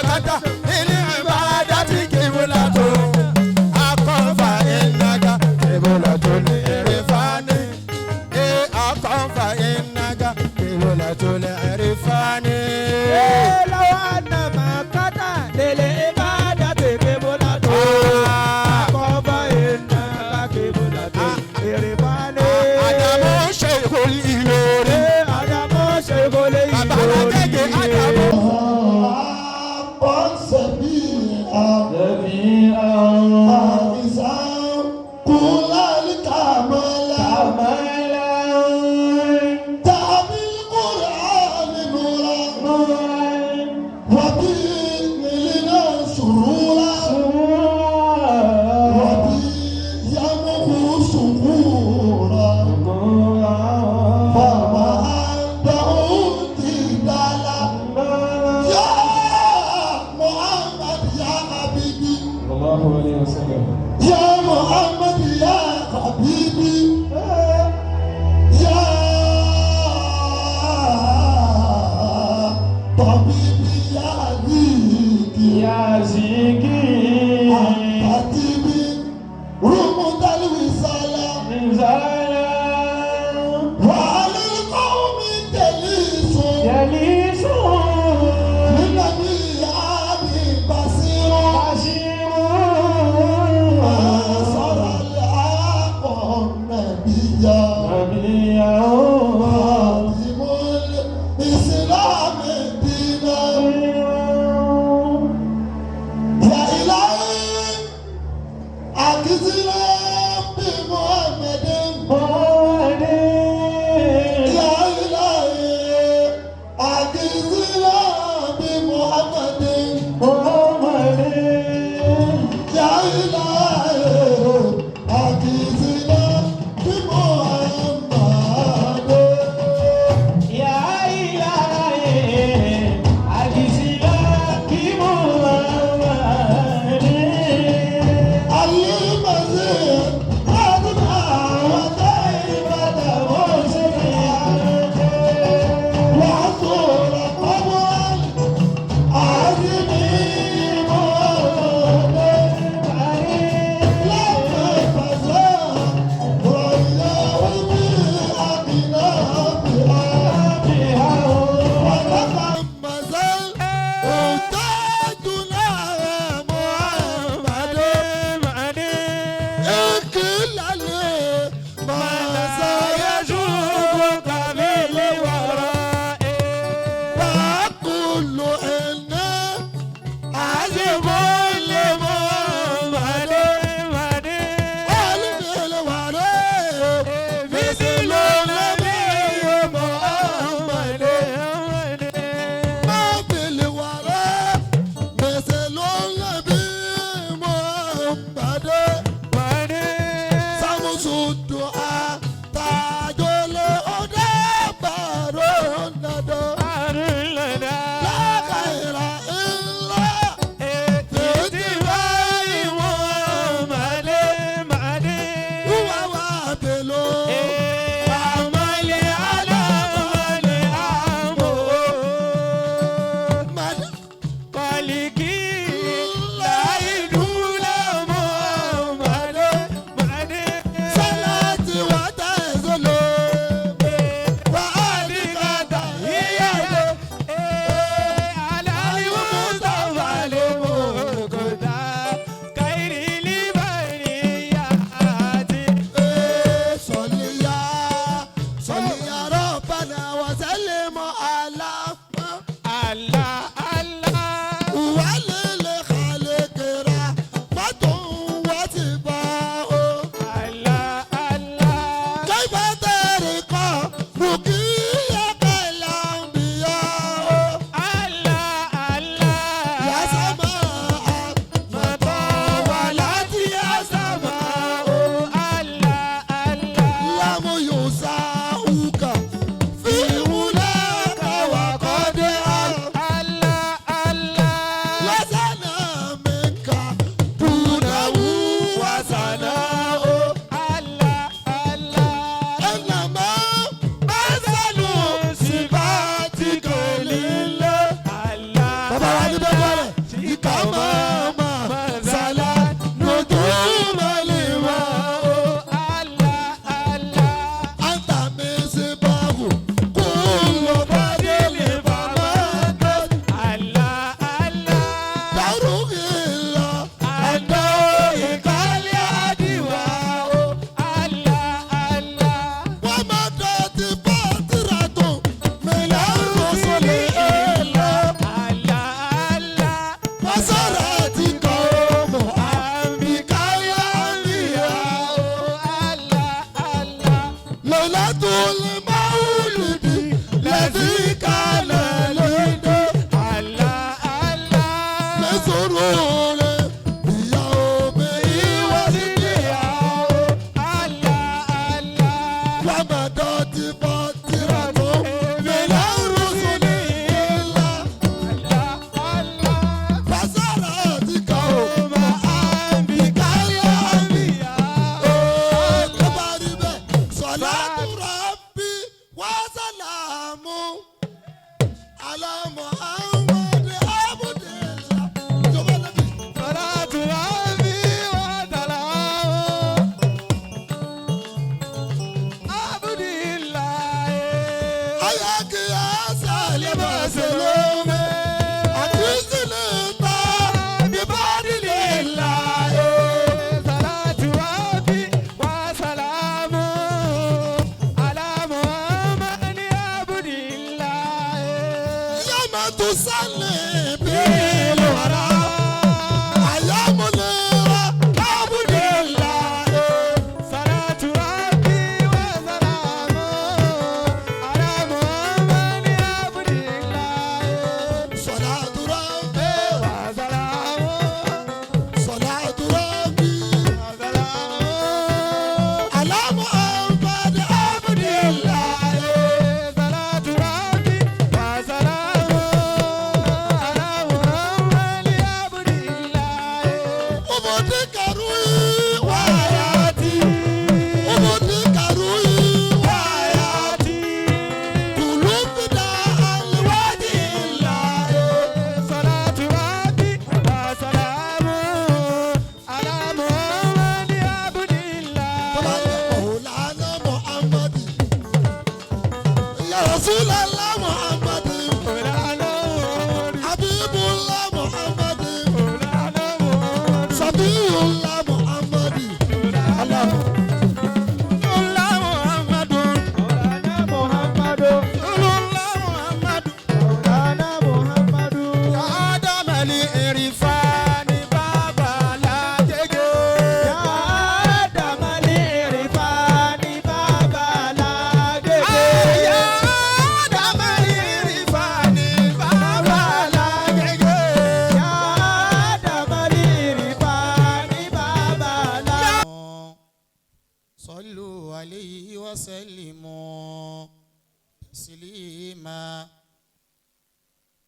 Màkàtà ilé ìbàdà tí kìbùlà tó. Akọ́fà ìnàgà kìbùlà tó lè rí fani. Akọ́fà ìnàgà kìbùlà tó lè rí fani. لو أن مكة للعبادة قبلة فإنك قبلة العرفان. Àdàmú ṣe ìkórè Ìlọrin. Àdàmú ṣe kò lè Bàbá Alágége Àdàmú. يا محمد يا حبيبي يا طبيبي يا حبيبي يا زيكي أنت رمض الوصال وعلى القوم جليس جليس للنبي أبي بصير بشير ما صار الحق النبي نبي خادم الإسلام دينا. كما ما زالت نجوم الماء. أنت مصباح كل بدل فما تدرك إلا أن ومضت فترة من الرسل إلا وصارت قوم بك الأنبياء. ليلة المولد الذي كان ليلة لسرور بيومه وزدياه. ومضت فترة من الرسل إلا فصارت قوم بك الأنبياء. صلاة ربي وسلامه على محمد عبد الله. جمال النبي. Ayaki asale baselome akisilita bibadilila. Yama tusale bilwara ayamulira abudila. Salatu rabbi, salatu rabbi ala Muhammad abudila. Ubodi karui wayati, ubodi karui wayati. Kulufida alwadila. Maulana Muhammad, Ya Rasulallah Muhammad, Habibullah Muhammad, Sabiyullah Muhammad. Allah. Maulana Muhammadu. Maulana Muhammadu. Ya Adam al-Irfani Baba Lagege. Ya Adam al-Irfani Baba Lagege. صلوا عليه وسلموا تسليما.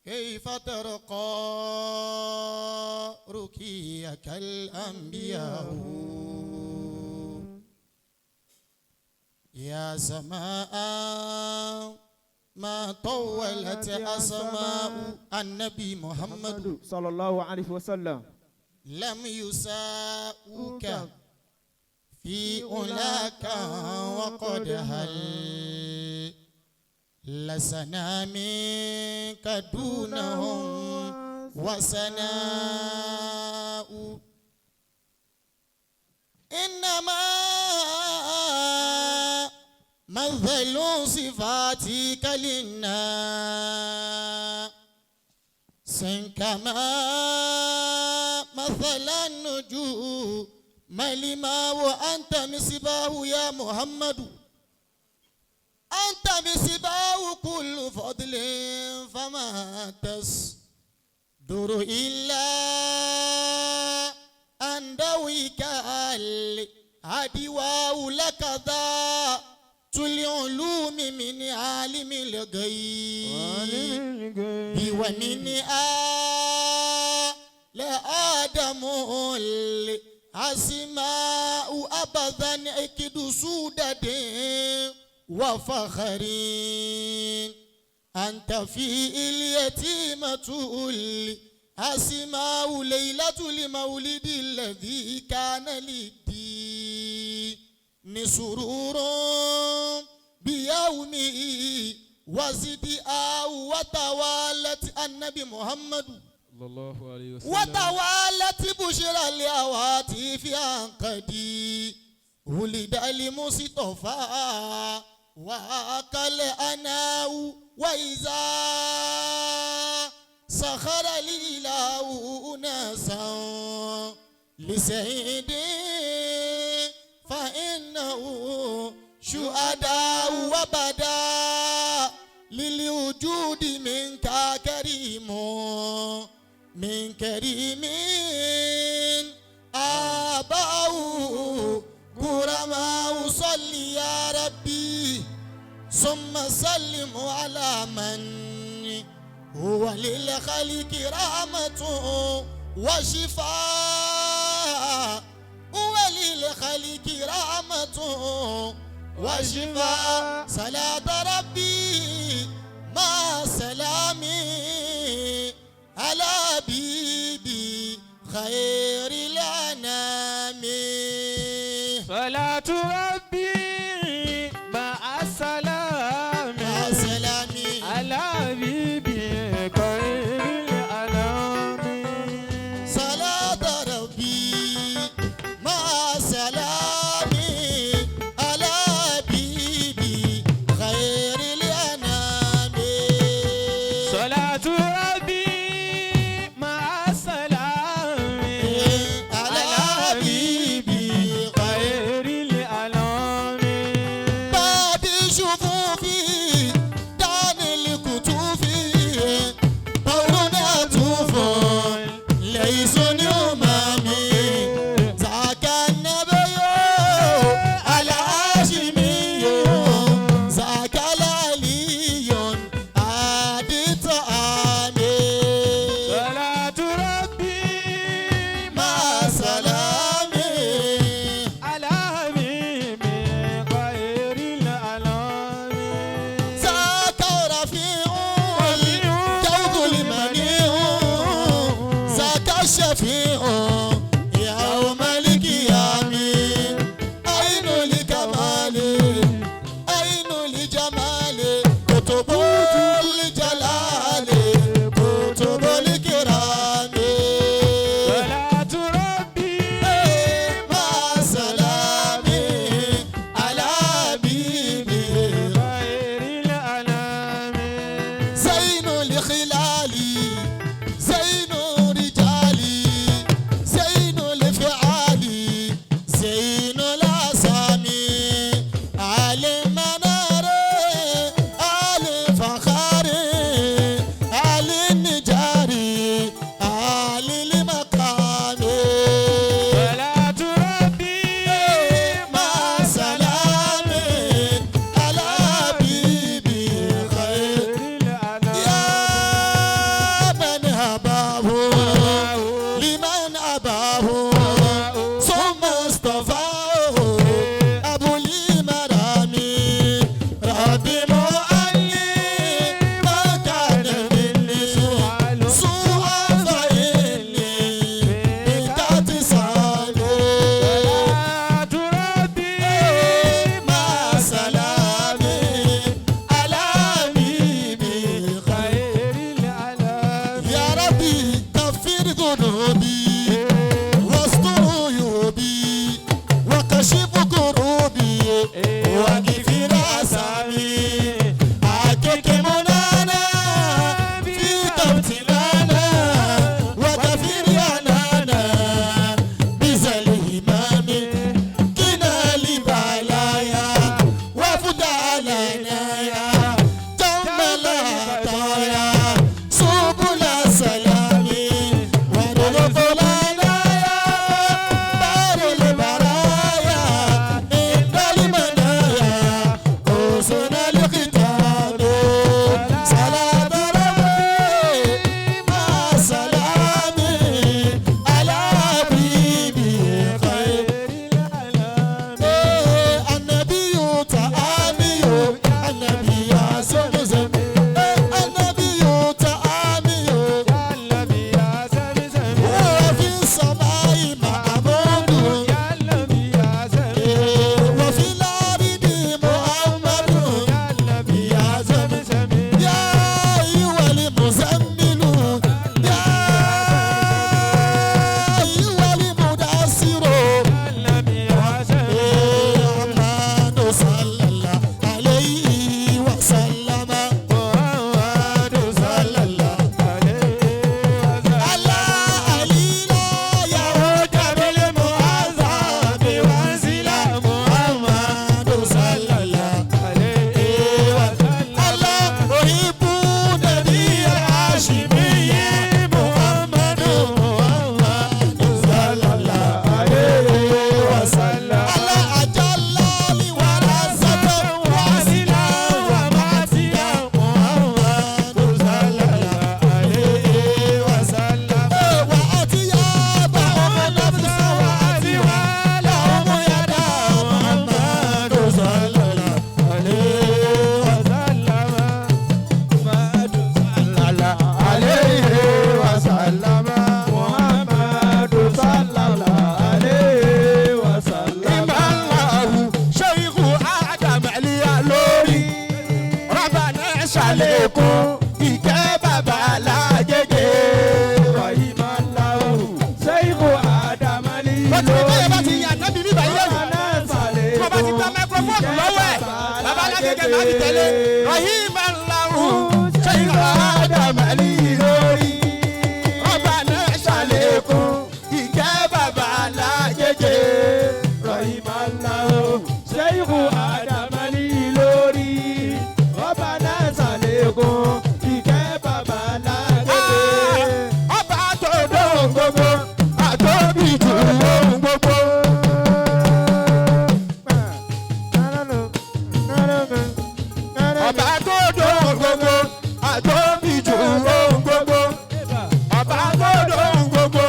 كيف ترقى رقيك الأنبياء يا سماء ما طولت أسماء النبي محمد Sallallahu alayhi wa sallam. لم يساؤك في أولاك وقد هل لسنا منك دونهم وسناء. إنما مثل صفاتك للناس كما مثل النجوم ملما وأنت مصباح يا محمد، أنت مصباح كل فضل فما تصدر إلا أن دويك الهدواء لك ذات العلوم من عالم الغيب ومن آل آدم الأسماء أبدا أكد سودة وفخر. أنت في اليتيمة أسماء ليلة المولد الذي كان للدين سرور بيومه وزداء وتوالت النبي محمد Sallallahu alayhi wa sallam. وتوالت بشرى الهواتف عن قدي ولد المصطفى وأكل أناه وإذا سخر الإله ناسا لسيد فإنه شهداء وبدا للوجود منك كريم من كريم آباؤه كرماء صل يا ربي ثم سلم على من هو للخلق رحمة وشفاء هو للخلق رحمة وشفاء صلاة ربي مع سلامي على بيبي خير الأنام. صلاة ربي مع السلام مع سلامي على حبيبي خير الأنام. صلاة ربي مع سلامي على حبيبي خير الأنام. صلاة ربي مع السلام على حبيبي خير خير الأنام. fi tẹ̀lé rahim alahu sheikh adam ali lórí ọba náà ṣàlékún ìkẹ́ bàbá alágége. Rahim Allahu Sheikh Adam Ali lórí ọba náà ṣàlékún ìkẹ́ bàbá lágége. Ọba tó dóhùn gbogbo àtóbi jù lóhùn gbogbo. Ọba tó dóhùn gbogbo àtóbi jù lóhùn gbogbo. Ọba tó dóhùn gbogbo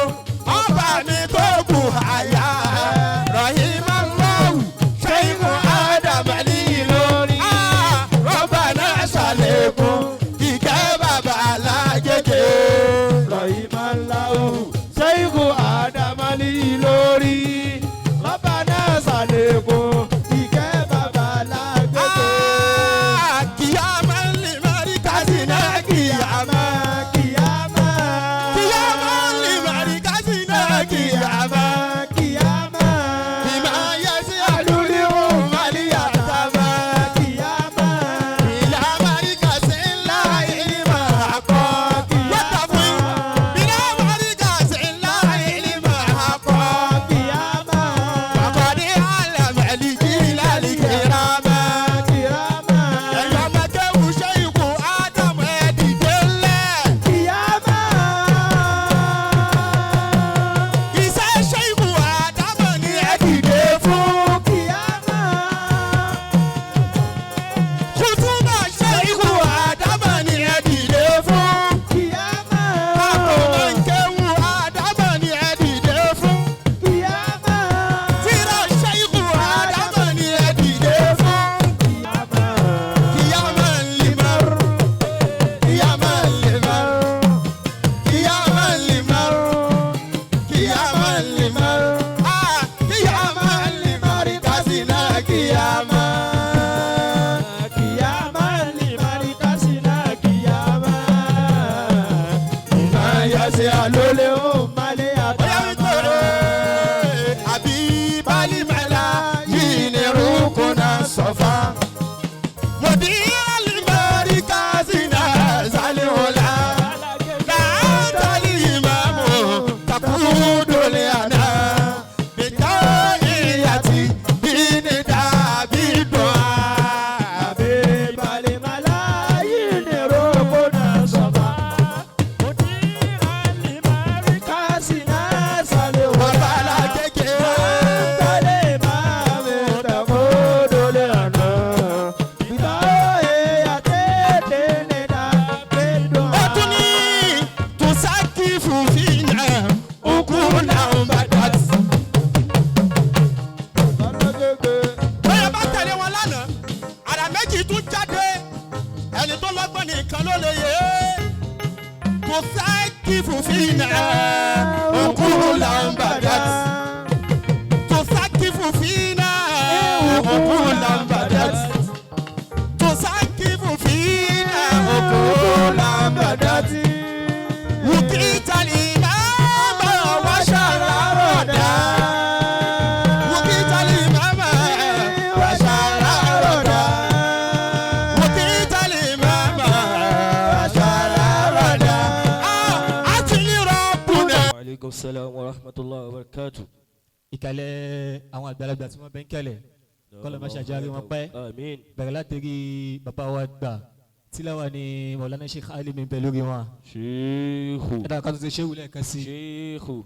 ọba mi tó kù àyà. Rahim Allahu Sheikh Adam Ali lórí. Ọba náà ṣàlékún ìkẹ́ bàbá alágége. Rahim Allahu Sheikh Adam Ali lórí ọba náà ṣàlékún ìkẹ́ bàbá lágége. Kìyàmá lè má rí kásìnà kìyàmá. Kìyàmá Kìyàmá lè má rí kásìnà kìyàmá. Kìyàmá Bìmá yẹ sí àlùrí òun màlí àtàmá. Kìyàmá Ìlà má rí kásì ńlá ìlímà àkọ́. Wọ́tà fún yín. Ìlà má rí kásì ńlá ìlímà àkọ́. Kìyàmá Àkọ́dé àlàmẹ́lì jìlálì kìrámà. Kìyàmá Ẹ̀yọ́ ọmọ kéwù ṣe ikú Ádámù ẹ̀ dìde ńlẹ̀. Kìyàmá Iṣẹ́ ṣe ikú Ádámù ni ẹ dìde fún. Kìyàmá Kùtùbà ṣe ikú Ádámù ni ẹ dìde fún. Kìyàmá Àkùnrin kéwù Ádámù ni ẹ dìde fún. Kìyàmá Tírà ṣe ikú Ádámù ni ẹ dìde fún. Kìyàmá limar, kìyàmá limar, kìyàmá limar, kìyàmá limar, ah kìyàmá limar kásìnà kìyàmá. Kìyàmá lè má rí kásìnà kìyàmá. Ìmọ̀ yọ̀sẹ̀ àlólè ó malẹ̀ Bóyá wípé àbí Bálímẹ́lá yìí ni rúkúnà sọ̀fà. Mọ̀dí àlìmọ́rí kásìnà sálíwọ̀lá. Láàtàlí ìmáàmù takúdòlè àná. Bìtá ìyàtì bí ní dàbí dùn á. Àbí Bálímẹ́lá yìí ni rúkúnà sọ̀fà. Mọ̀dí àlìmọ́rí kásìnà sálíwọ̀lá. Bàbá alágége. Láàtàlí ìmáàmù takúdòlè àná. Bìtá ìyàtì bí ní dàbí dùn á. Ó tún ní tùsákì fùfínà òkú làwọn bá dàtí. Bẹ́ẹ̀ bá tẹ̀lé wọn lánàá, àrà méjì tún jáde, ẹni tó lọ́gbọ́n nìkan ló lè yé. Tùsákì fùfínà òkú làwọn bá dàtí. Tùsákì fùfínà òkú làwọn bá dàtí. Tùsákì fùfínà òkú làwọn bá dàtí. Wùkítàlì máma wàṣàrà rọ̀dà. Wùkítàlì máma wàṣàrà rọ̀dà. Wùkítàlì máma wàṣàrà rọ̀dà. Àti ní rọ̀bùnà. Aleykum salaam wa rahmatulah wa barakatu. Ìkàlẹ̀ àwọn àgbàlagbà tí wọ́n bẹ́ ń kẹlẹ̀ kọ́lọ̀ má ṣàjáre wọn pẹ́. Àmín. Bẹ̀rẹ̀ látẹ̀rí bàbá wa gbà tíláwà ni Mọ̀lánà Sheikh Alimi bẹ lórí wọn. Sheikhu. Ẹ̀dá kan tó ṣe ṣéwù lẹ́ẹ̀kan sí i. Sheikhu.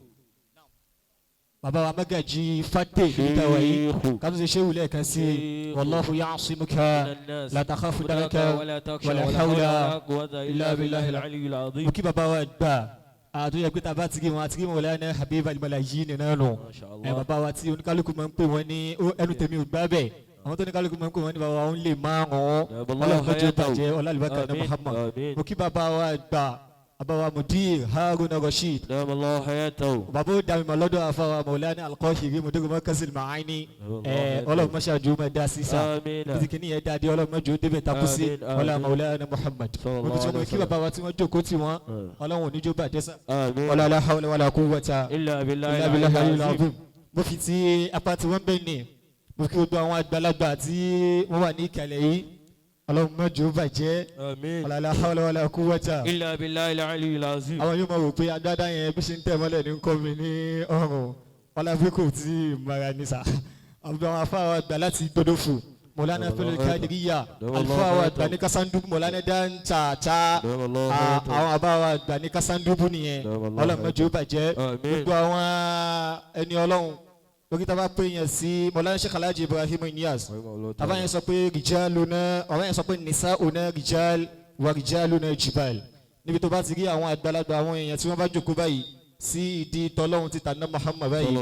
Bàbá wa Magaji Fate níbi táwa yìí Sheikhu. ká tó ṣe ṣéwù lẹ́ẹ̀kan sí i. Sheikhu. Wallahu ya'simuka la takhafu daraka wala takhsha wala wala hawla hawla quwwata illa billahi al-aliyyil azim. mo kí bàbá wa gbà àtúnyẹ pé tá a bá ti rí wọn àti rí Mọ̀lánà Habib al-Malayin nínú nù. Masha Ẹ Allah. bàbá wa tí oníkálukú máa ń pè wọ́n ní ó, ẹnu tèmi ò gbá bẹ́ẹ̀ àwọn tó oníkálukú máa ń pè wọ́n ní bàbá wa ń lè márùn-ún Allahu ọlọ́run jẹ́ hayatahu. bàjẹ́ ọlọ́àlùbákà ní Àmín, Muhammad. àmín. Mo kí bàbá wa gbà bàbá wa Mudir Haruna Rasheed Dam Allah hayatahu. bàbá ó dàmí mọ̀ lọ́dọ̀ àfàwà Mọ̀lánà Al-Qahiri Mudir Markazil Ma'ani. Ẹ ọlọ́run mọ́ṣáájú máa dá sísá Àmín. títí kìíní yẹn dáadé ọlọ́run mọ́jú débẹ̀ takú sí Àmín, àmín. ọlá Mọ̀lánà Muhammad. Sallallahu Mo fi tí alaihi wọ́n kí wasallam. bàbá wa tí wọ́n jókòó tì wọ́n ọlọ́run ò ní jó bàjẹ́ sá Àmín. ọlá la hawla wala quwwata Illa billahi illa billahi al-aliyyil al-aliyyil azim. azim. Mo fi ti apá tí wọ́n bẹ̀ ní mo kí gbogbo àwọn àgbàlagbà tí wọ́n wà ní ìkàlẹ̀ yìí Ọlọ́run má jẹ́ ó bàjẹ́. Àmín. Wala hawla wala quwwata. Illa billahi al-aliyyil azim. Àwọn yóò máa wò pé agbádá yẹn bí ṣe ń tẹ̀ mọ́lẹ̀ ní kọ́ mi ní ọrùn. Ọlábí kò tí ì mara ní sà. Àwọn afáwa àgbà láti Gbódòfò. Mọ̀lánà Fẹ́lẹ́ Kádìríyà. Àlùfáà àgbà ní Kásándubu Mọ̀lánà Dáńtàtà. Àwọn àbáwa àgbà ní Kásándubu nìyẹn. Ọlọ́run má jẹ́ ó bàjẹ́. Gbogbo àwọn ẹni Ọlọ́run. Lórí tá a bá pè yẹn sí Mọ̀lánà Sheikh Alhaji Ibrahim Inyas. Bàbá yẹn sọ pé rijaluna, ọ̀rọ̀ yẹn sọ pé nisauna rijal wa rijaluna jibal. Níbi tó bá ti rí àwọn àgbàlagbà àwọn èèyàn tí wọ́n bá jókòó báyìí sí ìdí tọ́lọ́hún ti tàná Muhammad báyìí.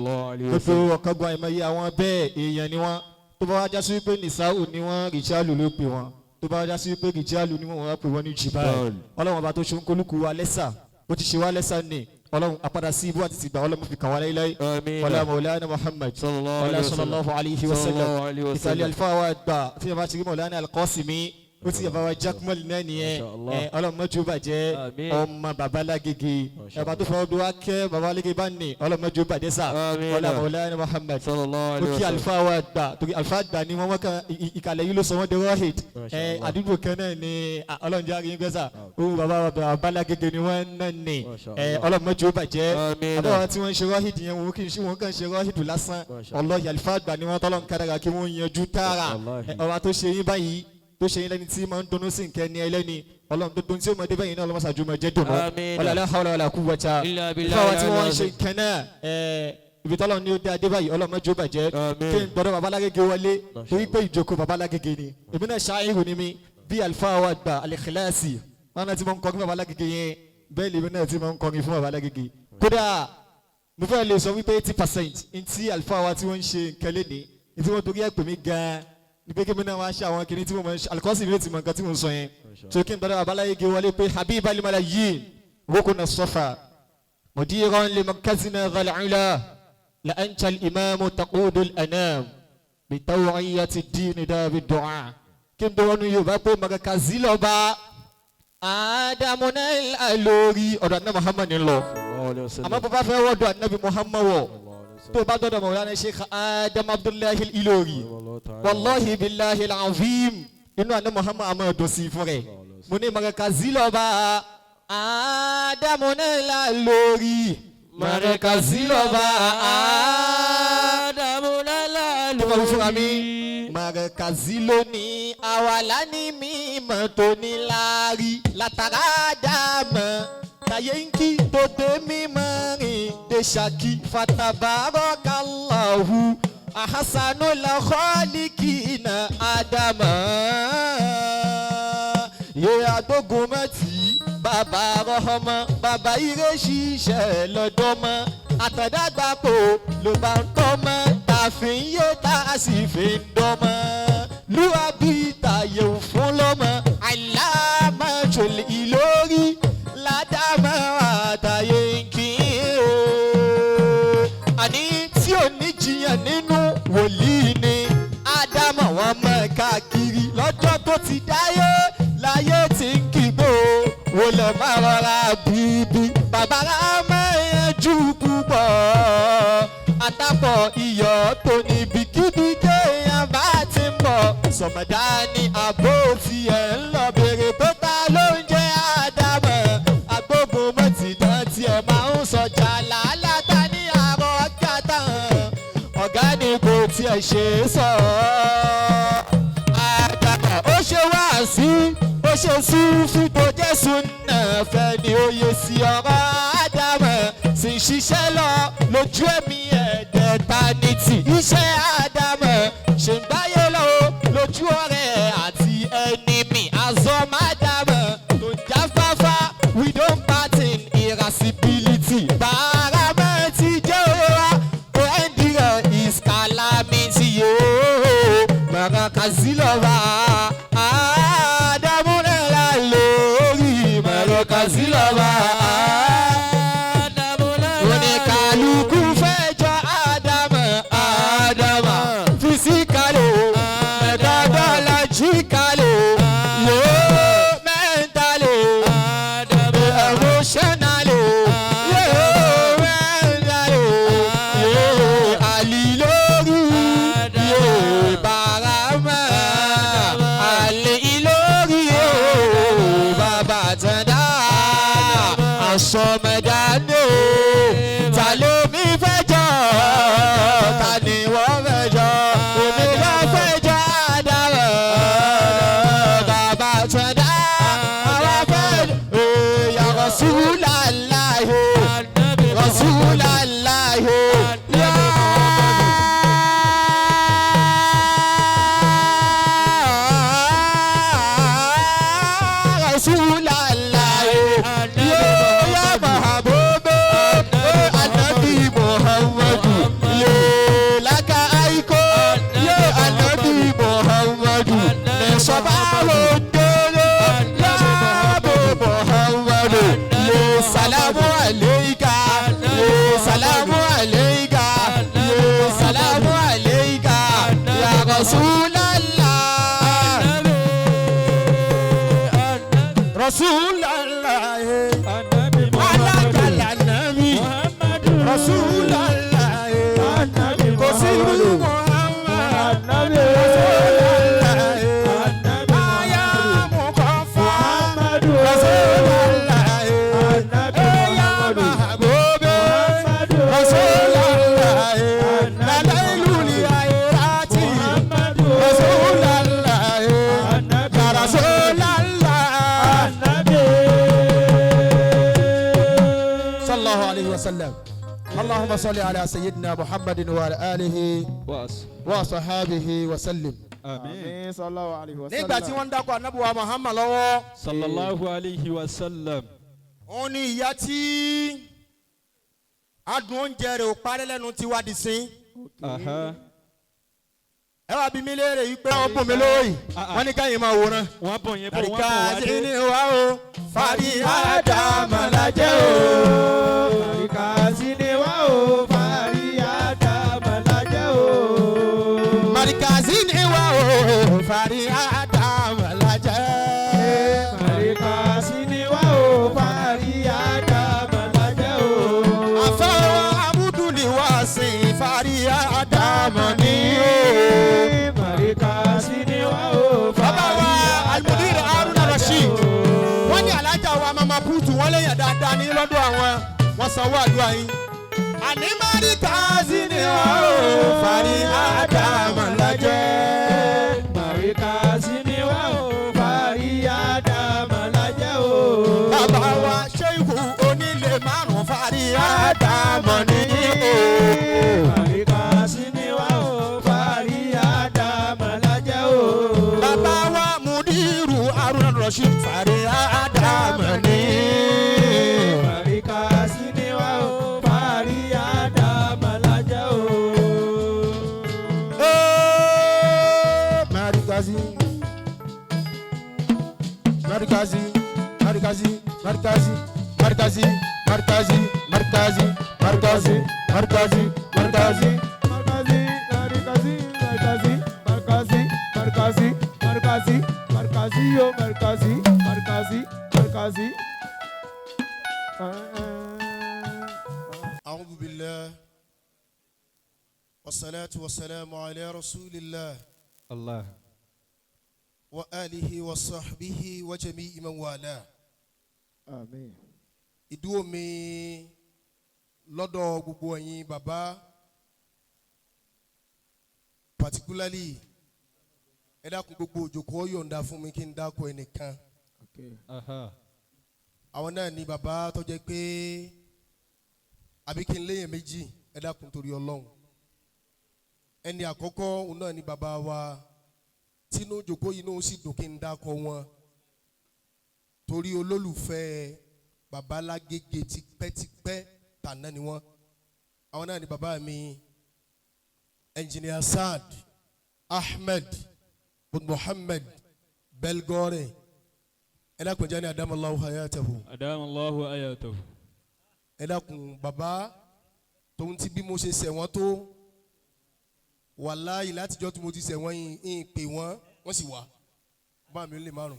Gbogbo ọ̀kángun àìmọye àwọn bẹ́ẹ̀ èèyàn ni wọ́n. Tó bá wá já sí wípé nisau ni wọ́n, rijalu ló pè wọ́n. Tó bá wá já sí wípé rijalu ni wọ́n, wọ́n pè wọ́n ní jibal. Ọlọ́run ọba tó ṣe ń kólúkú wa lẹ́sà, bó ti ṣe wá lẹ́sà ni. Ọlọ́run apádà sí ibú àti tìgbà Ọlọ́run fi kàn wá láíláí. Wala Mawlana Muhammad. Wala sallallahu alayhi wa sallam. Ìsàlẹ̀ àlùfáà wa gbà tí yẹn bá ti rí Mawlana Al-Qasimi ó ti yàrá wa Jakmal náà nìyẹn. Ọlọ́run má jẹ́ ó bàjẹ́. Ọmọ babalágége ẹ̀bà tó fọwọ́ bí wá kẹ́ babalágége bá ní Ọlọ́run má jẹ́ ó bàjẹ́ sà. Wala Mawlana Muhammad. Ó kí àlùfáà wa gbà torí àlùfáà gbà ni wọ́n kàn ìkàlẹ̀ yìí ló sọ wọ́n di rọ́hìd. Àdúgbò kan náà ni Ọlọ́run jẹ́ àríyìn gbẹ́sà. Òun bàbá babalágége ni wọ́n náà ní. Ọlọ́run má jẹ́ ó bàjẹ́. Àbáwá tí wọ́n ń ṣe rọ́hìd yẹn wọ́n kì í ṣe wọ́n kàn ṣe rọ́hìd lásán. Ọlọ́yà àlùfáà gbà ni wọ́n tọ́lọ́ ń kárára kí wọ́n yanjú tààrà. Ọba tó ṣe yín báyìí tó ṣe yín lẹ́ni tí máa ń dunnú sí nǹkan ẹni ẹlẹ́ni Ọlọ́run tó dun tí ó mọ débẹ̀ yìí náà ọlọ́mọ ṣàjùmọ̀ jẹ́ dùnú. Wala la hawla wala quwwata. Fáwọn tí wọ́n ń ṣe nǹkan náà ibi tọ́lọ́run ní ó dé adé báyìí Ọlọ́run má jẹ́ ó bàjẹ́. Kí n gbọ́dọ̀ babalágége wọlé torí pé ìjókòó babalágége ni. Èmi náà ṣááhìrù ni mi bí àlùfáà wa gbà al-Ikhlasi. Wọn náà ti máa ń kọrin fún babalágége yẹn bẹ́ẹ̀ lèmi náà ti máa ń kọrin fún babalágége. Kódà mo fẹ́ lè sọ wípé 80% ntí àlùfáà wa tí wọ́n ń ṣe nǹkan lénìí ntí wọ́n torí ẹ̀ pè mí gan-an ní pé kí mi náà wá ṣe àwọn kìnìún tí mo mọ̀ ń ṣe Al-Qasimi mi ti mọ̀ nǹkan tí mo ń sọ yẹn. So kí n bẹ̀rẹ̀ babaláyége wọlé pé Habib al-Malayyin rukuna safa mudiran li markazina dhal-ula la anta al-imamu taqudu al-anam bi taw'iyati ad-din da bid-du'a. Kí n bẹ wọnú Yorùbá pé markazi lọ́ba Ádámù náà lórí ọ̀dọ̀ àná Muhammad ń lọ. Àmọ́ bàbá fẹ́ wọ́dọ̀ ànábì Muhammad wọ̀ tó bá dọ̀dọ̀ Mawlana Sheikh Adam Abdullahi Ilori wallahi billahi al-azim inú àná Muhammad àmọ́ dùn sí fún rẹ̀. Mo ní markazi lọ́ba Ádámù náà lórí markazi lọ́ba Ádámù náà tó fún mi lórí. markazi lónìí àwàlá ní mímọ́ tó ní láárí látara Ádámù tàyé ń kí tó dé mímọ́ rìn dé Ṣakí fatabarakallahu ahasanul khalikina Ádámù yé agbógun mọ́tì bàbá rọ́họ́mọ́ bàbá ire ṣiṣẹ́ lọ́dọ́mọ́ àtàdàgbàpọ̀ ló bá ń tọ́mọ́ tàfin yé tá a sì fi ń dọ́mọ́ lúwàbí tàyè ń fún lọ́mọ àìlámọ̀jòlè ìlórí ládàmọ́ àtàyè ń kí o. Àní tí ò ní jiyàn nínú wòlíì ni Ádámọ̀ wọn mọ̀ káàkiri lọ́jọ́ tó ti dáyé láyé tí ń kígbó wọlé má rọra bíbí bàbá rà máa yanjú púpọ̀ àtàpọ̀ iyọ̀ tó níbikíbi kéèyàn bá ti ń bọ̀ sọ̀mọ̀dá ni àbó tiẹ̀ ń lọ bèrè pé ta ló ń jẹ́ Ádámọ̀ agbógun mọ́tì tán tiẹ̀ máa ń sọjà làálàá ta ní àrọ̀ ọ̀gá tán ọ̀gá ni kò tiẹ̀ ṣe é sọ Ádámọ̀ ó ṣe wá sí ó ṣe súnfì tó jẹ́ súnà fẹ́ ni ó yẹ sí ọ̀rọ̀ Ádámọ̀ sì ń ṣiṣẹ́ lọ lójú ẹ̀mí ẹ̀ẹ́dẹ́ta ní tì iṣẹ́ Ádámọ̀ ṣe ń gbáyé lọ lójú ọ̀rẹ́ àti ẹni mi azọ́mọ́ Ádámọ̀ tó ń jáfáfá we don't pattern irascibility bàrámẹ́ ti jẹ́ òwa kò ẹ́ndì rẹ̀ is calamity yóò markazi lọ́ba Ádámù náà lórí markazi lọ́ba Ádámù náà oníkàlùkù fẹ́ jọ Ádámù Ádámù fisikali methodologically yóò mentally Ádámù emotionally yóò mentally yóò àlìlórí yóò bàrámà Rasulallah. Kò sí irú Muhammad. Rasulallah. Aya Muqaffa. Rasulallah. Eya Mahbube. Rasulallah. Lalailul Khairati. Rasulallah. Ya Rasulallah. Sallallahu alayhi wa sallam. اللهم صل على سيدنا محمد وعلى آله وصحابه وسلم. Àmín. Sallallahu alayhi wa sallam. Nígbà tí wọ́n ń dákọ̀ anábùwà Muhammad lọ́wọ́. Sallallahu alayhi wa sallam. Òun ni ìyá tí adùn oúnjẹ rẹ̀ ò parẹ́ lẹ́nu ti wá di sí. Aha. Ẹ wá bí mi léèrè yìí pé wọ́n bùn mí lówó yìí, wọ́n ní káyìn máa wòran. Wọ́n bọ̀ yẹn bọ̀ wọ́n bọ̀ Àríkà wá sí dé. ni wá o, fàrí àdàmà lájẹ́ o. Màríkàsí ni wá o, fàrí àdàmà lájẹ́ o. Màríkàsí ni wá o, fàrí àdàmà lájẹ́. Màríkàsí ni wá o, fàrí àdàmà lájẹ́ o. Àfọwọ́ amúdùlí wá sí fàrí àdàmà ní o. Màríkàsí ni wá o, Bàbá wa fàrí Almudir Haruna Rasheed, wọ́n ní alájà wa Mama Putu, wọ́n léyàn dáadáa ní lọ́dọ̀ àwọn, wọ́n sanwó àdúrà yín. Àní Màríkàsí ni wá o, fàrí àdàmà lájẹ́. Màríkàsí ni wá o, fàrí àdàmà lájẹ́ o. Bàbá wa Ṣéhù onílé márùn-ún fàrí àdàmà ní o. Màríkàsí ni wá o, fàrí àdàmà lájẹ́ o. Bàbá wa Mudiru Haruna Rasheed fàrí àdàmà ní. Màríkàsí ni wá o, fàrí àdàmà lájẹ́ o. Marikazi, Marikazi, Marikazi, Marikazi, Marikazi, Marikazi, Marikazi, Marikazi, Marikazi, Marikazi. Markazi, Markazi, Markazi, Markazi, Markazi, Markazi, Markazi, yo Markazi, Markazi, Markazi. أعوذ بالله والصلاة والسلام على رسول الله Allah. وآله وصحبه وجميع من والاه. Àmín. Ìdúró mi lọ́dọ̀ gbogbo ẹ̀yin bàbá, particularly, ẹ dákun, gbogbo òjòkó yọ̀ǹda fún mi kí n dákun ẹnìkan. Okay. Aha. Àwọn náà ni bàbá tó jẹ́ pé, àbí kí n léyìn méjì, ẹ dákun torí Ọlọ́run. Ẹni àkọ́kọ́, òun náà ni bàbá wa tínú òjòkó yìí náà sì dùn kí n dákọ wọn, torí olólùfẹ́ bàbá Lágége tipẹ́tipẹ́ tàná ni wọ́n. Àwọn náà ni bàbá mi Engineer Saad Ahmed bin Muhammad Belgore. Ẹ dákun, jẹ́ ní adamallahu hayatahu. Adama Allahu ayatahu. Ẹ dákun, bàbá, tòun ti bí mo ṣe ṣẹ̀ wọ́n tó, wàláyé, látijọ́ tí mo ti ṣẹ̀ wọ́n yìí ń pè wọ́n, wọ́n sì wá bá mi lè márùn.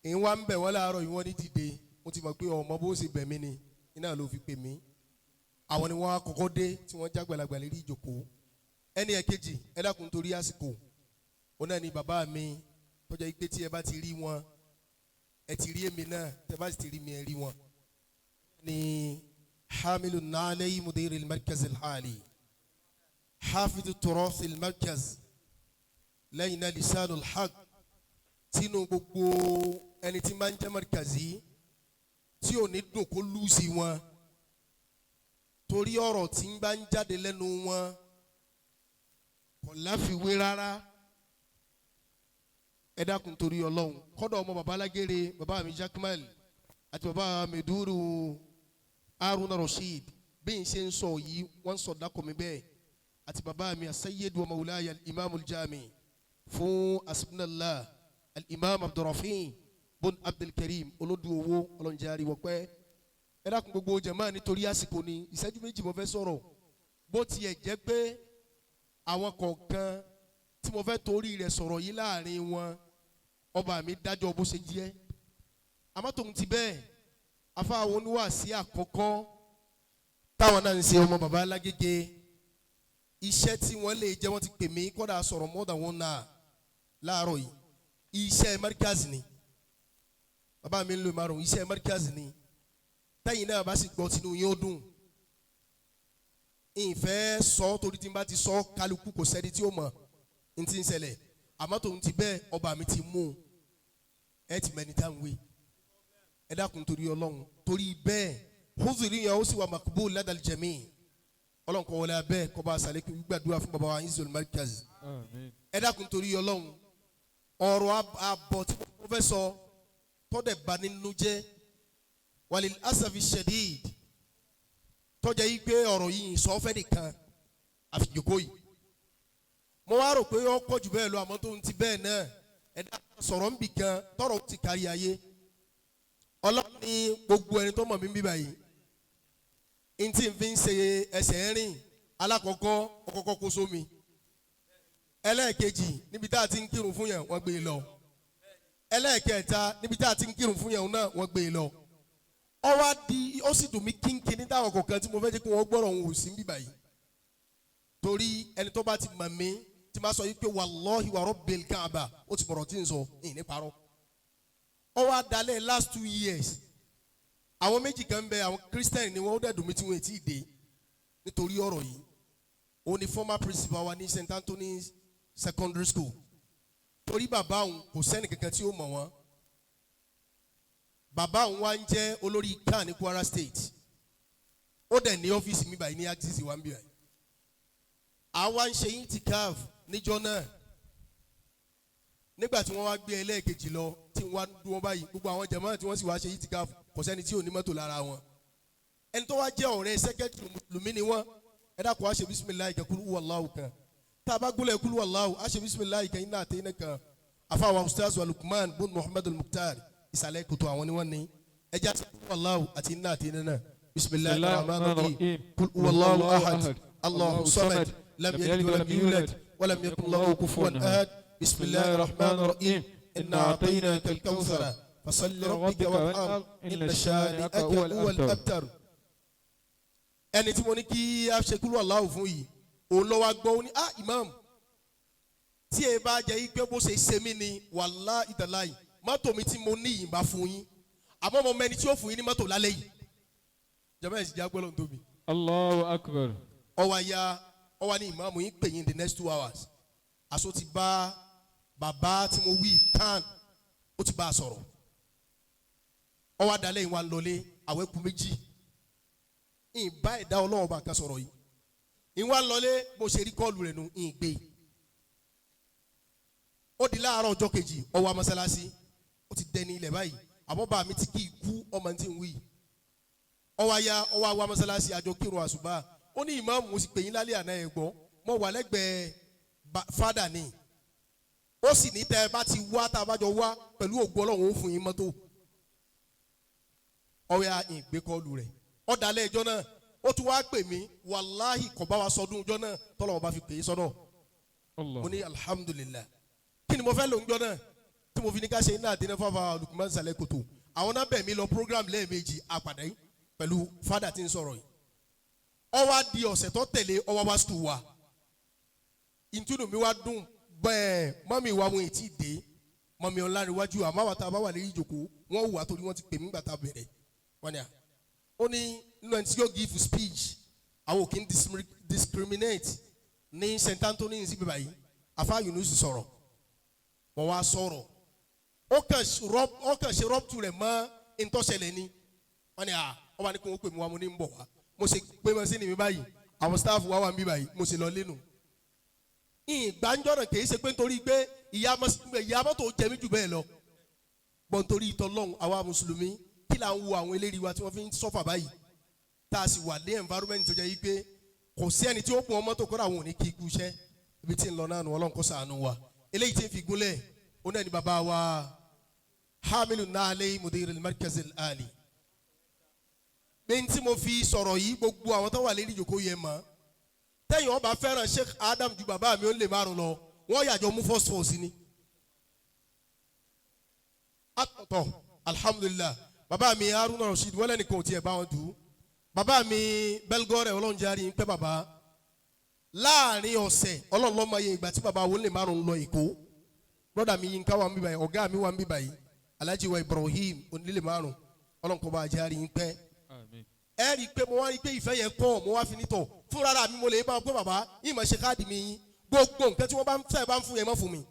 Ìyẹn wá ń bẹ̀ wọ́n láàárọ̀ yìí, wọ́n ní dìde. Mo ti mọ̀ pé ọmọ bó ṣe bẹ̀ mí ni iná ló fi pè mí. Àwọn ni wọ́n á kọ́kọ́ dé tí wọ́n jágbàlagbà lérí ìjókòó. Ẹni ẹ̀kejì, ẹ dákun, torí àsìkò, òun náà ni bàbá mi tọ́jà yìí pé tí ẹ bá ti rí wọn, ẹ ti rí èmi náà, tẹ bá sì ti rí mi, ẹ rí wọn. Ni hamilu naaley mudir al-markaz al-hali, hafidu turath al-markaz, lẹ́yìn náà lisanu al-haq tínú gbogbo ẹni tí máa ń jẹ́ markazi tí ò ní dùn kó lùsì wọn, torí ọ̀rọ̀ tí ń bá ń jáde lẹ́nu wọn kò láfiwé rárá. Ẹ dákun torí Ọlọ́run, kọ́dọ̀ ọmọ baba Alágére, baba mi Jakmal àti baba Meduru Haruna Rasheed, bí n ṣe ń sọ yìí, wọ́n ń sọ dákọ̀ mi bẹ́ẹ̀, àti baba mi asayid wa mawulaya imam aljami fún asibinala al-imam Abdulrafin bun Abdulkareem Olódùowó, ọlọ́njẹ́ wọ́pẹ́. Ẹ dákun, gbogbo jàmáà, nítorí àsìkò ni, ìṣẹ́jú 2 mo fẹ́ sọ̀rọ̀. Bó tiẹ̀ jẹ́ pé àwọn kọ̀ọ̀kan tí mo fẹ́ torí rẹ̀ sọ̀rọ̀ yìí, láàrin wọn, ọba mi dájọ́ bó ṣe jẹ́, àmọ́ tòun ti bẹ́ẹ̀. Afáwọn oníwàásí àkọ́kọ́ táwọn náà ń ṣe ọmọ bàbá Lágége, iṣẹ́ tí wọ́n lè jẹ́, wọ́n ti pè mí kọ́dà sọ̀rọ̀ more than one hour láàárọ̀ yìí. Iṣẹ́ Markaz ni bàbá mi ń lo márùn, iṣẹ́ Markaz ni. Tẹ́yìn náà bá sì gbọ́, tinú yín ó dùn. Ìfẹ́ sọ torí tí n bá ti sọ, kálukú kò sẹ́ni tí ó mọ̀ n ti ń ṣẹlẹ̀, àmọ́ tòun ti bẹ́ẹ̀, ọba mi ti mú un. Ẹ ti mẹ́ni tá à ń wí. Ẹ dákun, torí Ọlọ́run, torí bẹ́ẹ̀ húzùrí yẹn ó sì wà makbul ladal jami. Ọlọ́run kọ́ wọlé abẹ́ kọ́ bá sàlékún gbàdúrà fún baba wa Izzul Markaz. Àmín. Ẹ dákun, torí Ọlọ́run, ọ̀rọ̀ àbọ̀ tí mo fẹ́ sọ tọ́dẹ̀ bá nínú jẹ́, walil asafi shadid, tọ́jà yìí pé ọ̀rọ̀ yìí sọ fẹ́ nìkan àfijòkó yìí. Mo wá rò pé ó pọ̀ jù bẹ́ẹ̀ lọ, àmọ́ tó ń ti bẹ́ẹ̀ náà, ẹ dákun, sọ̀rọ̀ ń bì kan tọ̀rọ̀ ti kárí ayé. Ọlọ́run ní gbogbo ẹni tó mọ̀ mí bí báyìí n tí n fi ń ṣe ẹsẹ̀ rìn. Alákọ̀ọ́kọ́, ọkọ̀kọ́ kó sómi. Ẹlẹ́ẹ̀kejì, níbi tá a ti ń kírun fún yẹn, wọ́n gbé e lọ. Ẹlẹ́ẹ̀kẹta, níbi tá a ti ń kírun fún yẹn náà, wọ́n gbé e lọ. Ó wá di, ó sì dùn mí kínkín ní táwọn kọ̀ọ̀kan tí mo fẹ́ jẹ́ kí wọ́n gbọ́rọ̀ òun ò sí níbí báyìí, torí ẹni tó bá ti mọ̀ mí tí ma sọ yìí pé wallahi wa rabbil kaaba, ó ti bọ̀rọ̀ tí ń sọ ìyìn ní parọ́. Ó wá dalẹ̀ last 2 years, àwọn méjì kan ń bẹ, àwọn Christian ni wọ́n. Ó dẹ̀ dùn mí tí wọ́n ti dé nítorí ọ̀rọ̀ yìí. Òun ni former principal wa ní St Anthony's Secondary School, torí bàbá òun, kò sẹ́ni kankan tí ó mọ̀ wọ́n. Bàbá òun wá ń jẹ́ olórí kan ní Kwara State. Ó dẹ̀ ní ọ́fíìsì mi báyìí ní axis wa ń bí báyìí. Àwa ń ṣe itikaf níjọ́ náà nígbà tí wọ́n wá gbé ẹlẹ́ẹ̀kejì lọ, tí wọ́n wá dúró báyìí, gbogbo àwọn jàmáà tí wọ́n sì wá ṣe itikaf, kò sẹ́ni tí ò ní mọ́tò lára wọn. Ẹni tó wá jẹ́ ọ̀rẹ́ secretary, mùsùlùmí ni wọ́n. Ẹ dákun, á ṣe bisimilayi kan, kúlú wàláwù kan. Tá a bá gúnlẹ̀ kúlú wàláwù, á ṣe bisimilayi kan, iná àti iná kan. Afaawa Ustaz wa Lukman bun Muhammad al-Mukhtar, ìsàlẹ̀ kòtò, àwọn ni wọ́n ní. Ẹ jẹ́ àti kúlú wàláwù àti iná àti iná náà. Bisimilayi rahman rahim. Kúlú wàláwù ahad, Allahu samad, lam yalid walam yulad walam yakun lahu kufuwan ahad. Bisimilayi rahman rahim. Inna a'tainaka al-kawthara, fasalli rabbika wanhar, inna shani'aka huwal abtar. Ẹni tí mo ní kí a ṣe kúrò aláwọ̀ fún yìí, òun ló wá gbọ́. Ó ní, "Ah, imam, tí ẹ bá jẹ́ yí pé bó ṣe ṣe mí ni, wàláhì tàláhì, mọ́tò mi tí mo ní yìí bá fún yín, àmọ́ mo mẹ́ni tí ó fún yín ní mọ́tò lálẹ́ yìí." Jama, ẹ̀ sì já gbọ́dọ̀ tóbi. Allahu akbar. Ọwọ́ aya ọwọ́ ní ìmáàmù yín pè yín the next 2 hours. Àṣọ ti bá bàbá tí mo wí kan, ó ti bá a sọ̀rọ̀. Ọwọ́ adalẹ̀ yìí wà ń lọlé àwẹ̀kú méjì ìbá ẹ̀dá Ọlọ́wọ́ bá kan sọ̀rọ̀ yìí ìwà ń lọlé. Bó ṣe rí call rẹ̀ nù ìgbé. Ó di láàárọ̀ ọjọ́ kejì, ó wá mọ́sálásí. Ó ti dẹni ilẹ̀ báyìí, àmọ́ bá mi ti kí ikú ọmọ tí ń wí. Ọwọ́ aya ọwọ́ àwa mọ́sálásí, àjọ kírun àṣùbà. Ó ní, "Ìmáàmù, mo sì pè yín lálẹ́ àná, ẹ̀ gbọ́ mo wà lẹ́gbẹ̀ẹ́ fádà ni." Ó sì ní tẹ́ ẹ bá ti wá, tá a bá jọ wá, pẹ̀lú ògo Ọlọ́run, ó fún yín mọ́tò. Ọwọ́ ya ìgbé call rẹ̀. Ọ̀dàlẹ̀ ẹjọ́ náà, ó tún wá pè mí. Wàláhì, kò bá wa sọdún ọjọ́ náà tọ́lọ́wọ́n bá fi pè é sọ́dọ̀. Allah. Mo ní alhamdulilah. Kí ni mo fẹ́ lò ń jọ náà tí mo fi ní ká ṣe iná àdínà fáfá Lukman Sàlẹ̀ Kòtò? Àwọn náà bẹ̀ mí lọ program lẹ́ẹ̀mejì àpàdé pẹ̀lú fada tí ń sọ̀rọ̀ yìí. Ó wá di ọ̀sẹ̀ tó tẹ̀lé, ó wá wá school wa. Ìtúnú mi wá dùn bẹ́ẹ̀. Mummy wa, wọn ètí dé, mummy ọ̀làríwájú, àmọ́ àwọn tá a bá wà lórí ìjòkó, wọ́n wù wá torí wọ́n ti pè mí gbà tá a bẹ̀rẹ̀. Wọ́n ní à ó ní nínú ẹni tí yóò give speech, àwọn ò kí ń discriminate ní St Anthony's ibi báyìí. Afa Yunus sọ̀rọ̀, wọ́n wá sọ̀rọ̀, ó kàn ṣe rọ́pùtù rẹ̀ mọ́ ntọ́sẹ̀lẹ̀ ni. Wọ́n ní à wọ́n bá ní kí wọ́n pè mí wá. Mo ní ń bọ̀ wá. Mo ṣe pé mo sí ni mi báyìí, àwọn staff wa wà ń bí báyìí. Mo ṣe lọ lẹ́nu ìgbàanjọ́ náà. Kì í ṣe pé nítorí pé ìyá mọ́tò jẹ mí jù bẹ́ẹ̀ lọ gbọ́n, nítorí ìtọ́lọ́hún. Àwa mùsùlùmí, kí là ń wo àwọn eléyìí wa tí wọ́n fi ń sọ́fà báyìí, tá a sì wà ní environment tó jẹ́ yí pé kò sí ẹni tí ó pọn mọ́tò kódà àwọn ò ní kí ikú iṣẹ́ ibi tí ń lọ náà nù. Ọlọ́run kó ṣàánú wa. Eléyìí tí ń fi gúnlẹ̀, ó náà ní bàbá wa Hamilu Naale, mudir al-markaz al-ali. Pé tí mo fi sọ̀rọ̀ yìí, gbogbo àwọn tó wà lérí ìjòkó yẹn mọ́. Tẹ́yìn ọba fẹ́ràn Sheikh Adam ju bàbá mi ó lè márùn lọ, wọ́n yàjọ mú first force ni. Àtọ̀tọ̀, alhamdulilah. Bàbá mi Haruna Rasheed wọ́n lẹ́nìkan ò tiẹ̀ bá wọn dùn. Bàbá mi Belgore Ọlọ́run jẹ́ àárín pẹ́ bàbá. Láàrin ọ̀sẹ̀ Ọlọ́run ló mọ iye ìgbà tí bàbá wọlé márùn-ún lọ Èkó. Brọ́dà mi Yínká wà ń bíbáyìí, ọ̀gá mi wà ń bíbáyìí, Alhaji wa Ibrahim onílé márùn-ún, Ọlọ́run kó bá jẹ́ àárín pẹ́. Àmín. Ẹ rí i pé mo wá rí i pé ìfẹ́ yẹn kọ́, mo wá fi nítọ̀ fúnra mi, mo lè bá wọn pé bàbá yìí máa ṣe káàdì mi yín, gbogbo nǹkan tí wọ́n bá ń fẹ́ bá ń fún yẹn mọ́ fún mi.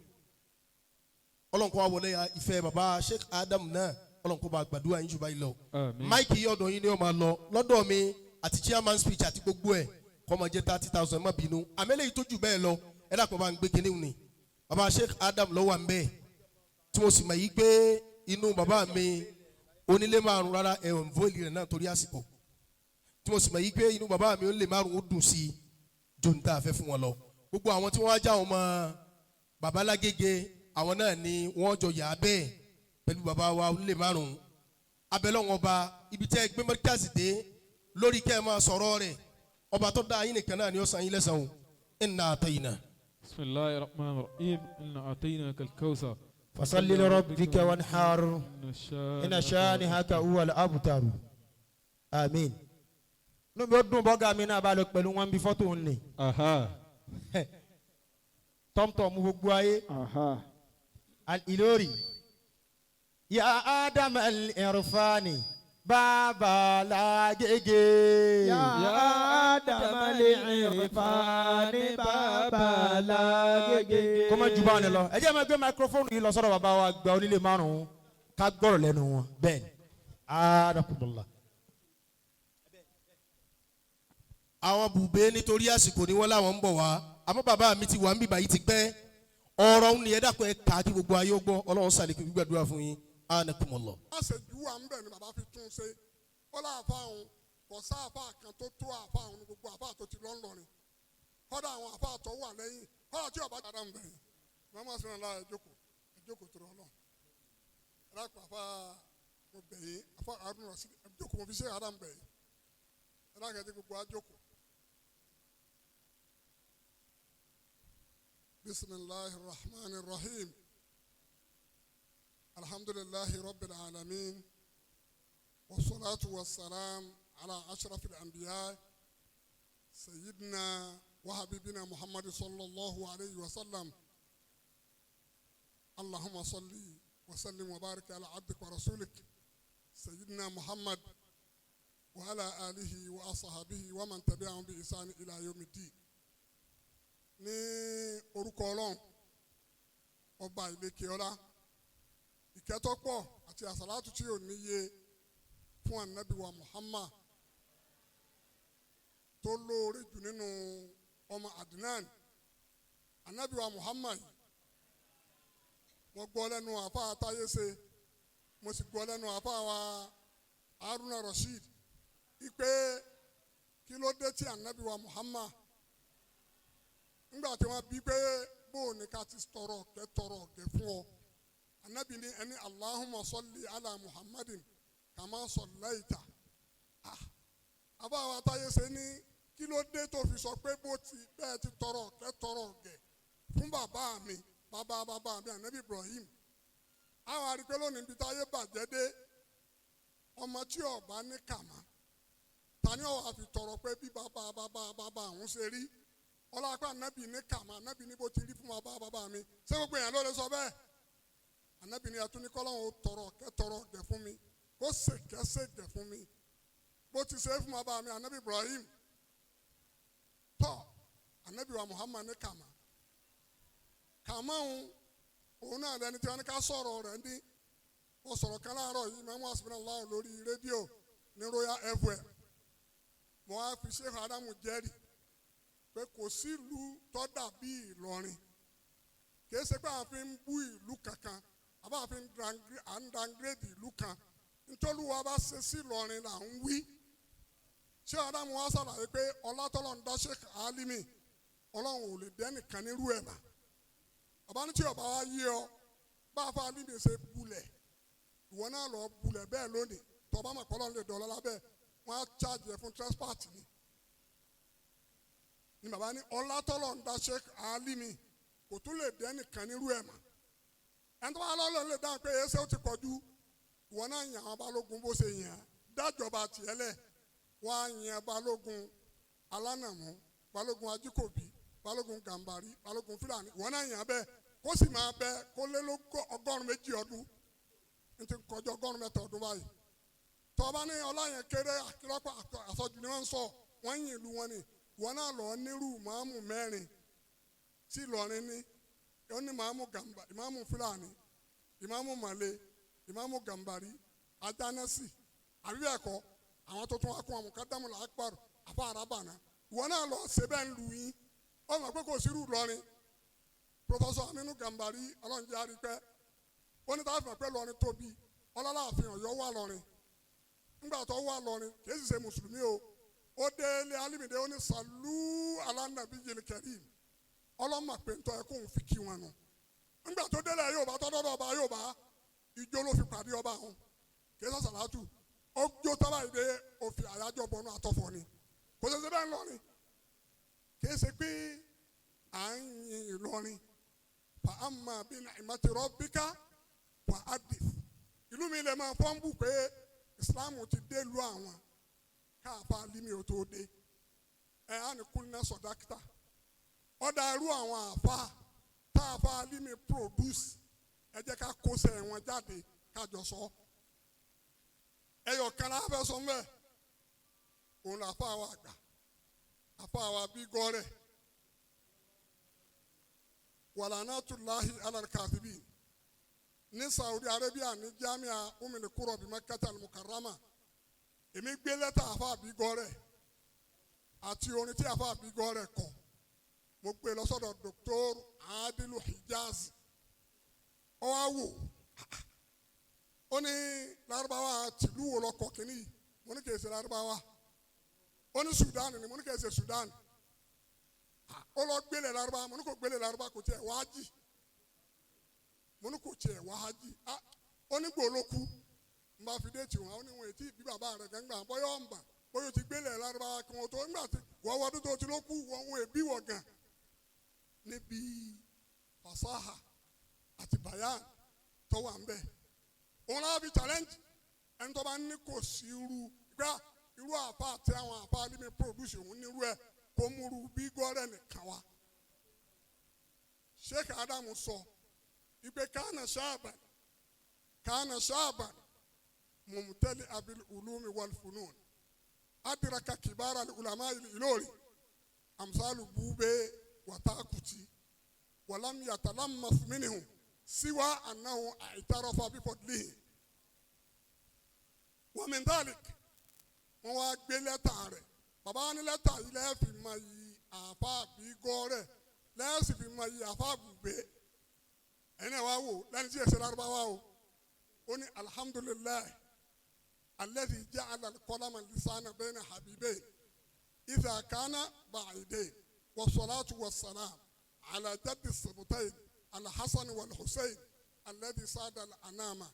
Ọlọ́run kó wá wọlé ya ìfẹ́ bàbá Sheikh Adam náà, Ọlọ́run kó bá gbàdúrà yín jù báyìí lọ. Àmín. Máìkì yìí ọ̀dọ̀ yín ni ó máa lọ lọ́dọ̀ mi àti chairman speech àti gbogbo ẹ̀ kó máa jẹ́ 30,000, má bínú. Àmẹ́lẹ́ yìí tó jù bẹ́ẹ̀ lọ, ẹ dàpọ̀ bá ń gbé kinní ni bàbá Sheikh Adam ló wà ń bẹ́ẹ̀ tí mo sì mọ̀ yí pé inú bàbá mi onílé márùn rárá ẹ̀ ń vóìlì rẹ̀ náà torí àsìkò, tí mo sì mọ̀ yí pé inú bàbá mi onílé márùn ó dùn sí i ju ní tá a fẹ́ fún wọn lọ. Gbogbo àwọn tí wọ́n á já wọn mọ́ bàbá Lágége, àwọn náà ni wọ́n jọ yà á bẹ́ẹ̀ pẹ̀lú bàbá wa onílé márùn. Abẹ́lẹ́ wọn ọba ibi tẹ́ ẹ gbé mọ́ríkàsì dé lórí kẹ́ ẹ máa sọ̀rọ̀ rẹ̀, ọba tó dá yín nìkan náà ni ó san yín lẹ́san o. Inna atayna. بسم الله الرحمن الرحيم إنا أعطيناك الكوثر فصل لربك وانحر إن إن شانئك هو الأبتر. Àmín. Inú mi ó dùn bọ́gà mi náà bá lọ pẹ̀lú wọn bí fọ́tò ń nì. Aha. Tọ́mtọ́mù gbogbo ayé. Aha. Al-Ilori. Ya Adam al-Irfani. Bàbá Lágége. Ya Adam al-Irfani Bàbá Lágége. Kó má ju báwọn lọ. Ẹ jẹ́ máa gbé máikrófóònù yìí lọ sọ́dọ̀ bàbá wa gba onílé márùn-ún ká gbọ́rọ̀ lẹ́nu wọn. Bẹ́ẹ̀ni, adakumullah. Àwọn bùbé nítorí àsìkò ni wọ́n láwọn ń bọ̀ wá, àmọ́ bàbá mi ti wà ń bíbá yìí ti pẹ́. Ọ̀rọ̀ ń ní ẹ dákun ẹ kà á kí gbogbo ayé ó gbọ́. Ọlọ́run sàlékún gbígbàdúrà fún yín. Anakumullah. Àṣejù wà ń bẹ̀ ni bàbá fi tún ṣe. Ó láàfà òun kò sáàfà kan tó tó àfà òun ní gbogbo àfà tó ti lọ ńlọrin, kọ́dà àwọn àfà tó wà lẹ́yìn, kọ́dà tí ọba dára ń bẹ̀ yìí. Màmá sọ̀rọ̀ lára ẹ̀jókòó ẹ̀jókòó tó rọ̀ lọ ẹ̀dàkùn àfà mo bẹ̀ yín, àfà àrùn rọ̀ sí ẹ̀jókòó, mo fi ṣe àrà ń bẹ̀ yín, ẹ̀dàkùn ẹ̀dí gbogbo àjókòó. Bismillahir rahmanir rahim. Alhamdulillahi rabbil alamin. والصلاة والسلام على أشرف الأنبياء سيدنا وحبيبنا محمد صلى الله عليه وسلم. اللهم صل وسلم وبارك على عبدك ورسولك سيدنا محمد وعلى آله وأصحابه ومن تبعهم بإحسان إلى يوم الدين. Ní orúkọ Ọlọ́run ọba ìlékè ọlá, ìkẹ́tọ́pọ̀ àti àsàlátù tí ò níye fún anabi wa Muhammad tó lóore jù nínú ọmọ Adnan. Anabi wa Muhammad, mo gbọ́ lẹ́nu àfa àtayése, mo sì gbọ́ lẹ́nu àfa wa Haruna Rasheed ipe kí ló dé tí anabi wa Muhammad, ńgbà tí wọ́n bí pé bóun ni ká ti tọrọ kẹ́ tọrọ kẹ́ fún ọ, anabi ní ẹni Allahumma salli ala Muhammadin kàmá sọláìta. Àbáwá táyé ṣe ní kí ló dé tó fi sọ pé bó ti bẹ́ẹ̀ ti tọrọ ọ̀kẹ́ tọrọ ọ̀gẹ̀ fún bàbá mi, bàbá bàbá mi ànábì Ibrahim. Àwọn àrípé lónìí ibi táyé bàjẹ́ dé, ọmọ tí ọba ní kàmá tani ọwọ́ àfi tọrọ pé bí bàbá bàbá bàbá àwọn ṣe rí ọlọ́pàá ànábì ní kàmá, ànábì ní bó ti rí fún bàbá bàbá mi. Ṣé gbogbo èèyàn ló lè sọ bẹ́ẹ̀? Ànábì ní ẹtún ní kọ́lọ́hún tọrọ ọ̀kẹ́ tọrọ ọ̀gẹ̀ fún mi, kó ṣèkẹ́ṣègẹ̀ fún mi bó ti ṣe é fún bàbá mi anabi Ibrahim. Tọ́ anabi wa Muhammad ní kàmá kàmá òun náà lẹni tí wọn ní ká sọ̀rọ̀ rẹ̀ ní. Wọ́n sọ̀rọ̀ kan láàárọ̀ yìí, mẹ́mú asibinallah lórí rédíò ní Royal FM. Mo wá fi Sheikh Adamu jẹ́rìí pé kò sí ìlú tó dàbí Ìlọrin. Kì í ṣe pé à ń fi ń bú ìlú kankan àbá à ń downgrade ìlú kan. Ntọ́lúwa bá ṣe sí Ìlọrin là ń wí. Ṣé Adamu wa ṣàlàyé pé ọlátọ́lọ́ ń dá Sheikh Alimi, Ọlọ́run ò lè dẹ́nìkan nírú ẹ̀ mà. Bàbá ní tí ọba wa yé ọ bá a fa Alimi ṣe bulẹ̀, ìwọ náà lọ bulẹ̀ bẹ́ẹ̀ lónìí, tọba mọ̀ pé Ọlọ́run lè dọ̀ lọ́la bẹ́ẹ̀, wọ́n á charge ẹ fún trespass ni. Ni bàbá ní ọlátọ́lọ́ ń dá Sheikh Alimi kò tún lè dẹ́nìkan nírú ẹ̀ mà. Ẹni tó bá lọ́lọ́ lè dáhùn pé ẹsẹ̀ ó ti pọ̀ ju Ìwọ náà yàn àwọn balógun bó ṣe yàn án dájọba tiẹ̀ lẹ̀ wọ́n á yan balógun alánàmú, balógun ajíkòbí, balógun gàmbàrí, balógun fúlàní. Ìwọ náà yàn bẹ́ẹ̀ kó sì máa bẹ kó lé 200 ọdún n ti kọjá 103 ọdún báyìí. Tọ́ba ní ọláyẹn kéré àkìlọ́pọ̀ àsọjù ni wọ́n ń sọ wọ́n yìn ìlú wọn ni. Ìwọ náà lọ nírú màámù 4 tí Ìlọrin ní. Ó ní màámù gàmbà, ìmáàmù fúlàní, ìmáàmù màlẹ, ìmáàmù gàmbàrí, ajánásì àbí bẹ́ẹ̀ kọ́, àwọn tó tún wá kún àwọn kádàmù làákpàrọ̀ àfa àràbànà. Ìwọ náà lọ ṣe bẹ́ẹ̀ ń lu yín. Ó mọ̀ pé kò sírú Ìlọrin. Professor Aminu Gambari ọlọ́njẹ́ àrípẹ́ ó ní táwọn fìmọ̀ pé Ìlọrin tóbi. Ọlọ́láàfin Ọ̀yọ́ wà lọ́rin. Ńgbà tó wà lọ́rin kìí sì ṣe mùsùlùmí o. Ó dé ilé alimide ó ní sàlú alánàbí yìí kẹrìm ọlọ́mọ pé ntọ́ ẹ kóun fi kí wọn nù. Ńgbà tó délẹ̀ yóò bá tọ́dọ́dọ́ ọba yóò bá ijó ló fi pàdé ọba ọ̀hún kìí sọ sàlátù ó jó tọ́lá ìdè òfin àyájọ́ bọnú àtọ̀fọ̀ ni kò ṣe ṣe bẹ́ẹ̀ ńlọrin. Kìí ṣe pé à ń yin Ìlọrin fa amma bi ni'mati rabbika fa hadith. Ìlú mi lè máa fọ́nbù pé Islam ti dé lu àwọn káàfà lími ò tó dé ẹ á ní kúlínà sọ̀dákítà ọ̀dà irú àwọn àfa táàfà lími produce ẹ jẹ́ ká kóṣẹ́ wọn jáde kájọ sọ ẹyọ kan la fẹ́ sọ mbẹ́ òun là àfa wa àgbà àfa wa bí gọ́rẹ̀ wàlànàtúláhi alàlkàtìbí ní Saudi Arabia ní jamia umil kúrọ̀ bí Makkah al-Mukarrama. Èmi gbé lẹ́tà àfa àbí gọ́rẹ̀ àti orin tí àfa àbí gọ́rẹ̀ kọ mo gbé lọ sọ́dọ̀ Dr. Adilu Hijaz. Ó wá wò ó ní Lárúbáwá tìlú wo lọkọ kínní yìí? Mo ní kìí ṣe Lárúbáwá. Ó ní Sudan ni. Mo ní kìí ṣe Sudan. Ó lọ gbélé Lárúbáwá. Mo ní kò gbélé Lárúbáwá, kò tiẹ̀ wá jì. Mo ní kò tiẹ̀ wá jì. Ó ní gbòòlókù n bá fi déètì wọn. Ó ní wọn ètí bí bàbá rẹ̀ gángan bóyá ọ̀nba bóyá o ti gbélé Lárúbáwá kí wọn tó ńgbà tí wọ́n wọ́n tó ti ló kú wọn wọn èbí wọ̀ gan níbi fasaha àti bayan tó wà ń bẹ̀. Òun náà fi challenge ẹni tó bá ní kò sí irú gbá irú àfa àti àwọn àfa alimi produce òun nírú ẹ kó múru bí gọ́rẹ́ nìkan wá. Sheikh Adamu sọ ìgbé kánà ṣáàbàn kánà ṣáàbàn mumtali abil ulumi wal funun adraka kibara al ulama Ìlọrin amsalu bube watakuti walam yatalammas minhum siwa annahu i'tarafa bifadlihi wa min dhalik. Wọ́n wá gbé lẹ́tà rẹ̀. Bàbá ní lẹ́tà yìí lẹ́ẹ̀fì máa yí àfa àbí gọ́rẹ̀ lẹ́ẹ̀sì fi máa yí àfa àbùgbé. Ẹ̀yin náà wá wò lẹ́ni tí ẹ̀sẹ̀ Lárúbáwá o. Ó ní alhamdulilayi alladhi ja'ala al-qalama lisana bayna habibayn idha kana ba'idayn wassalatu wassalam ala jaddi as-sibtayn al-hasan wal-husayn alladhi sada al-anama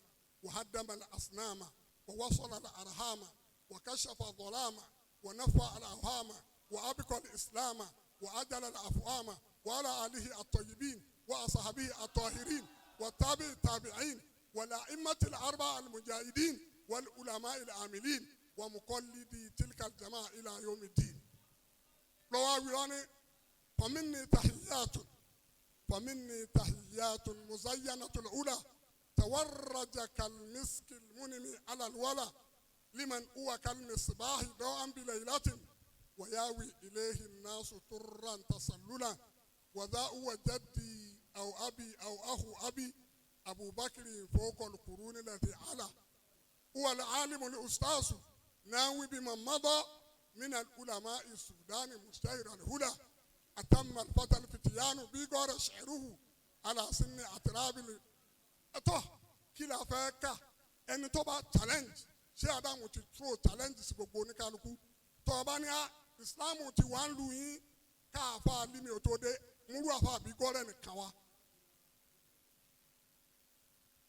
wa haddama al-asnama wa wasala al-arhama wa kashafa adh-dhalama wa nafa al-awhama wa abqa al-islama wa ajala al-afwama wa ala alihi at-tayyibin wa ashabihi at-tahirin wa tabi'i tabi'in والأئمة الأربعة المجاهدين والعلماء العاملين ومقلدي تلك الجماعة إلى يوم الدين. لو أولاني فمني تحيات فمني تحيات مزينة الأولى تورج كالمسك المنم على الولا لمن هو كالمصباح ضوءا بليلة وياوي إليه الناس طرا تسللا وذا هو جدي أو أبي أو أخو أبي أبو بكر فوق القرون التي على هو العالم الأستاذ ناوي بمن مضى من العلماء السودان مشتهر الهدى أتم الفتى الفتيان بيغور شعره على سن أتراب ẹtọ kí la fẹ́ kà ẹni tó bá challenge ṣé Adamu ti throw challenge sí gbogbo oníkálukú tó o bá ní a Islam ti wà ń lu yín káàfà lími ò tó dé múrú àfà àbí gọ́rẹ́ nìkan wa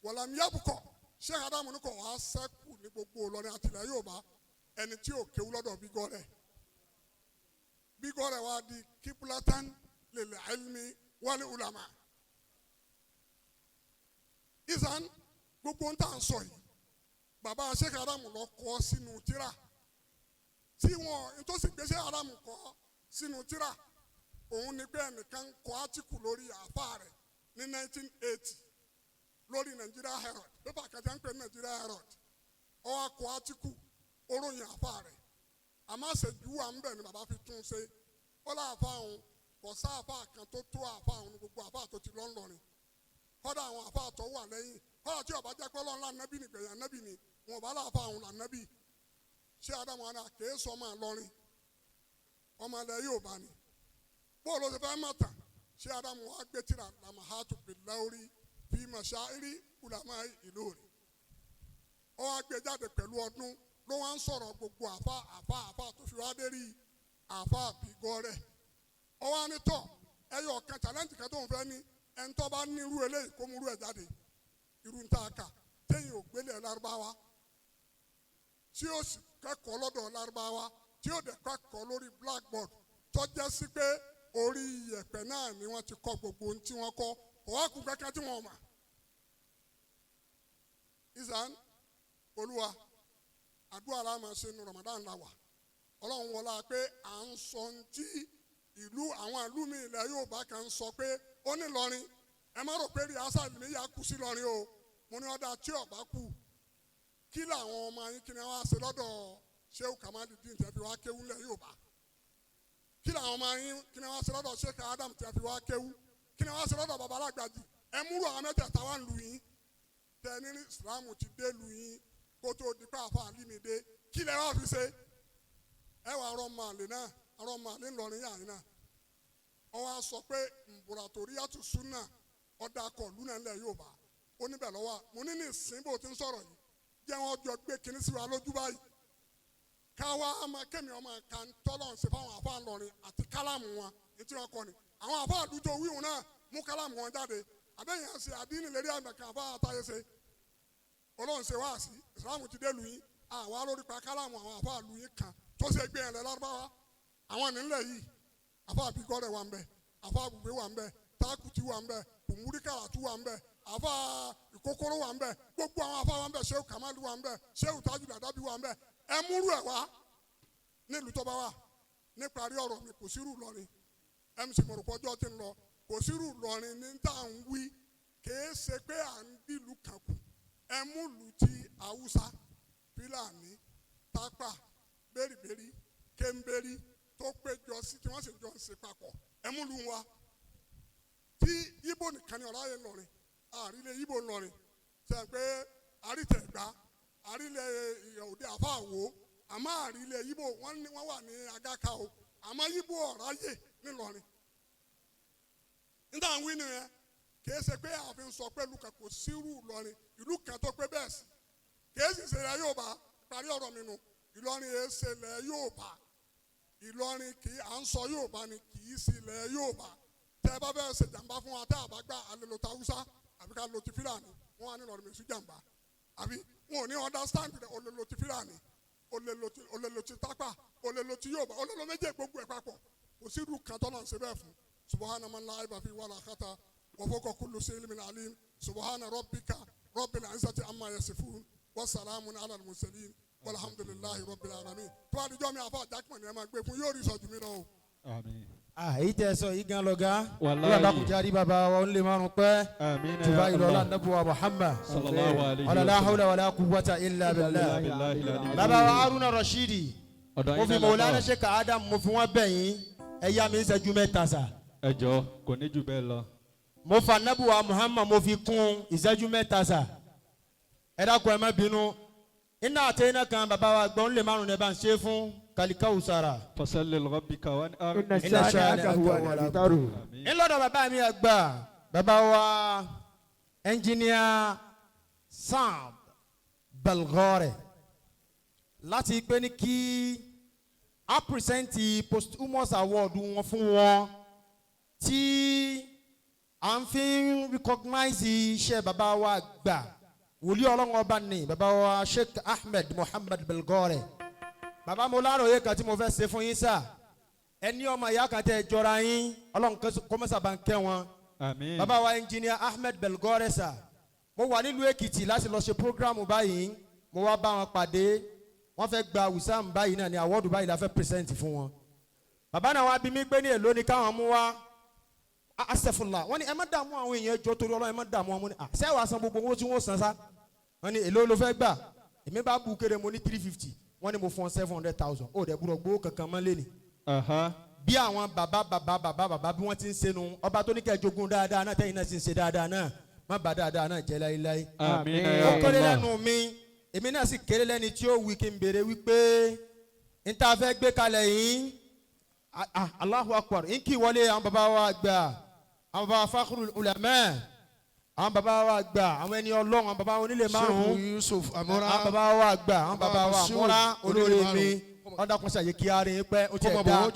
wọ̀làmí yabukọ̀ ṣé Adamu ní kò wá sẹ́kù ní gbogbo Ìlọrin àtìlẹ́ Yorùbá ẹni tí ò kéwú lọ́dọ̀ bí gọ́rẹ́ bí gọ́rẹ́ wa di kíbulatan lil ilmi wal ulama. Ìsàn gbogbo ń tà ń sọ yìí Bàbá Sheikh Adam lọ kọ sínú tírà tí wọn nítòsí gbé Sheikh Adam kọ sínú tírà òun ni pé ẹnìkan kọ átíkù lórí àáfàá rẹ̀ ní 1980 lórí Nigeria Herald, pépà kan tí wọ́n ń pè ní Nigeria Herald. Ó wá kọ átíkù oróyìn àáfàá rẹ̀, àmọ́ àṣejù wà ń bẹ̀ ni bàbá fi tún un ṣe. Ó láàfáà òun kò sáàfáà kan tó tó àáfàá òun ní gbogbo àáfàá tó ti lọ́nlọ́rin, kọ́dà àwọn àáfàá tó wà lẹ́yìn, kọ́dà tí ó bá jẹ́ pé Ọlọ́run lànàbí nìgbẹ̀yìn ànábì ni wọn ò bá láàfáà òun lànàbí. Ṣé Ádámù àná kèé sọ ọmọ Ìlọrin, ọmọ ilẹ̀ Yorùbá ni, bóòlù ó ti fẹ́ mọ̀ tán. Ṣé Ádámù wá gbé tírà Lamahatu Bilauri fi Mashairi Ulama Ìlọrin, ó wá gbé jáde pẹ̀lú ọdún ló wá ń sọ̀rọ̀ gbogbo àfa àfa àfa tó fi wá dé rí àfa àbígọ́ rẹ̀. Ó wá ní tọ̀ ẹyọ kan challenge kan tó ń fẹ́ ní ẹni tó bá ní irú eléyìí kó mú irú ẹ̀ jáde, irú ń tá a kà téyìn ò gbélé Lárúbáwá, tí ó sì kẹ́kọ̀ọ́ lọ́dọ̀ Lárúbáwá, tí ó dẹ̀ kẹ́kọ̀ọ́ lórí blackboard, tó jẹ́ sí pé orí iyẹ̀pẹ̀ náà ni wọ́n ti kọ́ gbogbo ohun tí wọ́n kọ́, kò wá kú kankan tí wọ́n mọ̀. Ìsàn Olúwa, àdúrà la máa ṣe nu Ramadan la wà. Ọlọ́run wọlá pé à ń sọ ohun tí ìlú àwọn ìlú mi ilẹ̀ Yorùbá kan sọ pé ó ní Ìlọrin. Ẹ má rò pé rí asa mi yà kú sí Ìlọrin o. Mo ní ọ̀dà tí ọ̀bá kú, kí làwọn ọmọ yín kí ni wọ́n á ṣe lọ́dọ̀ Shehu Kamaludin tẹ́ fi wá kéwú lẹ̀ Yorùbá? Kí làwọn ọmọ yín kí ni wọ́n á ṣe lọ́dọ̀ Sheikh Adam tẹ́ fi wá kéwú? Kí ni wọ́n á ṣe lọ́dọ̀ Baba Alágbàjì? Ẹ múrò àwọn mẹ́tẹ̀ẹ̀ta wá ń lu yín tẹ ní Islam ti dé lu yín kó tó di pé àfa àlímì dé, kí lẹ wá fi ṣe? Ẹ wà arọ màlè náà, arọ màlè ńlọrin yà yín náà. Wọ́n wá sọ pé mbùràtòríyàtù súnà ọ̀dà kọ̀ lúnà ńlẹ̀ Yorùbá ó níbẹ̀ lọ́wọ́. Mo ní ní ìsín bó ti ń sọ̀rọ̀ yìí jẹ́ wọ́n jọ gbé kinní sí wa lójú báyìí, káwa ama kémi ọmọ kan tọ́lọ̀ ń ṣe fáwọn àfa ńlọrin àti kálámù wọn ní tí wọ́n kọ́ ni àwọn àfa àdújọ wíwùn náà mú kálámù wọn jáde. Àbẹ́yẹn ṣe àdínì lérí àgbà kan àfa àtàyè ṣe Ọlọ́run ṣe wáàsí ìsìlámù ti dé lu yín, àwa lórí pa kálámù àwọn àfa lu yín kan tó ṣe gbé yẹn lẹ Lárúbáwá àwọn nílẹ̀ yìí. Àfa àbíkọ́rẹ̀ wà ń bẹ, àfa àbùgbé wà ń bẹ, tákùtì wà ń bẹ, kùmúríkàràtú wà ń bẹ, àfa ìkókóró wà ń bẹ, gbogbo àwọn àfa wà ń bẹ, Shehu Kamalu wà ń bẹ, Shehu Tajul Adabi wà ń bẹ. Ẹ múrú ẹ wá nílùú tó bá wà. Níparí ọ̀rọ̀ mi, kò sírù Ìlọrin mc mọ̀rọ̀pọ̀jọ́ ti ń lọ, kò sírù Ìlọrin ní tá à ń wí. Kìí ṣe pé à ń dìlù kan kù. Ẹ múlù ti Haúsá, Fúlàní, Tápà, bẹ́rìbẹ́rì, kéńbẹ́rì tó péjọ sí tí wọ́n sì jọ ń ṣe papọ̀. Ẹ múlù wa tí Ibo nìkan ni ọ̀rá yẹn lọrin àrílẹ̀ Ibo ńlọrin sẹ́yìn pé àrítẹ̀gbá àrílẹ̀ òde àfáàwò, àmọ́ àrílẹ̀ Ibo wọ́n ní wọ́n wà ní Agaka o, àmọ́ Ibo ọ̀rá yè ńlọrin. Níta ń wí nìyẹn, kìí ṣe pé àfi ń sọ pé ìlú kan kò sírù Ìlọrin, ìlú kan tó pé bẹ́ẹ̀ sí kìí sì ṣe ilẹ̀ Yorùbá. Parí ọ̀rọ̀ mi nù, Ìlọrin yẹn ṣe ilẹ̀ Yorùbá. Ìlọrin kì í à ń sọ Yorùbá ni, kì í sí ilẹ̀ Yorùbá. Tẹ́ ẹ bá bẹ́ẹ̀ ṣe jàǹbá fún wa, tẹ́ a bá gbà alẹ́ lo ta Haúsá àbí ká lo ti Fúlàní, wọn wà ní Ìlọrin mi sí jàǹbá àbí wọn ò ní understand rẹ. O lè lo ti Fúlàní, o lè lo ti Tápà, o lè lo ti Yorùbá, o lè lo méjèèjì, gbogbo ẹ̀ papọ̀. Kò sí irú kan tọ́lọ̀ ń ṣe bẹ́ẹ̀ fún. Subhana man la aiba fi wala khata wa fawqa kulli shay'in alim. Subhana rabbika rabbil izzati amma yasifun wa salamun ala al mursalin walhamdulillahi rabbil alamin. Tó a dijọ́ mi àfa àjákùmọ̀ ni ẹ máa gbé fún yóò rí sọ́jú mi lọ o. Àmín. Èyí tẹ́ sọ yìí gan lọ́gá. Wàláhì. Ọlọ́run dákun jáde bàbá wa ó lè márùn pẹ́. Àmín ya Tuba ìlú ọlá Allah. nàbùwà Muhammad. Sallallahu alayhi wa Ọlọ́lá sallam. hawla wàlá quwwata illa billah. Billahi al-ali. Bàbá wa Haruna Rashidi. Ọ̀dọ̀ Mo yín fi náà Mọ̀lánà látọ̀. Sheikh Adam, mo fi wọ́n bẹ̀ yín. Ẹ yá mi ń ṣẹ́jú mẹ́ta sà. Ẹ jọ̀ọ́, kò ní jù bẹ́ẹ̀ lọ. Mo fa nàbùwà Muhammad, mo fi kún ìṣẹ́jú mẹ́ta sà. Ẹ dákun, ẹ má bínú. Iná àti iná kan bàbá wa gbọ́n lè márùn-ún ẹ bá ń ṣe fún Kalikawusara. Fasalli li rabbika wanhar. Inna Inna shani'aka shani'aka huwa huwa al-abtar. Àmín. Ńlọ́dọ̀ bàbá mi àgbà, bàbá wa ẹnjìníà Sam Belgore, láti pé ní kí a pírísẹ́ǹtì posthumous award wọn fún wọn tí à ń fi ń recognize iṣẹ́ bàbá wa àgbà, wòlíì Ọlọ́run ọba ní bàbá wa Sheikh Ahmed Muhammad Belgore. Bàbá, mo láròyé kan tí mo fẹ́ ṣe fún yín sà. Ẹni ọmọ ìyá kan tẹ jọra yín, Ọlọ́run kọ́mọ́sà bá ń kẹ́ wọn. Àmín. Bàbá wa engineer Ahmed Belgore sà, mo wà nílùú Èkìtì láti lọ ṣe programu báyìí. Mo wá bá wọn pàdé, wọ́n fẹ́ gba Wissam báyìí náà ní award báyìí la fẹ́ present fún wọn. Bàbá náà wá bí mi pé ní èló ni káwọn mú wá. Asẹ̀fúnla wọ́n ní ẹ má dààmú àwọn èèyàn, ẹjọ́ torí Ọlọ́run, ẹ má dààmú wọn. Mo ní à ṣé wàá san gbogbo owó tí wọ́n san sá? Wọ́n ní èló ló fẹ́ gbà? Èmi bá bu kéré, mo ní 350. Wọ́n ní mo fún ọ 700,000, ó dẹ̀ gbúdọ̀ gbowó kankan mọ́ lẹ́nìí. Bí àwọn bàbá bàbá bàbá bàbá bí wọ́n ti ń senu, ọba tó ní kẹ́ jogún dáadáa náà, tẹ́yìn náà sì ń ṣe dáadáa náà, má bà dáadáa náà jẹ́ láéláé. Àmín. Ó kéré lẹ́nu mi, èmi náà sì kéré lẹ́ni tí ó wí kí n béèrè wípé n ta fẹ́ gbé kalẹ̀ yìí. Allahu Akbar, n kì í wọlé àwọn bàbá wa gbà, àwọn bàbá Fakhrul Ulama, àwọn bàbá wa gbà, àwọn ẹni Ọlọ́run, àwọn bàbá onílé márùn-ún, Sheikh Yusuf Amora, àwọn bàbá wa gbà, àwọn bàbá wa Amora, olórí mi, ọ̀dàkùnṣe àyè kí arin pẹ́ ó tiẹ̀ dá.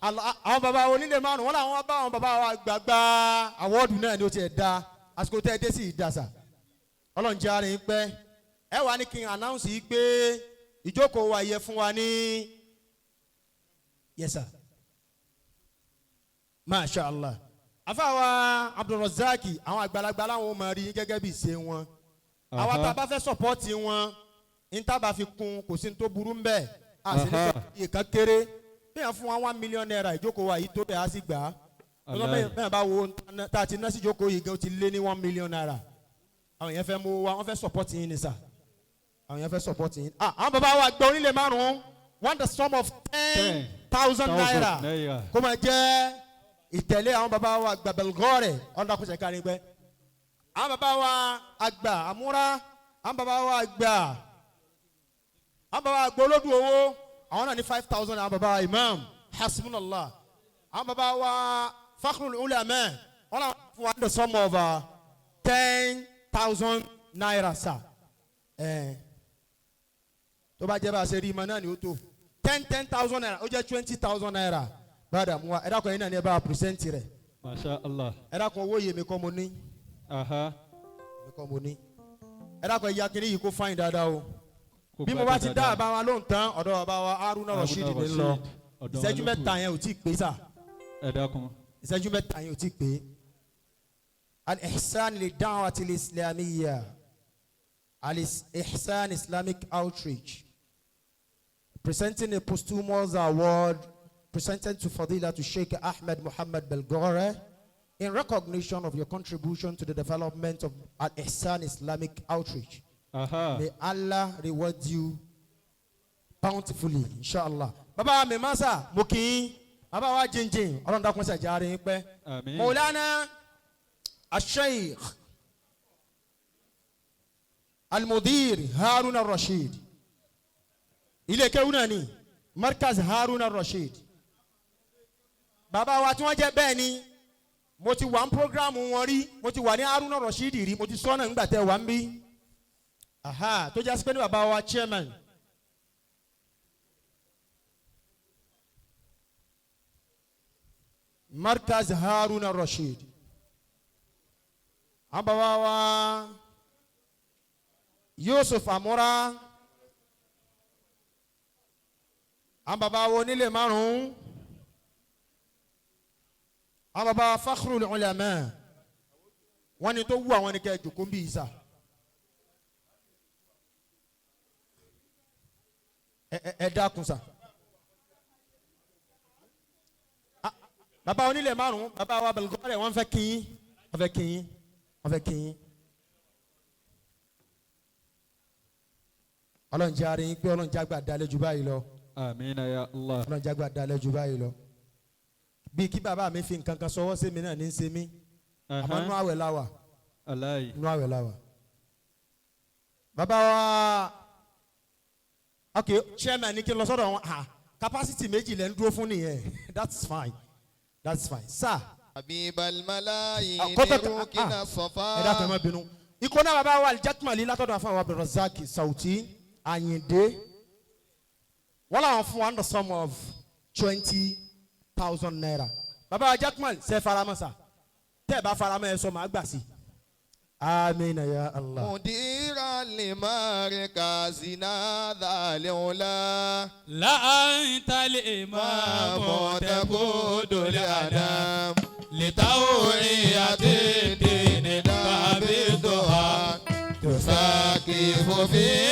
Àwọn bàbá onílé márùn wọn làwọn bá àwọn bàbá wa gbàgbà àwọ́ọ̀dù náà ni ó tiẹ̀ da. Àsìkò tẹ́ ẹ dé sí ìdásà, Ọlọ́run jẹ́ arin pẹ́. Ẹ wà ní kí n announce yìí pé ìjókòó wa yẹ fún wa ní. Yes sir, masha Allah. Afáwa Abdulrasaki, àwọn àgbàlagbà làwọn ò máa rí gẹ́gẹ́ bí ìṣe wọn. Àwa tá a bá fẹ́ support wọn, ní tá a bá fi kún, kò sí ní tó burú ń bẹ̀. A sì ní sọ iye kan kéré bí yẹn fún wa ₦1 million, ìjókòó wa yìí tó bẹ̀, á sì gbà á. Bẹ́ẹ̀ bá wo tá a ti ná sí ìjókòó yìí gan, ó ti lé ní ₦1 million. Àwọn yẹn fẹ́ mú wa, wọ́n fẹ́ support yín ni sà, àwọn yẹn fẹ́ support yín. Àwọn bàbá wa gbọ́ onílé márùn-ún, one the sum of ₦10,000 kó máa jẹ́ ìtẹ̀lé àwọn bàbá wa àgbà Belgore ọ̀dàkùnṣe kárí gbẹ́. Àwọn bàbá wa àgbà àmúra, àwọn bàbá wa àgbà, àwọn bàbá àgbà olódù owó, àwọn náà ní 5,000. Àwọn bàbá wa imam hasbunallah, àwọn bàbá wa Fakhrul Ulama, wọn làwọn fún wa the sum of ₦10,000 sa. Tó bá jẹ́ bá a ṣe rí i ma náà ni ó tó ₦10,000, ó jẹ́ ₦20,000. Bàdà mu wa, ẹ dákun, yín náà ni ẹ bá a present rẹ̀. Masha Allah. Ẹ dákun, owó yèmí kọ́ mo ní. Èmi kọ́ mo ní. Ẹ dákun, ẹ ya kiri yìí kó fáyín dáadáa o. Bí mo bá ti dá àbá wa lóhùn tán, ọ̀dọ̀ bàbá wa Haruna Rasheed ní lọ. Ìṣẹ́jú 3 yẹn ò tí ì pé sà. Ẹ dákun. Ìṣẹ́jú 3 yẹn ò tí ì pé. Al-Ihsan li-Da'wati al-Islamiyya, Al-Ihsan Islamic Outreach, presenting a posthumous award presented to Fadila to Sheikh Ahmed Muhammad Belgore in recognition of your contribution to the development of Al-Ihsan Islamic Outreach. May Allah reward you bountifully, inshallah. Bàbá mi masa, mo kì í, bàbá wa jíjìn, Ọlọ́run dákun ṣe àjàre yín pẹ́. Àmín. Maulana Asheikh Al-Mudir Haruna Rasheed. Ilé kéwú náà ni Markaz Haruna Rasheed. Bàbá wa tí wọ́n jẹ́ bẹ́ẹ̀ ni, mo ti wà ní programu wọn rí, mo ti wà ní Haruna Rasheed rí, mo ti sọ́nà nígbà tẹ́ wà ń bí. Aha, tó jásí pé ní bàbá wa chairman. Markaz Haruna Rasheed. Àwọn bàbá wa Yusuf Amora, àwọn bàbá wa onílé márùn-ún, àwọn bàbá wa Fakhrul Ulama, wọ́n ní tó wú àwọn ní kẹ́ jòkó ń bí ìsà. Ẹ dákun sà. Bàbá onílé márùn-ún, bàbá wa Belgore, wọ́n fẹ́ kí yín, wọ́n fẹ́ kí yín, wọ́n fẹ́ kí yín. Ọlọ́run jẹ́ arin pé Ọlọ́run jẹ́ àgbà dalẹ̀ jù báyìí lọ. Àmín ya Allah. Ọlọ́run jẹ́ àgbà dalẹ̀ jù báyìí lọ. Bí kí bàbá mi fi nǹkan kan sọwọ́ sí mi náà ní í ṣe mí. Àmọ́ nú àwẹ̀ la wà. Aláì. Nú àwẹ̀ la wà. Bàbá wa, ok, chairman ní kí n lọ sọ́dọ̀ wọn. Ah, capacity méjì lẹ́ ń dúró fún nìyẹn. That's fine, that's fine sir. Habibal malayi rukina safa. Ẹ dákun, ẹ má bínú. Ikọ̀ náà, bàbá wa Aljatumali, látọ̀dọ̀ àfọwọ́ Abdulrasaq Sauti Ayinde, wọ́n làwọn fún wa the sum of ₦20,000. Bàbá wa Jatumali, ṣe faramọ́ sa? Tẹ́ ẹ bá faramọ́, ẹ sọ, màá gbà sí. Amina ya Allah. Mudira limarikazina dhalila. La anta al-imamu taqudul anam litawiyati dini tabiduha tusakifu fi.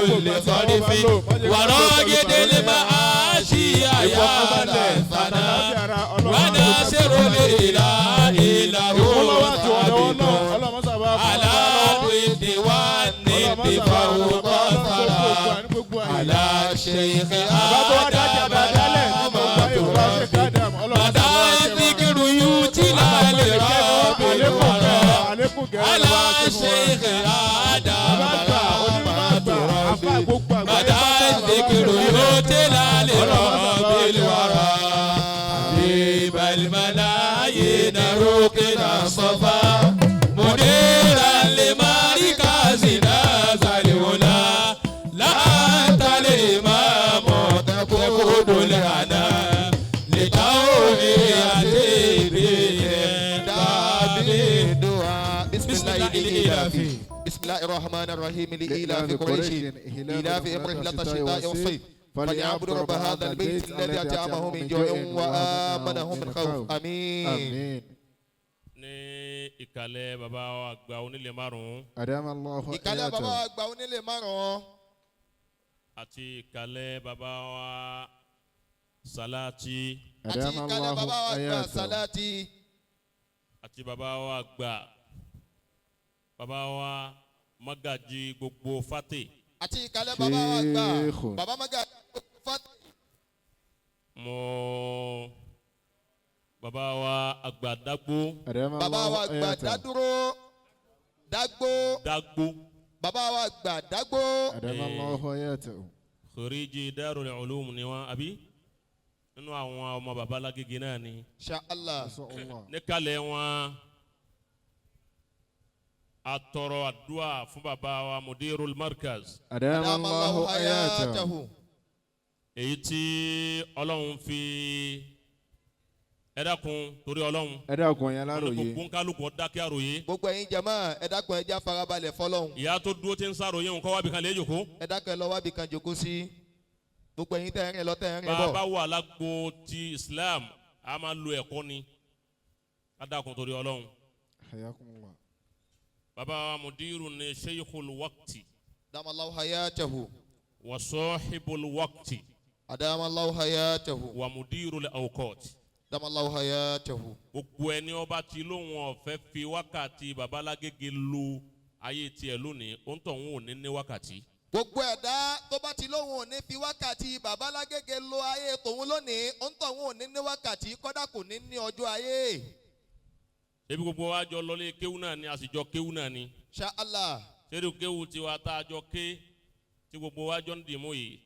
كل طرف وراجد المعاشي يا ثنا وناصر الإله له ثابت على ضد والند فوق الثرى على الشيخ آدم بدا الذكر يتلى لرب الورى على الشيخ آدم بدا الذكر يتلى لرب الورى حبيب الملايين ركن الصفا مديرا لمركزنا ذا العلا لا أنت الإمام تقود الأنام لتوعية بسم الله الإلاف بسم الله الرحمن الرحيم لإلاف قريش إلاف رحلة الشتاء والصيف فليعبدوا رب هذا البيت الذي أطعمهم من جوع وآمنهم من خوف آمين آمين. Ní ìkàlẹ̀ bàbá wa àgbà onílé márùn-ún أدام الله Ìkàlẹ̀ bàbá حياته. wa àgbà onílé márùn-ún àti ìkàlẹ̀ bàbá wa Salati àti أدام ìkàlẹ̀ الله bàbá wa àgbà حياته. Salati àti bàbá wa àgbà bàbá wa Magaji gbogbo Fati àti ìkàlẹ̀ bàbá wa àgbà Sheikh. bàbá Magaji Fati mo bàbá wa àgbà Dagbo أدام bàbá الله wa àgbà حياته. Dádúró Dágbó Dagbo bàbá wa àgbà Dágbó أدام الله حياته. Khariji Darul Ulum ni wọn àbí nínú àwọn ọmọ bàbá Lágége náà ni Insha Allah. ما شاء الله. níkàlẹ̀ wọn atọrọ àdúrà fún bàbá wa Mudirul Markaz أدام أدام الله الله حياته. حياته. èyí tí Ọlọ́run fi ẹ dákun torí Ọlọ́run Ẹ dákun yẹn wọn ní láròyé. gbogbo nkálukú dákẹ́ àròyé Gbogbo ẹ̀yin jama ẹ dákun ẹ já farabalẹ̀ fọlọ́hún ìyá tó dúró tí ń sàròyé òun kọ́ wábi kan lè jòkó ẹ dákun ẹ lọ wábi kan jòkó sí gbogbo ẹ̀yin tẹ́ ẹ rìn lọ tẹ́ ẹ rìn bàbá bọ̀ wà lágbo ti Islam a máa lo ẹ̀kọ́ ni ẹ dákun torí Ọlọ́run حياكم الله. bàbá wa Mudiru ni Sheikhul Waqti Adamallahu hayatahu wa Sahibul Waqti Adamallahu hayatahu wa Mudirul Awqat Adamallahu hayatahu. Gbogbo ẹni ọba tí lóun ọ̀fẹ́ fi wákàtí babalágége lu ayé tiẹ̀ lónìí ó ń tọ̀hún ò ní ní wákàtí. Gbogbo ẹ̀dá tó bá ti lóun ò ní fi wákàtí babalágége lo ayé tòun lónìí ó ń tọ̀hún ò ní ní wákàtí kọ́dà kò ní ní ọjọ́ ayé. Ebi gbogbo wa jọ lọlé kéwú náà ni a sì jọ kéwú náà ni. Insha Allah. Sẹ́rù kéwú tiwa tá a jọ ké tí gbogbo wa jọ ń dìímú yìí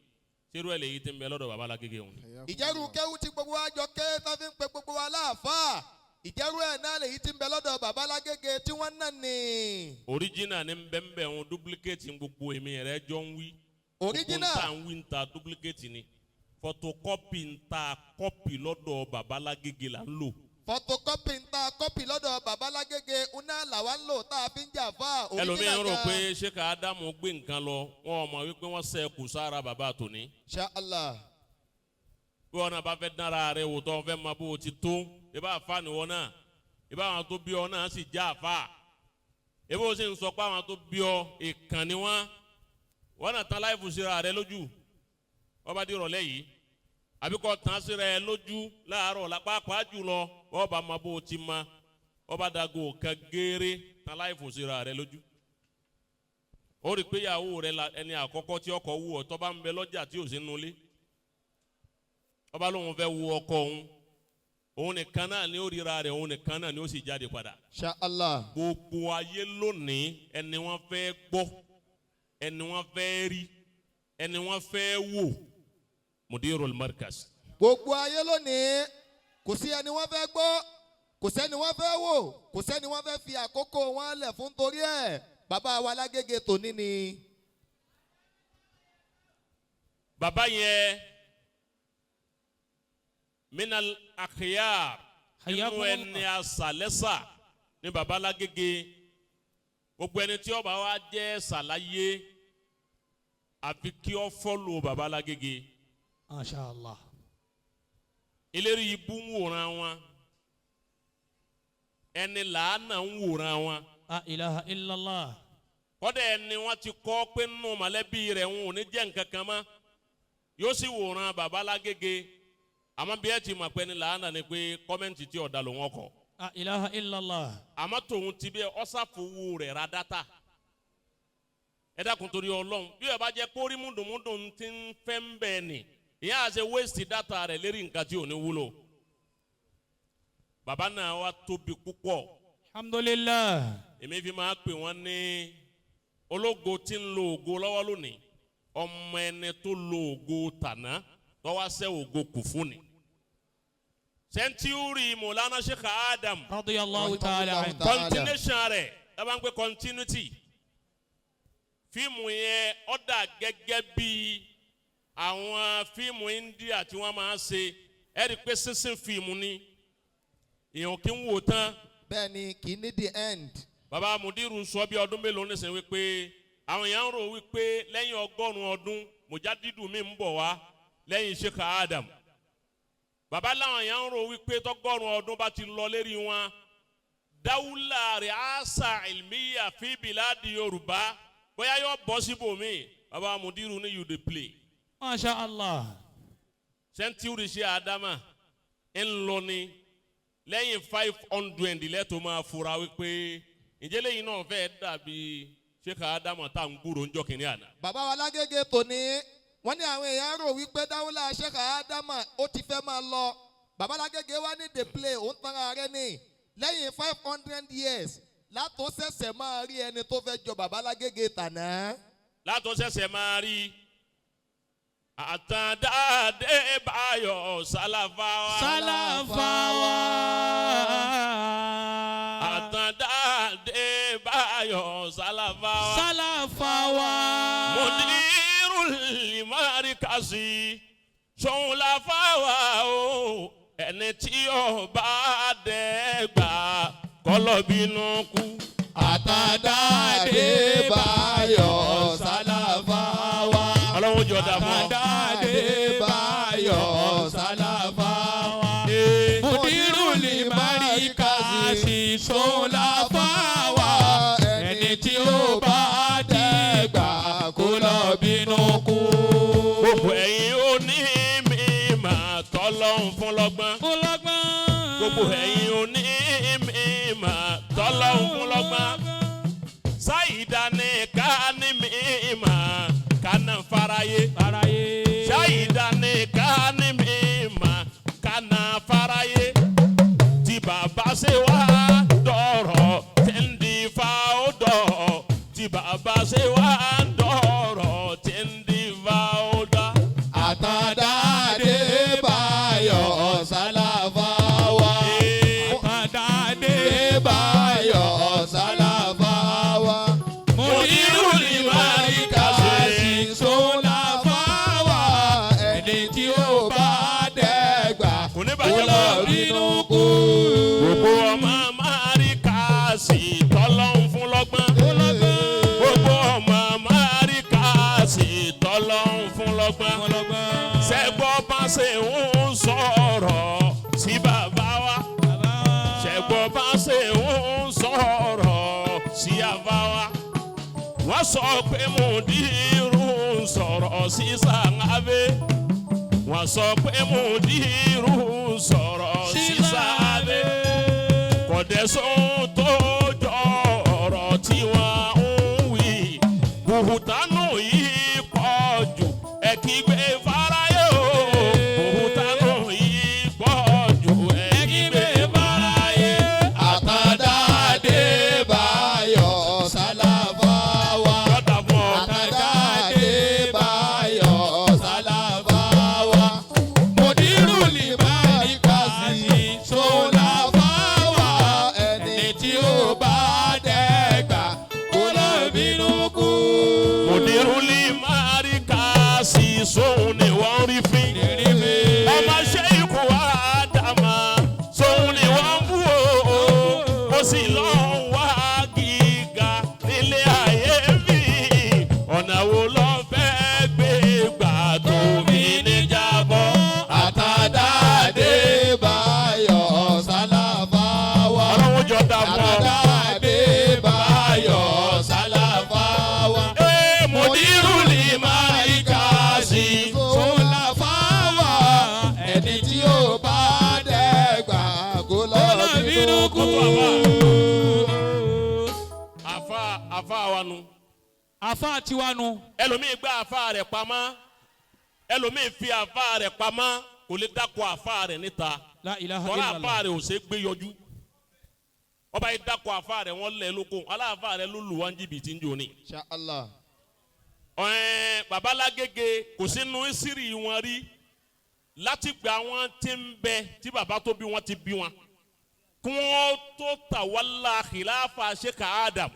sẹ́rù ẹ̀ lèyí ti ń bẹ lọ́dọ̀ babalágége òun. Ìjẹ́rù kéwú tí gbogbo wa jọ ké tó fi ń pe gbogbo wa láàfáà ìjẹ́rù ẹ̀ náà lèyí tí ń bẹ lọ́dọ̀ babalágége tí wọ́n náà ní. Original ni bẹ́ẹ̀nbẹ́ẹ̀ ń duplicate ń gbogbo èmi rẹ̀ jọ ń wí. Original. Gbogbo ń ta ń wí ń ta duplicate ni photocopy ń ta copy lọ́dọ̀ babalágége là ń lò. Photocopy ń ta copy lọ́dọ̀ babalágége una làwa ń lò tá a fi ń jà fáà Ẹlòmíràn rò gan. pé ṣé ká Ádámù gbé nǹkan lọ wọn ò mọ̀ wípé wọ́n ṣe kù sára bàbá tòní. Insha Allah. Bí wọn náà bá fẹ́ dára rẹ wò tó fẹ́ máa bó o ti tó ìbá àfa ni wọn náà ìbá àwọn tó bí ọ náà sì já àfa ìbá o sì ń sọ pé àwọn tó bí ọ ìkànnì wọn wọn náà tán láìfù síra rẹ lójú wọn bá di ìrọ̀lẹ́ yìí àbí kò tán síra ẹ lójú láàárọ̀ lápapọ̀ jùlọ wọn bá máa bó o ti ma wọn bá dago kan gééré tán láìfù síra rẹ lójú ó rí i pé ìyàwó rẹ la ẹni àkọ́kọ́ tí ọkọ wù ọ́ tó bá ń bẹ lọ́jà tí ò sí nulẹ̀ ọba lóun fẹ́ wo ọkọ òun òun nìkan náà ni ó ríra rẹ̀ òun nìkan náà ni ó sì jáde padà. Insha Allah. Gbogbo ayé lónìí ẹni wọ́n fẹ́ gbọ́ ẹni wọ́n fẹ́ rí ẹni wọ́n fẹ́ wò Mudirul Markaz. Gbogbo ayé lónìí kò sí ẹni wọ́n fẹ́ gbọ́ kò sẹ́ni wọ́n fẹ́ wò kò sẹ́ni wọ́n fẹ́ fi àkókò wọn lẹ̀ fún torí ẹ̀ bàbá wa Lágége tòní ni. Bàbá yẹn minal akhyar nínú ẹni asàlẹ́sà ní bàbá Lágége gbogbo ẹni tí ó bá wá jẹ́ sàlàyé àfi kí ó fọ́lù bàbá Lágége. Masha Allah. Eléyìí ibú ń wòran wọn ẹni làánà ń wòran wọn. La ilaha illallah. Kọ́dà ẹni wọ́n ti kọ́ pé nínú mọ̀lẹ́bí rẹ̀ ń ò ní jẹ́ nǹkan kan mọ́. Yóò sì wòran bàbá Lágége. Àmọ́ bí ẹ ti mọ̀ pé ní làánà ni pé kọ́mẹ́ǹtì tí ọ̀dà ló wọ́n kọ̀. La ilaha illallah. Àmọ́ tòun ti bẹ́ẹ̀ ọ́sàfowó rẹ̀ ra dátà. Ẹ dákun torí Ọlọ́run bí ẹ bá jẹ́ kórí múdùnmúdùn ti ń fẹ́ ń bẹ̀ ni ìyá àṣẹ wéèsì dátà rẹ̀ lérí nǹkan tí ò ní wúlò. Bàbá náà wá tóbi púpọ̀. Alhamdulillah. Èmi fi máa pè wọ́n ní ológo tí ń lo ògo lọ́wọ́ lónìí, ọmọ ẹni tó lo ògo tàná tọ́wá sẹ́ ògo kù fún ni. Sẹ́ńtúrì Mọ̀lánà Sheikh Adam Radiyallahu ta'ala anhu. Continuation rẹ̀ ẹ bá ń pè continuity. Fíìmù yẹn ó dà gẹ́gẹ́ bí àwọn fíìmù India tí wọ́n máa ń ṣe, ẹ rí i pé sínsìn fíìmù ni èèyàn kì í wò tán. Bẹ́ẹ̀ni, kì í ní the end. Bàbá Mudiru sọ bí ọdún mélòó nísìnyí wípé àwọn èèyàn ń rò wípé lẹ́yìn 100 ọdún mùjádìdù mi ń bọ̀ wá lẹ́yìn Sheikh Adam. Bàbá láwọn èèyàn ń rò wípé tọ́gọ́rùn ọdún bá ti lọ lérí wọn, dáwúlà rẹ̀ àṣà ìlmíyà fi bìládì Yorùbá bóyá yóò bọ́ síbòmí. Bàbá Mudiru ní you dey play. Masha Allah. Sẹ́ńtúrì ṣe Adama ń lọ ni lẹ́yìn 500 lẹ́tọ̀ máa fura wípé ǹjẹ́ lẹ́yìn náà fẹ́ẹ́ dàbí Sheikh Adama tá à ń gbúrò ńjọ́ kìnìún àná. Bàbá wa Lágége tòní wọ́n ní àwọn èèyàn rò wípé dáwọ́lá Sheikh Adama ó ti fẹ́ máa lọ. Bàbá Lágége wá ní the play òun tan ara rẹ̀ ní lẹ́yìn 500 years látó ṣẹ̀ṣẹ̀ máa rí ẹni tó fẹ́ jọ bàbá Lágége tàná. Látó ṣẹ̀ṣẹ̀ máa rí Àtàndá Adébáyọ̀ Sálàfáwá. Sálàfáwá. Àtàndá Adébáyọ̀ Sálàfáwá. Sálàfáwá. Mudirul Markazi sọ̀hún làfáwá o, ẹni tí ó bá dẹ́gbà kọlọ́bínú kú. Àtàndá Adébáyọ̀ Sálàfáwá. Ọlọ́run jọ dà fún ọ. Àtàndá Adébáyọ̀ Sálàfáwá. Mudirul Markazi sọ̀hún làfáwá, ẹni tí ó bá dẹ́gbà kó lọ bínú kú. Gbogbo ẹ̀yin oní mímọ̀ tọ́lọ́hún fún lọ́gbọ́n. Fún lọ́gbọ́n. Gbogbo ẹ̀yin oní mímọ̀ tọ́lọ́hún fún lọ́gbọ́n. Sáyidá ní ká ní mímọ̀ kánà faraye. Faraye. Sáyidá ní ká ní mímọ̀ kánà faraye. Tí bàbá ṣe wá dọ̀rọ̀ tí ń di fa ó dọ̀. Tí bàbá ṣe wá dọ̀rọ̀ tí ń di fa ó dọ̀. Àtàndá Adébáyọ̀ Sálàfáwá. Àtàndá Adébáyọ̀ Sálàfáwá. Mudirul Markazi Sálàfáwá, ẹni tí ó bá dẹ́gbà Kò ní kó bàjẹ́ lọ mọ́. bínú kú. Gbogbo ọmọ Markazi tọ́lọ́hún fún lọ́gbọ́n. Gbogbo ọmọ Markazi tọ́lọ́hún fún lọ́gbọ́n. Ṣẹ́gbọ́ bá ṣe ń sọ̀rọ̀ sí bàbá wa. Ṣẹ́gbọ́ bá ṣe ń sọ̀rọ̀ sí àbá wa. Wọ́n sọ pé Mudiru ń sọ̀rọ̀ sí Sàǹgábé. Wọ́n sọ pé Mudiru ń sọ̀rọ̀ sí Sàǹgábé. Kọ̀dẹ̀sùn tó jọ ọ̀rọ̀ tí wọ́n ń wí. Bùhùtánù yìí pọ̀ jù ẹ kígbe fáráyé o. Bùhùtánù yìí pọ̀ jù ẹ kígbe fáráyé. Àtàndá Adébáyọ̀ Sálàfáwá. Yọ̀dà fún ọ. Àtàndá Adébáyọ̀ Sálàfáwá. Mudirul Markazi Sálàfáwá, ẹni tí ó bá dẹ́gbà kó lọ bínú kú. Mudirul Markazi sóhun ni wọ́n rí fín. Ọmọ Sheikh Adama sóhun ni wọ́n bú o. Ó sì lọ wá gíga nílé ayé mi. Ọ̀nà wo lọ fẹ́ gbé gbà tó fi ní jábọ́? Àtàndá Adébáyọ̀ Sálàfáwá. Ọlọ́run jọ dà fún ọ. Àtàndá Adébáyọ̀ Sálàfáwá. Àfa tiwa nu. Ẹlòmíì gbá àfa rẹ̀ pamọ́, ẹlòmíì fi àfa rẹ̀ pamọ́, kò lè dákọ̀ àfa rẹ̀ níta. La ilaha tọ́lá illallah. àfa rẹ̀ ò ṣe é gbé yọjú. Ọba yìí dákọ̀ àfa rẹ̀, wọ́n lẹ̀ lóko aláàfa rẹ̀ ló lù wá ní jìbìtì ń jò ní. Insha Allah. Ọ̀ẹ́n babalágége kò sínú ìsírí wọn rí láti gba wọn ti ń bẹ tí baba tó bí wọn ti bí wọn kí wọn tó tàwálà khilafa Sheikh Adam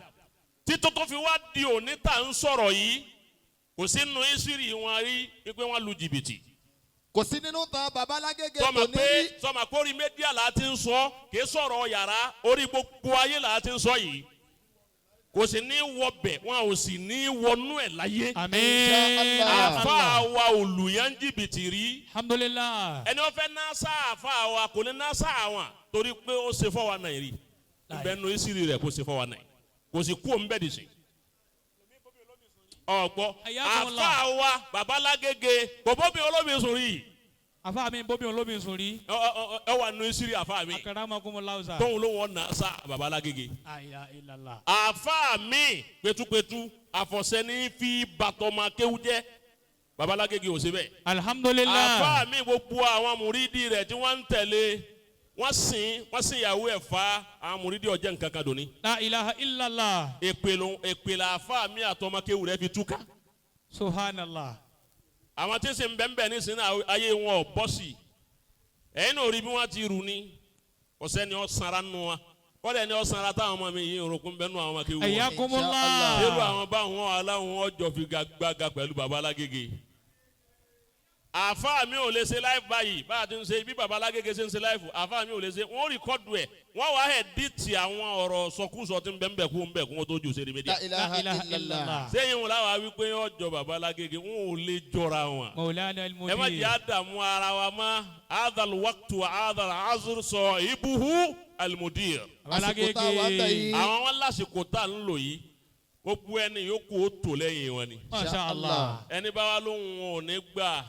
títún tó fi wá di òní tá à ń sọ̀rọ̀ yìí, kò sínú ìsírí wọn rí wípé wọn lu jìbìtì. Kò sí nínú tán babalágége sọmọ kò ní pé rí. Sọmọ pé orí media là á ti ń sọ, kì í sọ̀rọ̀ yàrá, orí gbogbo ayé là á ti ń sọ yìí. Kò sì ní wọbẹ̀, wọn ò sì ní wọnú ẹ̀ láyé. Àmín. Àfa wa olùyàn jìbìtì rí. Alhamdulillah. Ẹni wọn fẹ́ nasa àfa wa kò ní nasa àwọn torí pé ó ṣe fọ́ wa náà rí bẹ́ẹ̀ nu ìsírí rẹ̀ kó ṣe fọ́ wa náà kò sì kú òun bẹ́ẹ̀ dì sí. Ọ̀gbọ́ Ayakumullah. àfa wa babalágége kò bóbi olómi sùn rí. Àfa mi bóbi olómi sùn rí. Ẹ wà nu ìsírí àfa mi. Akramakumullah. Tóun ló wọ́n nasa babalágége. La ilaha illallah. Àfa mi pẹ̀tupẹ̀tu àfọ̀sẹ́ni fi bàtọ̀mọ kéwú jẹ́, babalágége ò ṣe bẹ́ẹ̀. Alhamdulillah. Àfa mi gbogbo àwọn mùrídìí rẹ̀ tí wọ́n ń tẹ̀lé wọ́n sìn wọ́n sìn ìyàwó ẹ̀ fa àwọn mùrídìí ọ̀jẹ̀ nǹkan kan dòní. La ilaha illallah. Èpè ló èpè là àfa mi àtọmọkéwù rẹ̀ fi túká. Subhanallah. Àwọn tí ń sìn bẹ́ẹ̀ ní sin ayé wọn ò bọ́ sí i. Ẹ̀yin náà rí bí wọ́n ti rù ní ọ̀sẹ̀ ni ó sanra nù wa kọ́lẹ̀ ni ó sanra táwọn ọmọ mi yìí orokun bẹ́ẹ̀ nù àwọn ọmọkéwù wọn. Ayakumullah. Irú àwọn báwọn aláwọn ọjọ́ fi gbàgbà pẹ̀lú babalágége. Àfa mi ò lè ṣe láìfù báyìí bá a ti ń ṣe bí babalágége ṣe ń ṣe láìfù, àfa mi ò lè ṣe. Wọ́n rìkọ́dù ẹ̀, wọ́n wá ẹ̀ dìtì àwọn ọ̀rọ̀ sọkúsọ tí ń bẹ ń bẹ̀ kú ń bẹ̀ kú wọn tó jù sí media. La ilaha illallah. Sẹ́yìn wọn láwa wípé ọjọ́ babalágége wọn ò lè jọra wọn. Maulana Ẹ má al-Mudir. jẹ́ àdàmú ara wa mọ́ adal waqtu adal azur sọ ibuhu almudir. Àsìkò tá a wà ń bẹ̀ yìí. Àwọn wọn lásìkò tá à ń lò yìí, gbogbo ẹni yòókù ó tò lẹ́yìn wọn ni. Masha Allah. Ẹni bá wa lóhùn ò ní gbà,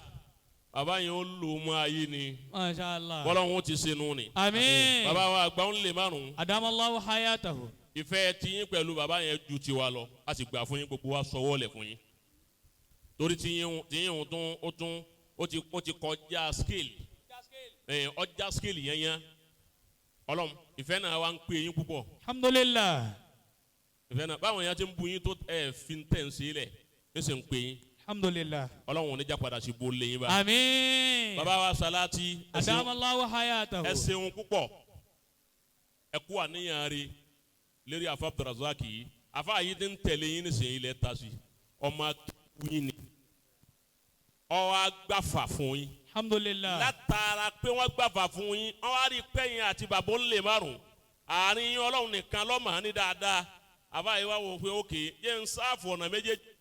bàbá yẹn ó lò ó mọ ayé ni. Masha Allah. Bọ́lọ́hún ti sinú ni. Àmín. Bàbá wa àgbà ń lè márùn. Adamallahu hayatahu. Ìfẹ́ tiyín pẹ̀lú bàbá yẹn ju tiwa lọ, a sì gbà fún yín, gbogbo wa sọwọ́ lẹ̀ fún yín. Torí tiyín tiyín tún ó tún ó ti kọjá scale, ọjà scale yẹn yẹn. Ọlọ́run ìfẹ́ náà wá ń pè yín púpọ̀. Alhamdulillah. Ìfẹ́ náà báwọn yẹn ti ń bu yín tó ẹ fi ń tẹ̀ ń sí lẹ̀ ẹ sì ń pè yín. Alhamdulillah. Ọlọ́run ò ní já padà sí bo lé yín bá. Àmín. Bàbá wa Salati, ẹ ṣeun. Adamallahu hayatahu. Ẹ ṣeun púpọ̀, ẹ kú àníyàn rí lérí afa Abdulrazak yìí. Afa yìí ti ń tẹ̀lé yín nísìnyí ilẹ̀ ta sí ọmọ akéwì ni ọwọ́ agbáfà fún yín. Alhamdulillah. Látara pé wọ́n gbàfà fún yín, wọ́n wá rí pẹ́yìn àti bàbá ńlẹ̀ márùn àárín yín, Ọlọ́run nìkan lọ́mọ ní dáadáa. Afa yìí wá wò pé ókè yé ń sáàfù ọ̀nà méjèèjì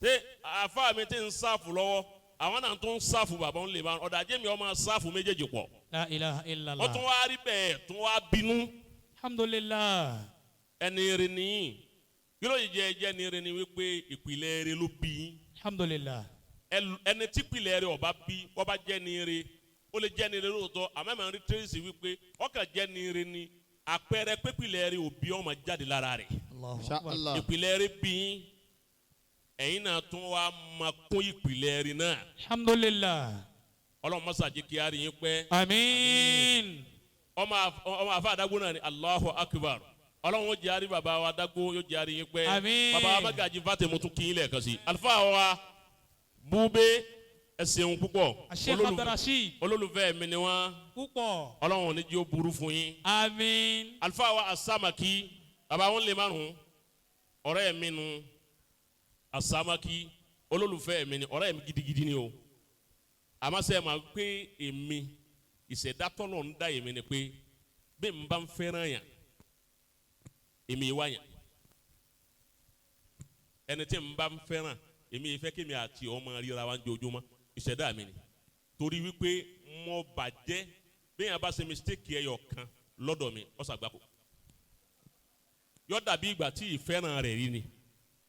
ṣé afa mi ti ń sáàfù lọ́wọ́, àwọn náà tún ń sáàfù bàbá ńlẹ̀ márùn ọ̀dà jẹ́mi ọmọ sáàfù méjèèjì pọ̀. La ilaha illallah. Wọ́n tún wá rí bẹ́ẹ̀ tún wá bínú. Alhamdulillah. Ẹni rẹ nìyí kí ló yìí jẹ́ ẹni rẹ ni wípé ìpìlẹ̀ rẹ ló bí yín. Alhamdulillah. Ẹni tí ìpìlẹ̀ rẹ ọba bí ọba jẹ́ ni rẹ, ó lè jẹ́ ni rẹ lóòótọ́, àmọ́ ẹ̀mọ̀ rí tírèsì wípé ọkàn jẹ́ ni rẹ ni àpẹẹrẹ pé ìpìlẹ̀ rẹ òbí ọmọ jáde lára rẹ̀. Insha Allah. Ìpìlẹ̀ rẹ bí yín, ẹ̀yin náà tún wá máa kún ìpìlẹ̀ rẹ náà. Alhamdulillah. Ọlọ́run mọ́sá jẹ́ kí á rí yín pẹ́. Àmín. Ọmọ àfa àdágbó náà ni Allahu Akbar. Ọlọ́run ó jẹ́ àrí bàbá wa dágbó, yóò jẹ́ àrí yín pẹ́. Àmín. Bàbá wa Magaji Fátẹ̀mú tún kí yín lẹ́ẹ̀kan sí. Àlùfáà wa Búbé, ẹ ṣeun púpọ̀. Sheikh Abdulrasheed. Olólùfẹ́ mi ni wọ́n. Púpọ̀. Ọlọ́run ò ní jẹ́ ó burú fún yín. Àmín. Àlùfáà wa Asamaki, bàbá wọn lè márùn-ún, ọ̀rẹ́ mi nu Asamaki, olólùfẹ́ mi ni, ọ̀rẹ́ mi gidigidi ni o. Àmọ́ sẹ́ ma pé èmi ìṣẹ̀dá tọ́lọ̀ ń dá èmi ni pé bí n bá ń fẹ́ràn yàn, èmi wá yàn. Ẹni tí n bá ń fẹ́ràn, èmi fẹ́ kí mi àti ọmọ ríra wa ń jojúmọ́, ìṣẹ̀dá mi ni. Torí wípé mo bàjẹ́ bí yàn bá ṣe mistake ẹyọ kan lọ́dọ̀ mi, ó ṣàgbákò. Yọ dàbí ìgbà tí ìfẹ́ràn rẹ̀ rí ni.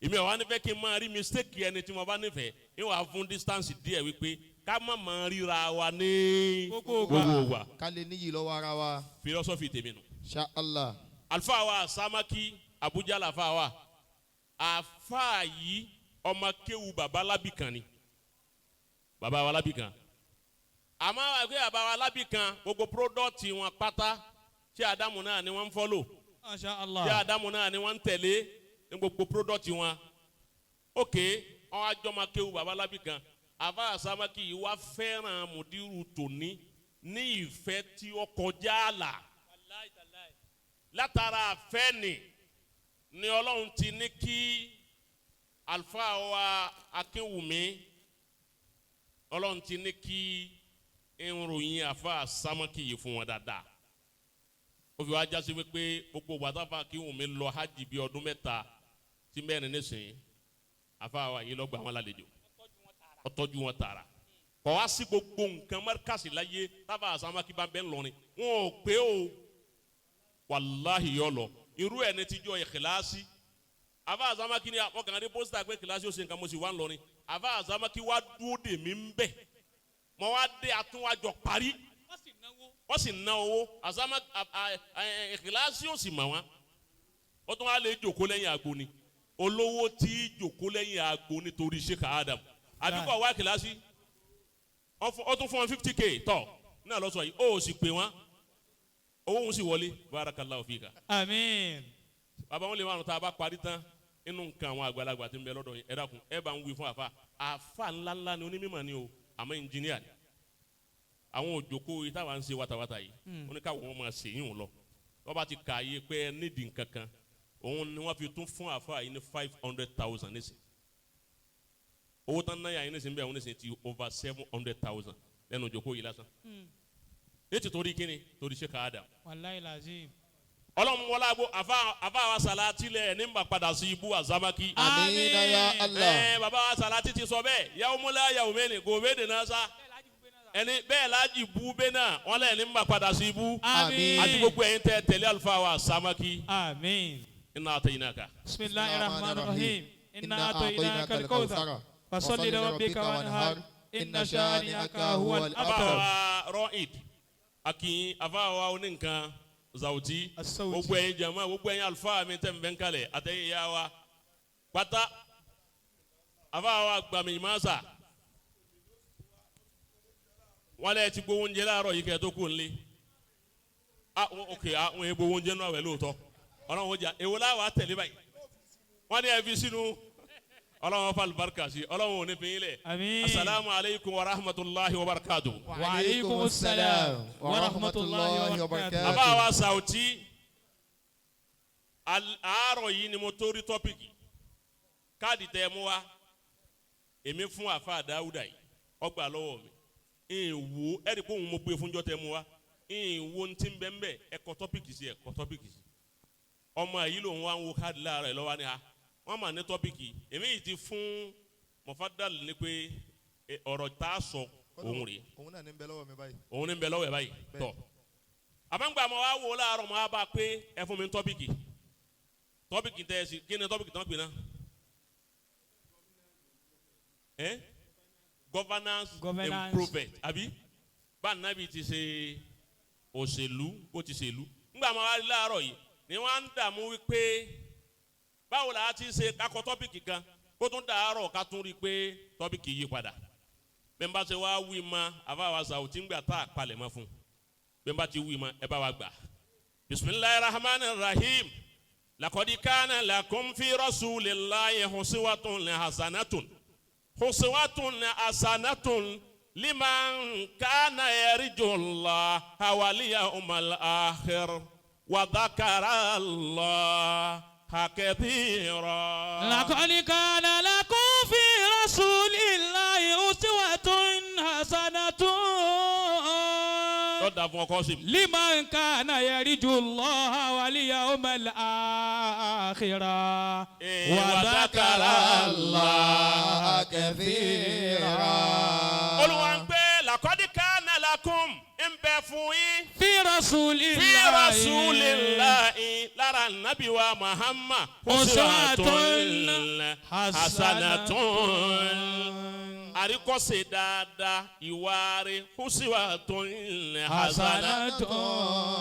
Èmi ò wá nífẹ̀ẹ́ kí n máa rí mistake ẹni tí mo bá nífẹ̀ẹ́, ń wà fún distance díẹ̀ wípé ká má máa ríra wa ní Gbogbo gbogbo ìgbà. Ká lè níyì lọ́wọ́ ara wa. Philosophy tèmi nù. Insha Allah. Àlùfáà wa Samaki Abuja làfáà wa. Àfáà yìí ọmọ kéwu baba Lábìkan ni, baba wa Lábìkan. Àmọ́ àgbẹ̀ baba wa Lábìkan gbogbo píródọ́ọ̀tì wọn pátá tí Ádámù náà ni wọ́n ń fọ́lò. Masha Allah. Tí Ádámù náà ni wọ́n ń tẹ̀lé ní gbogbo píródọ́ọ̀tì wọn. Ok, wọn á jọ ọmọ kéwu baba Lábìkan. Àfáà Sámákì yìí wá fẹ́ràn mùdírù tòní ní ìfẹ́ tí ó kọjá àlà. Látara àfẹ́ ni Ọlọ́run ti ní kí àlùfáà wa Akínwùmí, Ọlọ́run ti ní kí ìròyìn àfáà Sámákì yìí fún wọn dáadáa. Ó fi wá jásí wípé gbogbo wàtáfà Akínwùmí lọ hajj bí ọdún 3 tí 4 nísìnyí, àfáà wa yìí lọ gbà wọn lálejò, ó tọ́jú wọn tààrà. Kọ̀ wá sí gbogbo nǹkan mọ́ríkàsì láyé táfà Sámákì bá ń bẹ́ ńlọrin wọn ò pé o, wàláhì yọ lọ. Irú ẹ̀ ní tíjọ́ ìkìláàsì àfáà Sámákì ni àwọn kan ní pósítà pé kìláàsì ó ṣe nǹkan, mo sì wá ńlọrin. Àfáà Sámákì wá dúró dè mí ń bẹ̀, mo wá dé àtúnwájọ parí, wọ́n sì ná owó. Ìkìláàsì ó sì mọ̀ wọ́n, ó tún wá lè jòkó lẹ́yìn àgbo ni, olówó tí jòkó lẹ́yìn àgbo nítorí Sheikh Adam àbíkọ̀ wá kìláàsì ó tún fún wọn 50K tọ̀ náà lọ sọ yìí, ó sì pè wọ́n, owó òun sì wọlé. Barakallahu fika. Àmín. Bàbá wọn lè máa tá a bá parí tán inú nǹkan àwọn àgbàlagbà tí ń bẹ lọ́dọ̀ yìí, ẹ dákun ẹ bá ń wí fún àfa. Àfa ńláńlá ni, onímọ̀ ni o, àmọ́ ẹnjìníà ni. Àwọn òjòkó yìí táwa ń ṣe wàtàwàtà yìí, ó ní káwọn ọmọ ṣe yín lọ. Wọ́n bá ti kà yé pé nídìí nǹkan kan, òun ni wọ́n fi tún fún àfa yìí ní 500,000 nísìn. Owó tán náà yà yín nísìn bẹ́ẹ̀, òun nísìn ti over 700,000 lẹ́nu òjòkó yìí lásán. Ní ti torí kíni? Torí Sheikh Adam. Wàláhì làzim. Ọlọ́run wọlé agbo àfa wa Sàlátì lẹ̀ ní bá padà sí ibú Àzámákì. Àmín ya Allah. Bàbá wa Sàlátì ti sọ bẹ́ẹ̀, yawmula yawmeni gòbéde náà sá. Ẹni bẹ́ẹ̀ lájì bú bẹ́ẹ̀ náà, wọ́n lẹ̀ ní bá padà sí ibú. Àmín. Àti gbogbo ẹ̀yin tẹ́ tẹ̀lé àlùfáà wa Àzámákì. Àmín. Inna atainaka. Bismillahir rahmanir rahim. Inna atainaka al-kawthar. Fasalli li rabbika wanhar. Inna shani'aka huwal abtar. Àfa wa Rọ́ìd akin, àfa wa oníkan Zawuti, gbogbo ẹ̀yin jama, gbogbo ẹ̀yin àlùfáà mi tẹ́ ń bẹ́ ń kalẹ̀, àtẹ̀yìn ìyá wa pátá, àfa wa gbàmí masa, wọn lẹ ti gbowó oúnjẹ láàárọ̀ yìí kẹ́ tó kú nílé. Ok, àwọn èèyàn gbowó oúnjẹ náà wẹ̀ lóòótọ́, Ọlọ́run ó jà èwo láwa tẹ̀lé báyìí, wọ́n ní ẹ fi sínú. Ọlọ́run fa alibarika sí, Ọlọ́run ò ní fi yín lẹ̀. Àmín. Asalaamu aleykum wa rahmatulahi wa barakatu. Wa aleykum salaam wa rahmatulahi wa barakatu. Bàbá wa Sàwùtí, àárọ̀ yìí ni mo tó rí tọ́pìkì káàdì tẹ́ mú wa, èmi fún àfa Dáúdà yìí, ọgbà lọ́wọ́ mi, ìwò ẹ̀rí pé òun mo gbé fúnjọ́ tẹ́ mú wa, ìwò ntí bẹ́ẹ̀ ẹ̀kọ́ tọ́pìkì sí, ẹ̀kọ́ tọ́pìkì sí. Ọmọ yìí lòun wá ń wo káàdì láàárọ̀ ẹ̀ lọ́wọ́ ni ha wọ́n mà ní tọ́pìkì, èmi yìí ti fún Mọ̀fádàlì ní pé ọ̀rọ̀ tá a sọ òun rèé. Òun náà ní bẹ lọ́wọ́ mi báyìí. Òun ní bẹ lọ́wọ́ ẹ̀ báyìí tọ̀. Àmọ́ngbà mo wá wò láàárọ̀ mo wá bá a pé ẹ fún mi ní tọ́pìkì. Tọ́pìkì tẹ́ ẹ sí, kí ni tọ́pìkì tán pè náà? Governance improvement àbí? Bá nàbì ti ṣe òṣèlú bó ti ṣèlú. Ngbà mo wá rí láàárọ̀ yìí ni wọ́n á ń dààmú wípé báwo la ti ṣe kakọ tọ́pìkì kan kó tún dàárọ̀ ká tún rí i pé tọ́pìkì yí padà. Bẹ́ẹ̀ bá ṣe wá wí ma àfa wa Sàwùtí ń gbà tá a palẹ̀ mọ́ fún un. Bẹ́ẹ̀ bá ti wí ma ẹ bá wa gbà. Bisimilahi rahman rahim lakodi kana lakum fi rasulillahi husiwatun hasanatun husiwatun hasanatun liman kana yarjullaha wal yawmal akhir wa dhakara Allah كثيرا. لقد كان لكم في رسول الله أسوة حسنة لمن كان يرجو الله واليوم الآخر وذكر الله كثيرا. Olúwa ń pè لقد كان لكم ń bẹ fún yín. Fi rasulillahi. Fi rasulillahi lára nàbí wa Muhammad. Uswatun hasanatun. Àríkọ́ṣe dáadáa ìwà rẹ̀ uswatun hasanatun.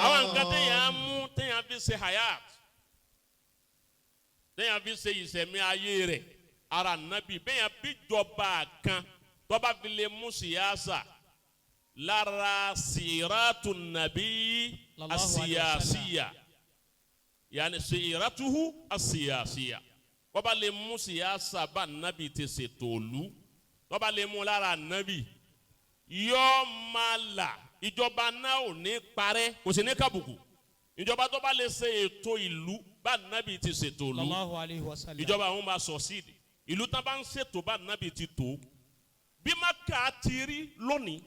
Àwọn nǹkan téèyàn mú téèyàn fi ṣe hayat. Téèyàn fi ṣe ìṣẹ̀mí ayé rẹ̀ ara nàbì bẹ́yàn bíjọba kan tọ́ba fi lè mú síyáṣà lára sírátù nàbí asíyàsíyà yàní sírátùhù asíyàsíyà tọ́ba lè mú síyáṣà bá nàbì ti ṣètò òlu tọ́ba lè mú lára nàbì yọ́ọ́ máa là ìjọba náà ò ní parẹ́ kò sì ní kàbùkù ìjọba tó bá lè ṣe ètò ìlú bá nàbì ti ṣètò ìlú Sallallahu alayhi wa sallam. ìjọba àwọn máa succeed ìlú tán bá ń ṣètò bá nàbì ti tó bí Mákà ti rí lónìí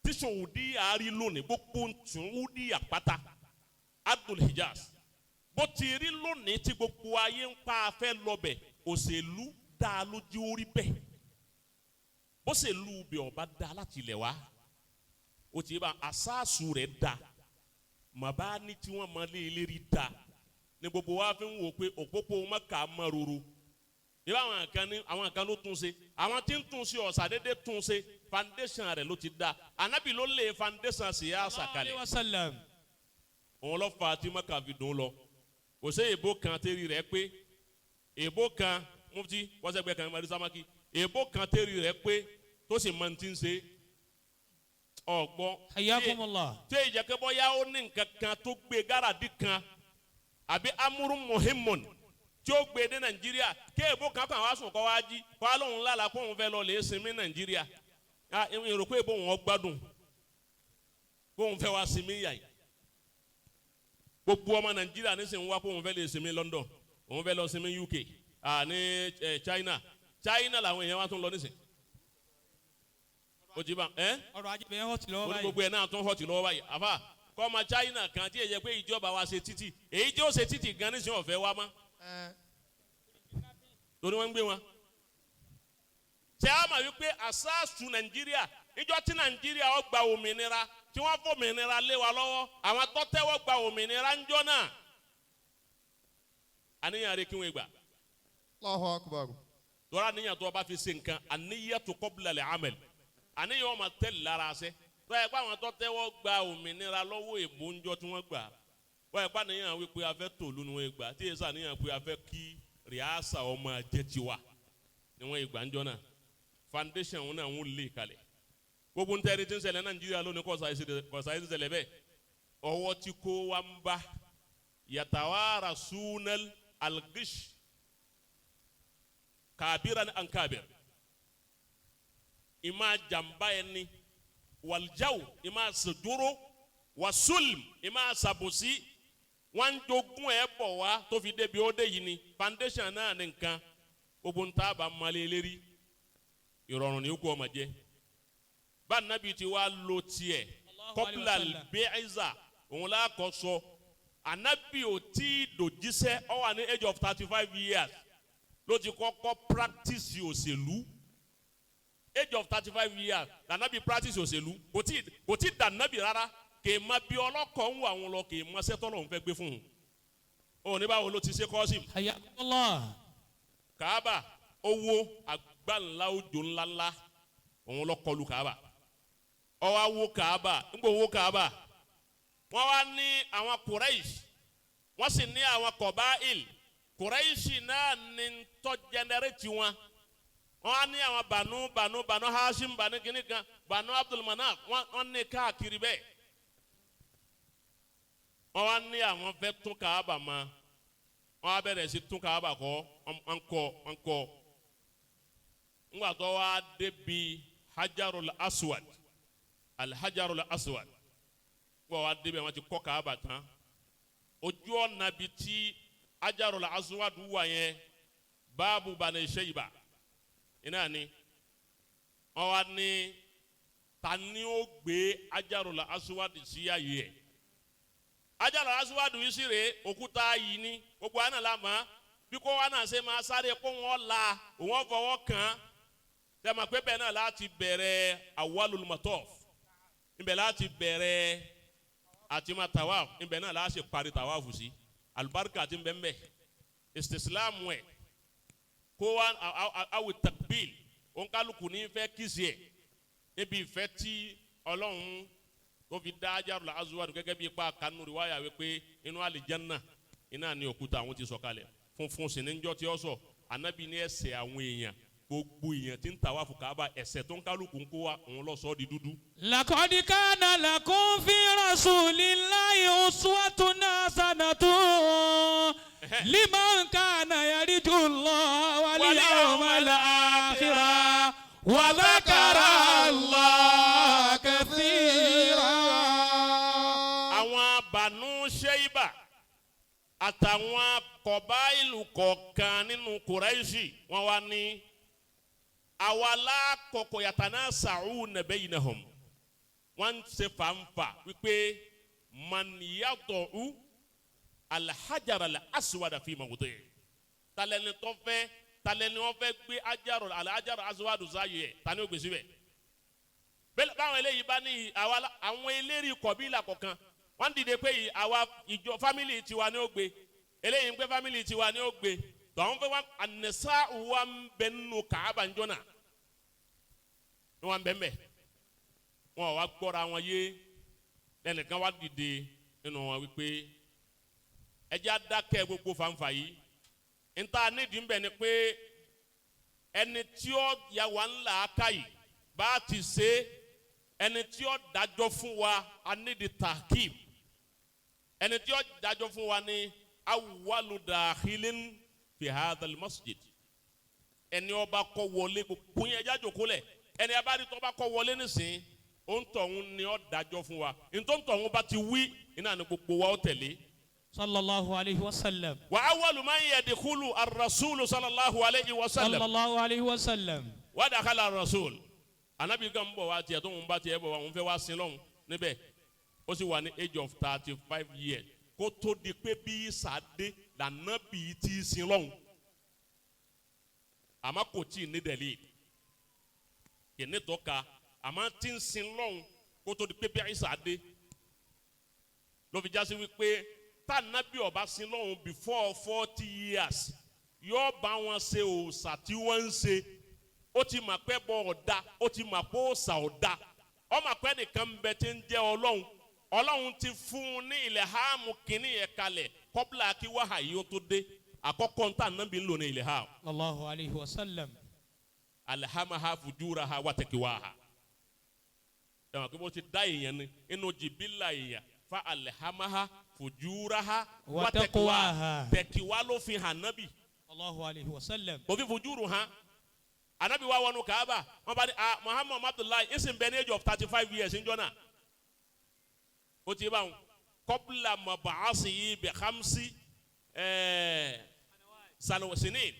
tí Saudi àárí lónìí gbogbo Saudi àpáta Abdul Hijaz bó ti rí lónìí tí gbogbo ayé ń pa afẹ́ lọ́bẹ̀ òṣèlú dáa lójú orí bẹ́ẹ̀ bó ṣèlú ibẹ̀ ọba dáa láti ilẹ̀ wá ó ti bá asaasu rẹ̀ da màbá ní tí wọ́n máa lé eléré da ní gbogbo wa fi ń wò pé òpópó Mákà mọ́ roro ìbá àwọn kan ní àwọn kan ló tún ṣe àwọn tí ń tún ṣe ọ̀sà dédé tún ṣe foundation rẹ̀ ló ti da anabi ló lé foundation sí yà sàkalẹ̀ òun lọ fa tí Mákà fi dùn lọ kò sí èbó kan tẹ́rì rẹ̀ pé èbó kan mufti wọ́sẹ̀gbẹ́ kan mari samaki èbó kan tẹ́rì rẹ̀ pé tó sì máa ti ń ṣe ọgbọ́n. Hayyakumullah. Tí ìjẹ́kẹ́ bọ́yá ó ní nǹkan kan tó gbé gáràdì kan àbí amúrú muhimmun tí ó gbé dé Nàìjíríà kí èbó kan kàn wá sùn kọ́ wá jí kọ́ wá lóun lálàá kó òun fẹ́ lọ lè sinmi Nàìjíríà èrò pé èbó wọn gbádùn kó òun fẹ́ wá sinmi yà yìí. Gbogbo ọmọ Nàìjíríà nísìnyí wá kó òun fẹ́ lè sinmi London òun fẹ́ lọ sinmi UK ní China China làwọn èèyàn wá tún lọ nísìnyí ojiba ẹ ọrọ̀ ajé bẹ́ẹ̀ hot lọ́wọ́ báyìí. gbogbo ẹ̀ náà tún hot lọ́wọ́ báyìí àfà kọ́ ọmọ China kan tí èyẹ pé ìjọba wa ṣe títì èyí tí ó ṣe títì gan nísìnyí ọ̀fẹ́ wa mọ́ torí wọ́n ń gbé wọn. ṣé a máa wí pé àṣàṣù Nàìjíríà ìjọ tí Nàìjíríà ó gba òmìnira tí wọ́n fò òmìnira lé wa lọ́wọ́ àwọn tó tẹ́wọ́ gba òmìnira ń jọ náà àníyàn rẹ kí wọ́n gbà. Allahu Akbar. tọ́ra àníyàn tó o bá fi ṣe nǹkan àníyàn tó qabla al-amal àníyàn ọmọ tẹ́lẹ̀ lára ṣe tọ́ ẹ pé àwọn tó tẹ́wọ́ gba òmìnira lọ́wọ́ èbó ńjọ́ tí wọ́n gbà wọ́n ẹ pé àníyàn wípé a fẹ́ tòlú ni wọ́n gbà tí èsì àníyàn pé a fẹ́ kí rìásà ọmọ jẹ́ tiwa ni wọ́n gbà ńjọ́ náà foundation wọn náà wọ́n lè kalẹ̀ gbogbo ń tẹ́rì tí ń ṣẹlẹ̀ Nàìjíríà lónìí kọ̀ọ̀sà yìí ń ṣẹlẹ̀ bẹ́ẹ̀ ọwọ́ tí kò wá ń bá yàtàwárà sunal algish kàbíran ankabir ima jàmbá ẹni wàljáwò ima sèdúró wàsúlìm ima sàbòsí wọn jogún ẹ bọ̀ wá tó fi débi ó dé yìí ni foundation náà ní nǹkan gbogbo ń tábà malẹ̀ lérí ìrọ̀rùn ní kú ọmọ jẹ bá nàbí ti wá lo tiẹ̀ kọ́pìlà bẹ́ẹ̀zà òun lákọ̀ sọ ànábì ò tí ì dòjíṣẹ́ ó wà ní age of 35 years ló ti kọ́kọ́ practice òṣèlú age of 35 years lànàbí practice òṣèlú kò tí dànàbí rárá kì í ma bí ọlọ́kọ̀ ń wà wọn lọ kì í ma sẹ́tọ́ lòun fẹ́ gbé fún un òun ní báwo ló ti ṣe kọ́sìm. Hayyakumullah. Kaaba owó àgbànlá òjò ńláńlá òun lọ kọlu Kaaba ọwọ́ awo Kaaba ńgbò owó Kaaba wọ́n wá ní àwọn Quraish wọ́n sì ní àwọn Kọ̀báìl Quraish náà ní tọ́ jẹnẹrétì wọn wọ́n á ní àwọn banu banu banu Hashim banu kìnnì kan banu Abdul Manaf wọ́n ní káàkiri bẹ́ẹ̀ wọ́n wá ní àwọn fẹ́ tún Kaaba mọ́ wọ́n á bẹ̀rẹ̀ sí tún Kaaba kọ́ wọ́n kọ́ wọ́n kọ́ ńgbà tó wá débi Hajarul Aswad Al-Hajarul Aswad wọ́n wá débi wọ́n ti kọ́ Kaaba tán ojú ọ̀nà bi tí Hajarul Aswad wà yẹn báàbù Bani Shayba iná ni wọ́n wá ní ta ni ó gbé Hajarul Aswad sí ààyè ẹ̀ Hajarul Aswad yìí sì rèé òkúta yìí ni gbogbo àná la mọ̀ bí kò wá náà ṣe máa sáré kó wọ́n la òun fọwọ́ kàn án tẹ̀mọ̀ pé bẹ́ẹ̀ náà láti bẹ̀rẹ̀ awwalul mataf ibẹ̀ láti bẹ̀rẹ̀ àti ma tawaf ibẹ̀ náà láti parí tawaf sí alibarika àti nbẹ̀nbẹ̀ istislamu ẹ̀ kó wa awi takbil ònkálukú ní fẹ́ kìsì ẹ̀ níbi ìfẹ́ tí Ọlọ́run tó fi dá Hajarul Aswad gẹ́gẹ́ bí ipa kanu riwaya wípé inú àlìjánnà iná ní òkúta àwọn ti sọ̀kalẹ̀ Funfun sì ní njọ́ tí ó sọ. Anabi ní ẹsẹ̀ àwọn èèyàn gbogbo èèyàn tí ń tàwáfù Kaaba ẹsẹ̀ tó ń kálukú ń kó wa òun lọ sọ ọ́ di dúdú. لقد كان لكم في رسول الله أسوة حسنة لمن كان يرجو الله واليوم الآخر وذكر الله كثيرا. Àwọn Banu Sheiba àtàwọn kọ̀báìlù kọ̀ọ̀kan nínú Kùráìṣì wọ́n wá ní àwa lákọ̀ọ́kọ̀ yàtàná sàrú bainahum wọ́n ń ṣe fàǹfà wípé man yada'u al-hajar al-aswad fi mawdi'i talẹ́ni tó fẹ́ talẹ́ni wọ́n fẹ́ gbé al-hajar al-aswad sáyé ẹ̀ tani ó gbé síbẹ̀ bẹ́ẹ̀ báwọn eléyìí bá ní àwa àwọn eléyìí kọ̀bílà kọ̀ọ̀kan wọ́n dìde pé àwa ìjọ fámìlì tiwa ni ó gbé eléyìí ń pé fámìlì tiwa ni ó gbé tọ́hún fẹ́ wá ànẹ́sà wa ń bẹ nínú Káàbà ń jọ́nà ni wọ́n ń bẹ ń bẹ wọn wá gbọ́ra wọn yé lẹ́nìkan wá dìde nínú wọn wípé ẹjẹ́ adákẹ́ gbogbo fanfa yìí níta nídìí ń bẹ ni pé ẹni tí ó yà wá ńlá ká yìí bá a ti ṣe ẹni tí ó dájọ́ fún wa a nídìí tahkim ẹni tí ó dájọ́ fún wa ní awwalu dakhilin fi hadhal masjid ẹni ọba kọ́ wọlé gbogbo yẹn ẹjá jòkó lẹ̀ ẹni abárí tó bá kọ́ wọlé nísìnyí òǹtọ̀hún ni ó dájọ́ fún wa ntọ́ntọ̀hún bá ti wí iná ni gbogbo wa ó tẹ̀lé. Sallallahu alayhi wa sallam. Wa awwalu man yadkhulu ar-rasulu sallallahu alayhi wa sallam. Sallallahu alayhi wa sallam. Wa dakhala ar-rasul anabi kan bọ̀ wá tiẹ̀ tó ń bá tiẹ̀ bọ̀ wá òun fẹ́ wá sin lọ́hùn níbẹ̀ ó sì wà ní age of 35 years kó tó di pé bí sàdé lànà bí ti sin lọ́hùn àmọ́ kò tí ì ní dẹ̀lí kì ní tọ́ka àmọ́ tí ń sin lọ́hùn kó tó di pé bí sàdé ló fi jásí wípé tànàbí ọba sin lọ́hùn before 40 years yóò bá wọn ṣe òòṣà tí wọ́n ń ṣe. Ó ti mà pé bọ́ ọ̀dà ó ti mà pé òòṣà ọ̀dà ó mà pé nìkan ń bẹ tí ń jẹ́ ọlọ́run ọlọ́run ti fún un ní ilẹ̀ háàmù kínní yẹn kalẹ̀ kọ́bílà kí wàhà yìí ó tó dé àkọ́kọ́ ntá nàbí ńlò ní ilẹ̀ háàmù. Allahu alayhi wa sallam. Alhamaha fujuraha wa takiwaha. Ẹ̀wọ̀n kí wọ́n ti dá èèyàn ni inú jìbìlà èèyàn fa alhamaha fujuraha wa takiwaha. Tẹ̀kíwá ló fi hàn nábì. Allahu alayhi wa sallam. Kò fi fujuru hàn. Anabi wa wọnú Kaaba wọn bá ní ah Muhammad Abdullahi isin bẹ ní age of 35 years njọ náà o ti bá wọn kọbla mabaasi yìí bẹ hamsi salosinin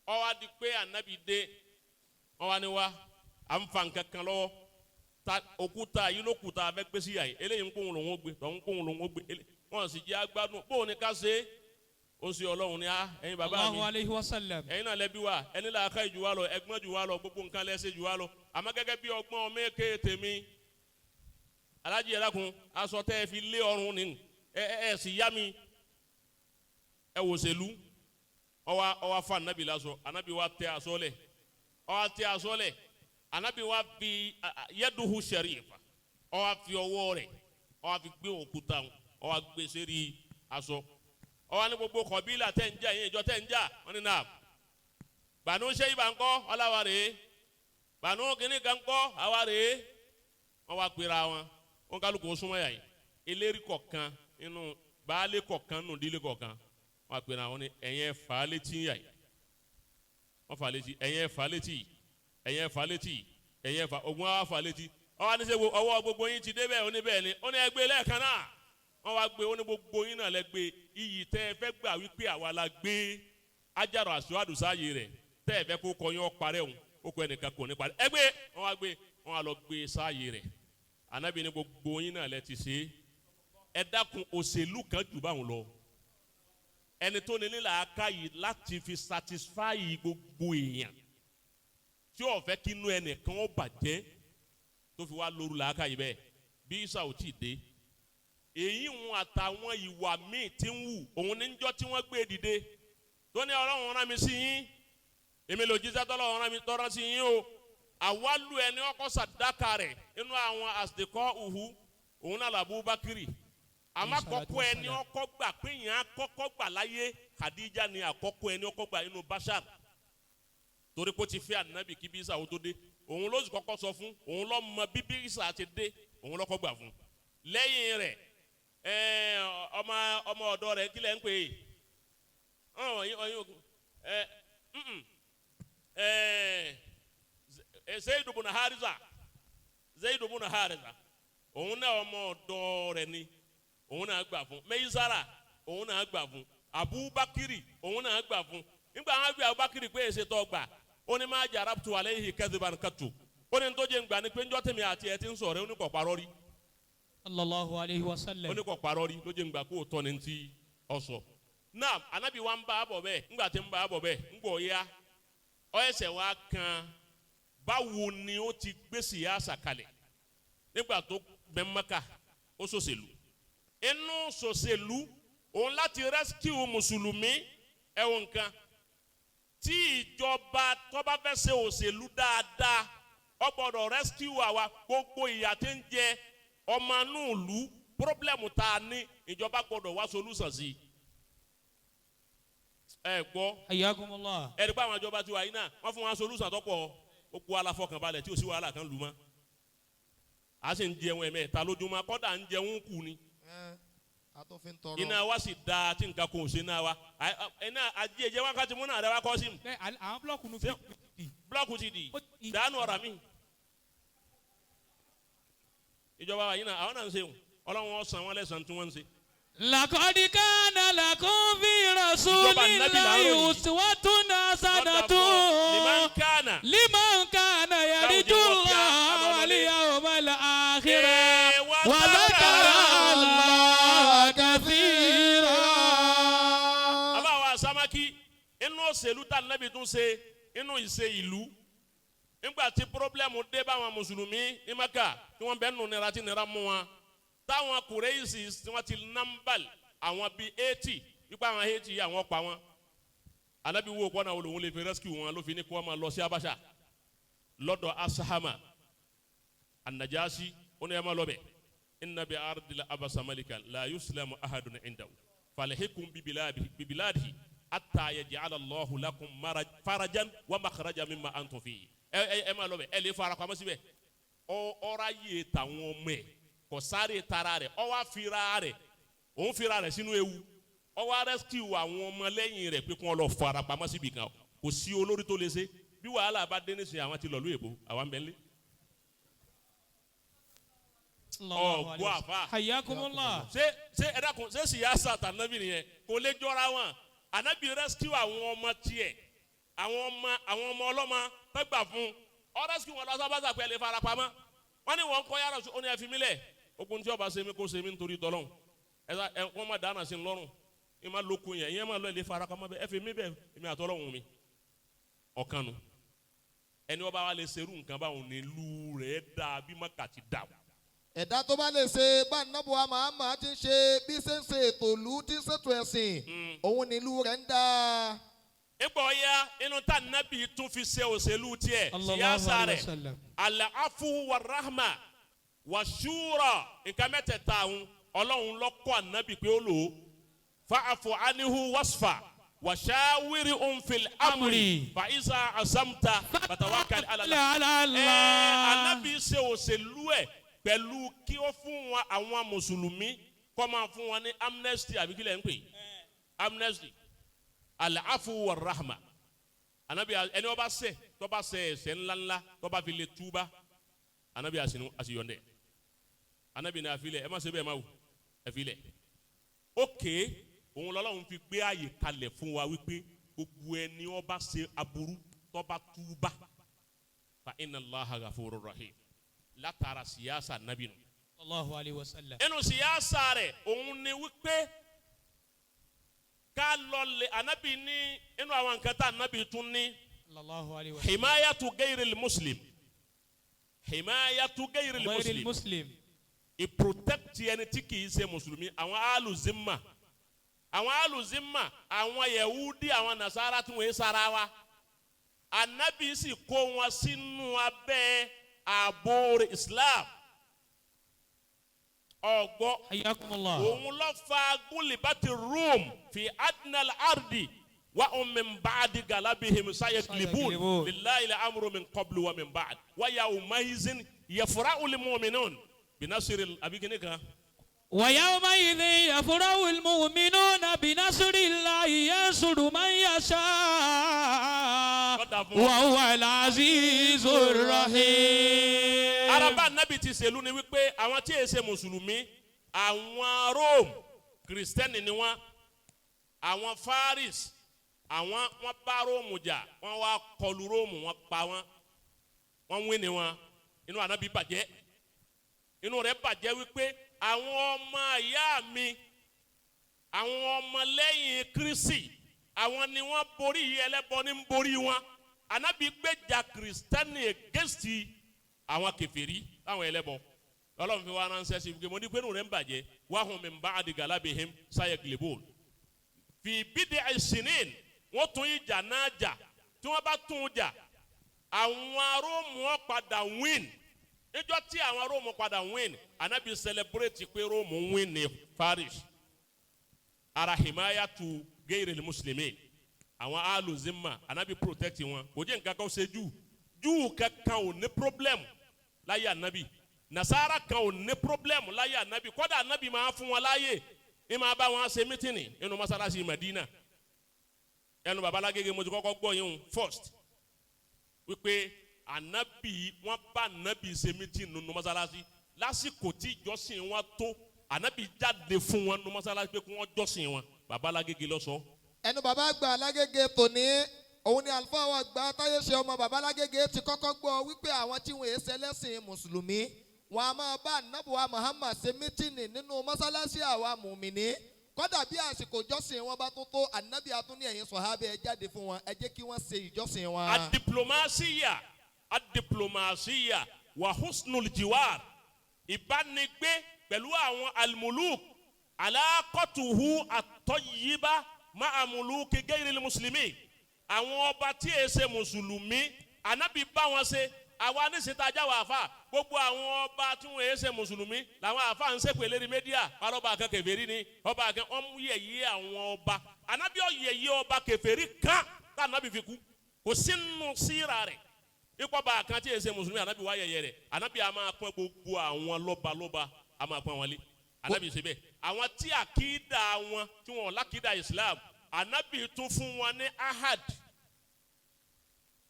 ọwọ adi pé anabi dé wọn wá ní wa à ń fa nǹkan kan lọ́wọ́ ta òkúta yìí ló kúta afẹ́ gbé sí yàyí eléyìí ń kóhun lòún ó gbé tọ̀hún kóhun lòún ó gbé wọn sì jẹ́ agbádùn bóun ni ká ṣe é. Ó sì ọlọ́run ní a ẹ̀yin bàbá mi Allahu alayhi wa sallam. Ẹ̀yin náà lẹ́bi wa ẹni làákà jù wá lọ ẹgbọ́n jù wá lọ gbogbo nǹkan lẹ́sẹ̀ jù wá lọ àmọ́ gẹ́gẹ́ bí ọgbọ́n ọmọ èké tèmi alájí ẹ̀dákun aṣọ tẹ́ ẹ fi lé ọrùn ni ẹ ẹ sì yá mi ẹ wò sèlú ọwọ́ afa anabi lásọ anabi wa tẹ aṣọ lẹ̀ ọwọ́ tẹ aṣọ lẹ̀ anabi wa fi yẹ́duhu sẹ̀rífa ọwọ́ fi ọwọ́ rẹ̀ ọwọ́ fi gbé òkúta ọwọ́ gbé sẹ́rí aṣọ ọwọ́ ní gbogbo kọ̀bílà tẹ̀ ń jà yín ìjọ tẹ̀ ń jà wọ́n ní náà Banu Shayba ńkọ́ ọ̀làwà rèé Banu kìnnì kan ńkọ́ àwa rèé wọ́n wá pera wọn wọ́n kálukú ó súnmọ́ yà yìí eléri kọ̀ọ̀kan nínú baálé kọ̀ọ̀kan nù dílé kọ̀ọ̀kan wọ́n wá pera wọn ní ẹ̀yin ẹ̀ fà á létí yà yìí wọ́n fà á létí ẹ̀yin ẹ̀ fà á létí ẹ̀yin ẹ̀ fà á létí ẹ̀yin ẹ̀ fà ogun wa fà á létí ọwọ́ ní sẹ́ ọwọ́ gbogbo yín ti débẹ̀ oníbẹ̀ ni ó ní ẹgbẹ́ lẹ́ẹ̀kan náà wọ́n wá gbé ó ní gbogbo yín náà lẹ gbé iyì tẹ́ ẹ fẹ́ gbà wípé àwa la gbé ajarò àṣùwádùn sáàyè rẹ̀ tẹ́ ẹ fẹ́ kó kọ yín ó parẹ́ òun ó kọ ẹnìkan kò ní parẹ́ ẹ gbé wọ́n wá gbé wọ́n wá lọ gbé sáàyè rẹ̀ Ànábì ní gbogbo yín náà lẹ ti ṣe ẹ dákun òṣèlú kan jù báwọn lọ ẹni tó ní nílà ká yìí láti fi satisfy gbogbo èèyàn tí ó fẹ́ kí inú ẹnìkan ó bàjẹ́ tó fi wá lóru làákà yìí bẹ́ẹ̀ bí Ìsà ò tí ì dé èyí ń àtàwọn ìwà míì tí ń wù òun ní njọ́ tí wọ́n gbé dìde tó ní Ọlọ́run rán mi sí yín èmi lò jíṣẹ́ tọ́lọ́run rán mi tọ́rọ́ sí yín o àwálù ẹni ọkọ̀ sàdákà rẹ̀ inú àwọn àsìkò òhu òun náà làbú bákìrì Àmọ́ àkọ́kọ́ ẹni ọkọ́ gbà pé yẹn àkọ́kọ́ gbà láyé, Khadija ni àkọ́kọ́ ẹni ọkọ́ gbà nínú Bashar, torí kó ti fẹ́ ànábì kí bísà ó tó dé. Òun ló sì kọ́kọ́ sọ fún òun, ló mọ bí bísà ti dé, òun lọ́kọ́ gbà fún. Lẹ́yìn rẹ̀, ọmọ ọ̀dọ́ rẹ̀, kílẹ̀ ń pè é, Zayidu buna Hariza, Zayidu buna Hariza, òun náà ọmọ ọ̀dọ́ rẹ̀ ni, òun náà gbà fún. Meizara, òun náà gbà fún. Abubakiri, òun náà gbà fún. Nígbà wọn gbé Abubakiri pé èsè tó gbà, ó ní má jarabtu alayhi kadhiban qattu. Ó ní tó jẹ́ ń gbà ní pé njọ́ tèmi àti ẹ̀ ti ń sọ̀rọ̀, ó ní kò parọ́ rí. Sallallahu alayhi wa sallam. Ó ní kò parọ́ rí, ló jẹ́ ń gbà kó o tọ́ ni ti ọ sọ. Náà anabi wa ń bá a bọ̀ bẹ́ẹ̀. Ńgbà tí ń bá a bọ̀ bẹ́ẹ̀, ńgbọ̀ ya ọ ẹsẹ̀ wa kan, báwo ni ó ti gbé sìyáṣà kalẹ̀ nígbà tó bẹ́ Mẹ́kà? Ó ṣòṣèlú, inú ṣòṣèlú òun láti rescue mùsùlùmí. Ẹ̀wọ̀n nǹkan tí ìjọba tó bá fẹ́ ṣe òṣèlú dáadáa, ó gbọ́dọ̀ rescue àwa. Gbogbo ìyà tí ń jẹ ọmọ inú ìlú, problem tá a ní, ìjọba gbọ́dọ̀ wá solution sí i. Ẹ gbọ́. Hayyakumullah. Ẹ rí pé àwọn ìjọba tiwa yìí náà, wọ́n fún wa solution tó pọ̀. Ó kó aláfọkànbalẹ̀ tí ò sí wàhálà kan lù mọ́. A sì ń jẹun ẹ̀mẹ́ta lójúmọ́, kọ́dà ń jẹun kù ni. Iná wa sì da tí nǹkan kò ṣe náà wa iná ajé jẹ wákàtí múnà rẹ wa kọ́ sí. Bẹ́ẹ̀, àwọn búlọ̀kù nu fi. Búlọ̀kù ti di dànù ọ̀rà mi. Ìjọba wa yìí náà, àwọn náà ń ṣe o. Ọlọ́run ọ̀sán wọn lẹ́sàn-án tí wọ́n ń ṣe. لقد كان لكم في رسول الله أسوة حسنة لمن كان لمن كان يرجو الله واليوم الآخر وذكر الله كثيرا. Àbáwá Samaki, inú òṣèlú tá nàbì tún ṣe, inú ìṣe ìlú, nígbà tí problem dé báwọn mùsùlùmí ní Maka, tí wọ́n bẹ́ẹ̀ nù nira, tí nira mú wọn, táwọn Kùrẹ́yìsì tí wọ́n ti nambal àwọn bíi 80, wípé àwọn 80 yìí, àwọn pa wọn. Anabi wo kọ́nà wo lòun lè fi rescue wọn, ló fi ní kí wọ́n máa lọ sí Abasha lọ́dọ̀ Asahama Anajasi. Ó ní ẹ máa lọ bẹ̀, inna bi ardil abasa malikan la yuslamu ahadun indahu falahikum bibiladihi hatta yaj'ala Allahu lakum farajan wa makhraja mimma antum fihi. Ẹ ẹ máa lọ bẹ̀, ẹ lè fara pamọ́ síbẹ̀. Ọ̀rá yìí tàwọn ọmọ ẹ̀ kò sáré tara rẹ̀, ó wá fira rẹ̀, òun fira rẹ̀ sínú ewu, ó wá rescue àwọn ọmọ lẹ́yìn rẹ̀ pé kí wọ́n lọ fara pamọ́ síbi kan. Kò sí olórí tó lè ṣe. Bí wàhálà bá dé nísìnyí, àwọn ti lọ lú èbó, àwọn bẹ́ẹ̀ lé. Ọgbọ́ àfa. Hayyakumullah. Ṣé ẹ dákun, ṣé sìyáṣà tànàbì nìyẹn? Kò lè jọra wọn. Ànábì rescue àwọn ọmọ tiẹ̀, àwọn ọmọ ọlọ́mọ tó gbà fún ọ, rescue wọn lọ sábàṣà pé ẹ lè fara pamọ́. Wọ́n ní wọ́n kọ́ yàrá, ó ní ẹ fi mí lẹ̀, ogun tí ọba ṣe mí kó ṣe mí nítorí tọ́lọ́hún. Ẹ sá ẹ wọ́n má dáná sí i lọ́rùn, ẹ má lókun yẹn, ìyẹn má lọ, ẹ lè fara pamọ́ bẹ́ẹ̀, ẹ fi mí bẹ́ẹ̀, èmi àtọ́lọ́hún mi ọ̀kan nu. Ẹni ọba wa lè ṣerú nǹkan báwọn ní ìlú rẹ̀ dáa bí Maka ti dà. Ẹ̀dá tó bá lè ṣe bá nàbọ̀ Muhammad ti ń ṣe, bí ṣe ń ṣe ètò ìlú, tí ń ṣètò ẹ̀sìn, òun nílùú rẹ̀ ń dáa. Ipò ya inú tá nàbì tún fi ṣe òṣèlú tiẹ̀, síyáṣà rẹ̀, al-afu wa rahma wa shura, nǹkan mẹ́tẹ̀ẹ̀ta àwọn Ọlọ́run lọ́kọ́ ànábì pé ó lò ó. Fa'fu anhu wasfa wa shawirhum fil amri fa iza azamta fatawakkal ala Allah. Ànábì ṣe òṣèlú ẹ̀ pẹ̀lú kí ó fún wọn, àwọn mùsùlùmí, kó máa fún wọn ní amnesty, àbí kílẹ̀ ń pè amnesty, al-afu wa rahma. Anabi, ẹni wọ́n bá ṣẹ̀, tó bá ṣẹ̀ ẹ̀ṣẹ̀ ńláńlá, tó bá fi lè túbá, anabi àṣeyọ̀ndẹ̀. Anabi ní àfilẹ̀, ẹ má ṣe bẹ́ẹ̀, má wù ẹ filẹ̀. Ókè, òun lọ́lọ́run fi gbé àyè kalẹ̀ fún wa wípé gbogbo ẹni wọ́n bá ṣe aburú, tó bá túbá, fa inna Allaha ghafurur rahim. Látara siyasa nabi nù. Allahu alayhi wa sallam. Inú siyasa rẹ̀, òun ni wípé ká lọ lè anabi ní inú àwọn nǹkan tá anabi tún ní. Allahu alayhi wa sallam. Himayatu gayril muslim, himayatu gayril Ghayril muslim, muslim. Ì protect ẹni tí kìí ṣe mùsùlùmí, àwọn aluzimma, àwọn aluzimma, àwọn yahudi, àwọn nasara tí wọ́n yé sara wa, anabi sì kó wọn sínú abẹ́ ààbò islam. Ọgbọ́. Hayyakumullah. Òun ló fa gúlìbàtì Rome fi adnal ardi wa hum min ba'di galabihim sayaglibun lillahi al-amru min qablu wa min ba'd wa yawmaizin yafra'u al-mu'minun binasri abikini kan. ويومئذ يفرح المؤمنون بنصر الله ينصر من يشاء وهو العزيز الرحيم. Araba nabi ti ṣèlú ni wípé àwọn tí èsè mùsùlùmí, àwọn Rome kìrìsìtẹ́nì ni wọ́n, àwọn Faris, àwọn wọ́n bá Rome jà, wọ́n wá kọlu Rome, wọ́n pa wọ́n, wọ́n wí ni wọn. Inú anabi bàjẹ́, inú rẹ̀ bàjẹ́ wípé àwọn ọmọ ìyá mi, àwọn ọmọlẹ́yìn Kristi, àwọn ni wọ́n borí ẹlẹ́bọ ní ń borí wọn. Anabi gbèjà kìrìsìtẹ́nì against àwọn kèfèrí láwọn ẹlẹ́bọ. Ọlọ́run fi wá ránṣẹ́ sí i mo ní pé inú rẹ̀ ń bàjẹ́ wahum min ba'di galabihim sayaglibun fi bid'i sinin. Wọ́n tún ìjà náà jà, tí wọ́n bá tún jà àwọn Róòmù padà win. Níjọ́ tí àwọn Róòmù padà win, anabi celebrate pé Róòmù win ní Faris. Ara himaya tu geiril muslimin, àwọn aluzima anabi protect wọn. Kò jẹ́ nǹkan kan ṣe jù júù kankan ò ní problem láyé anabi, nasara kan ò ní problem láyé anabi. Kódà anabi máa fún wọn láyè ní máa bá wọn ṣe mítìnì nínú masalasi Madina. Ẹnu babalágége mo ti kọ́kọ́ gbọ́ yín first wípé anabi wọn bá anabi ṣe mítìnì nínú masalasi lásìkò tí ìjọsìn wọn tó, anabi jáde fún wọn nínú masalasi pé kí wọn jọ́sìn wọn. Babalágége ló sọ. Ẹnu bàbá àgbà alágége tòní òun ni àlùfáà wa àgbà táyé ṣe ọmọ bàbá alágége ti kọ́kọ́ gbọ́ wípé àwọn tí wọ́n ṣe lẹ́sìn mùsùlùmí wọn a máa bá ànábùwà Muhammad ṣe mítìnì nínú mọ́sálásí àwa mùmìnì. Kódà bí àsìkò ìjọsìn wọn bá tó tó, ànábì atúní ẹ̀yin sọ̀hábẹ́ ẹ jáde fún wọn, ẹ jẹ́ kí wọ́n ṣe ìjọsìn wọn. Adiplomasiya, adiplomasiya wa husnul jiwar, ìbánigbé pẹ̀lú àwọn almuluk alaqatuhu at-tayyiba ma'a muluki gairil muslimin. Àwọn ọba tí e ṣe mùsùlùmí ànábì bá wọn ṣe. Àwa níṣẹ́ tá a já wà àfa, gbogbo àwọn ọba tí wọn e ṣe mùsùlùmí làwọn àfa ń ṣèpè lérí media. Ọlọ́ba kan kèfèrí ni ọba kan, wọ́n mú yẹ̀yẹ́ àwọn ọba. Ànábì ọ̀yẹ̀yẹ́ ọba kèfèrí kan tá ànábì fi kú, kò sínú síra rẹ̀. Ikú ọba kan tí e ṣe mùsùlùmí ànábì wá yẹ̀yẹ́ rẹ̀. Ànábì a máa pọ́n gbogbo àwọn lọ́balọ́ba, a máa pọ́n wọn lé. Ànábì ṣe bẹ́ẹ̀. Àwọn tí àkídà wọn tí wọn lákìdá Islam, ànábì tún fún wọn ní ahad.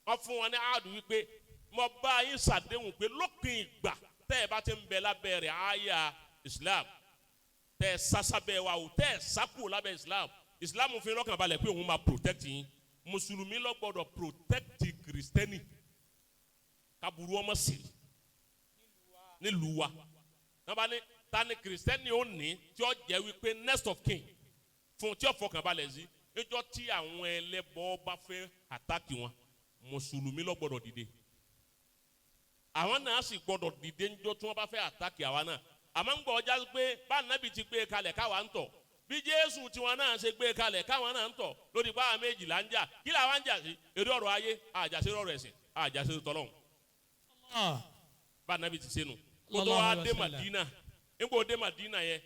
Wọ́n fún wọn ní ahad wípé mo bá yín ṣàdéhùn pé lópin ìgbà tẹ́ ẹ bá ti ń bẹ lábẹ́ rẹ̀ àyà Islam, tẹ́ ẹ sásábẹ́ wa o, tẹ́ ẹ sákò lábẹ́ Islam, Islam fi lọ́kàn balẹ̀ pé òun máa protect yín. Mùsùlùmí ló gbọ́dọ̀ protect kìrìsìtẹ́nì kaburu ọmọ sí nílùú wa. Nàbà ní ta ni kìrìsìtẹ́nì ó ní tí ó jẹ́ wípé next of kin fún tí ó fọkàn balẹ̀ sí níjọ́ tí àwọn ẹlẹ́bọ bá fẹ́ àtàkì wọn, mùsùlùmí ló gbọ́dọ̀ dìde. Àwọn náà sì gbọ́dọ̀ dìde níjọ́ tí wọ́n bá fẹ́ àtàkì àwa náà. Àmọ́ ń gbọ́ ọjà pé bá nàbì ti gbé kalẹ̀ káwa ń tọ̀, bí Jésù tiwọn náà ṣe gbé kalẹ̀ káwọn náà ń tọ̀ lórí báwa méjì là ń jà. Kí làwa ń jà sí? Eré ọ̀rọ̀ ayé, àjàsí ọ̀rọ̀ ẹ̀sìn, àjàsí tọ́lọ́hún. Bá nàbì ti ṣe nù. Kó tó wá dé Màdínà, nígbà ó dé Màdínà yẹn,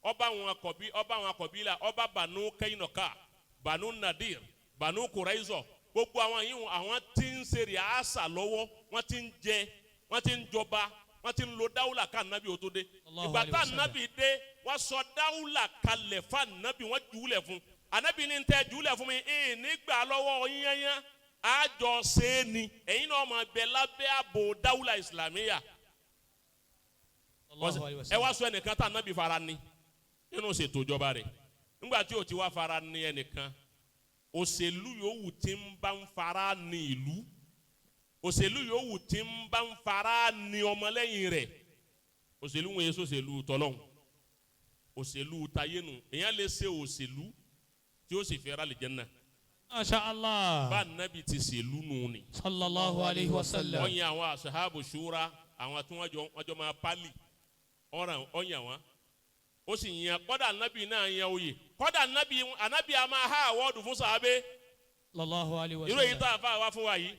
ọba àwọn akọ̀bí, ọba àwọn akọ̀bí la, ọba Banu Kainaka, Banu Nadir, Banu Quraizo, gbogbo àwọn yìí àwọn tí ń ṣe rìásà lọ́wọ́, wọ́n ti ń jẹ, wọ́n ti ń jọba, wọ́n ti ń lo dáwùlà ká nàbì ó tó dé. Ìgbà tá nàbì dé, wọ́n sọ dáwùlà kalẹ̀ fún ànàbì, wọ́n jùúlẹ̀ fún ànàbì ní tẹ́ jùúlẹ̀ fún mi, nígbà lọ́wọ́ yányán àjọ ṣe é ni ẹ̀yin náà máa bẹ lábẹ́ ààbò dáwùlà ìsìlámíyà. Ẹ wá sọ ẹnìkan tá ànàbì fara ni nínú ṣètò ìjọba rẹ̀. Nígbà tí o ti wá fara ni ẹnìkan, òṣèlú yòówù tí ń bá ń fara ni ìlú, òṣèlú yòówù tí ń bá ń fara ni ọmọlẹ́yìn rẹ̀, òṣèlú wọn yẹ sòṣèlú tọlọ́hun, òṣèlú tayénu. Èèyàn lè ṣe òṣèlú tí ó sì fẹ́ ra lè jẹ́ náà. Masha Allah. Bá nàbì ti ṣèlú nù ni. Sallallahu alayhi wa sallam. Wọ́n yan àwọn asahabu shura, àwọn tí wọ́n jọ máa pálí, ọ̀ràn ọ̀yàn wọn. Ó sì yan kọ́dà nàbì náà yan oyè, kọ́dà nàbì ànàbì a máa há àwọ́dù fún sàábé. Sallallahu alayhi wa Irú sallam. èyí tá a fà wá fún wa yìí,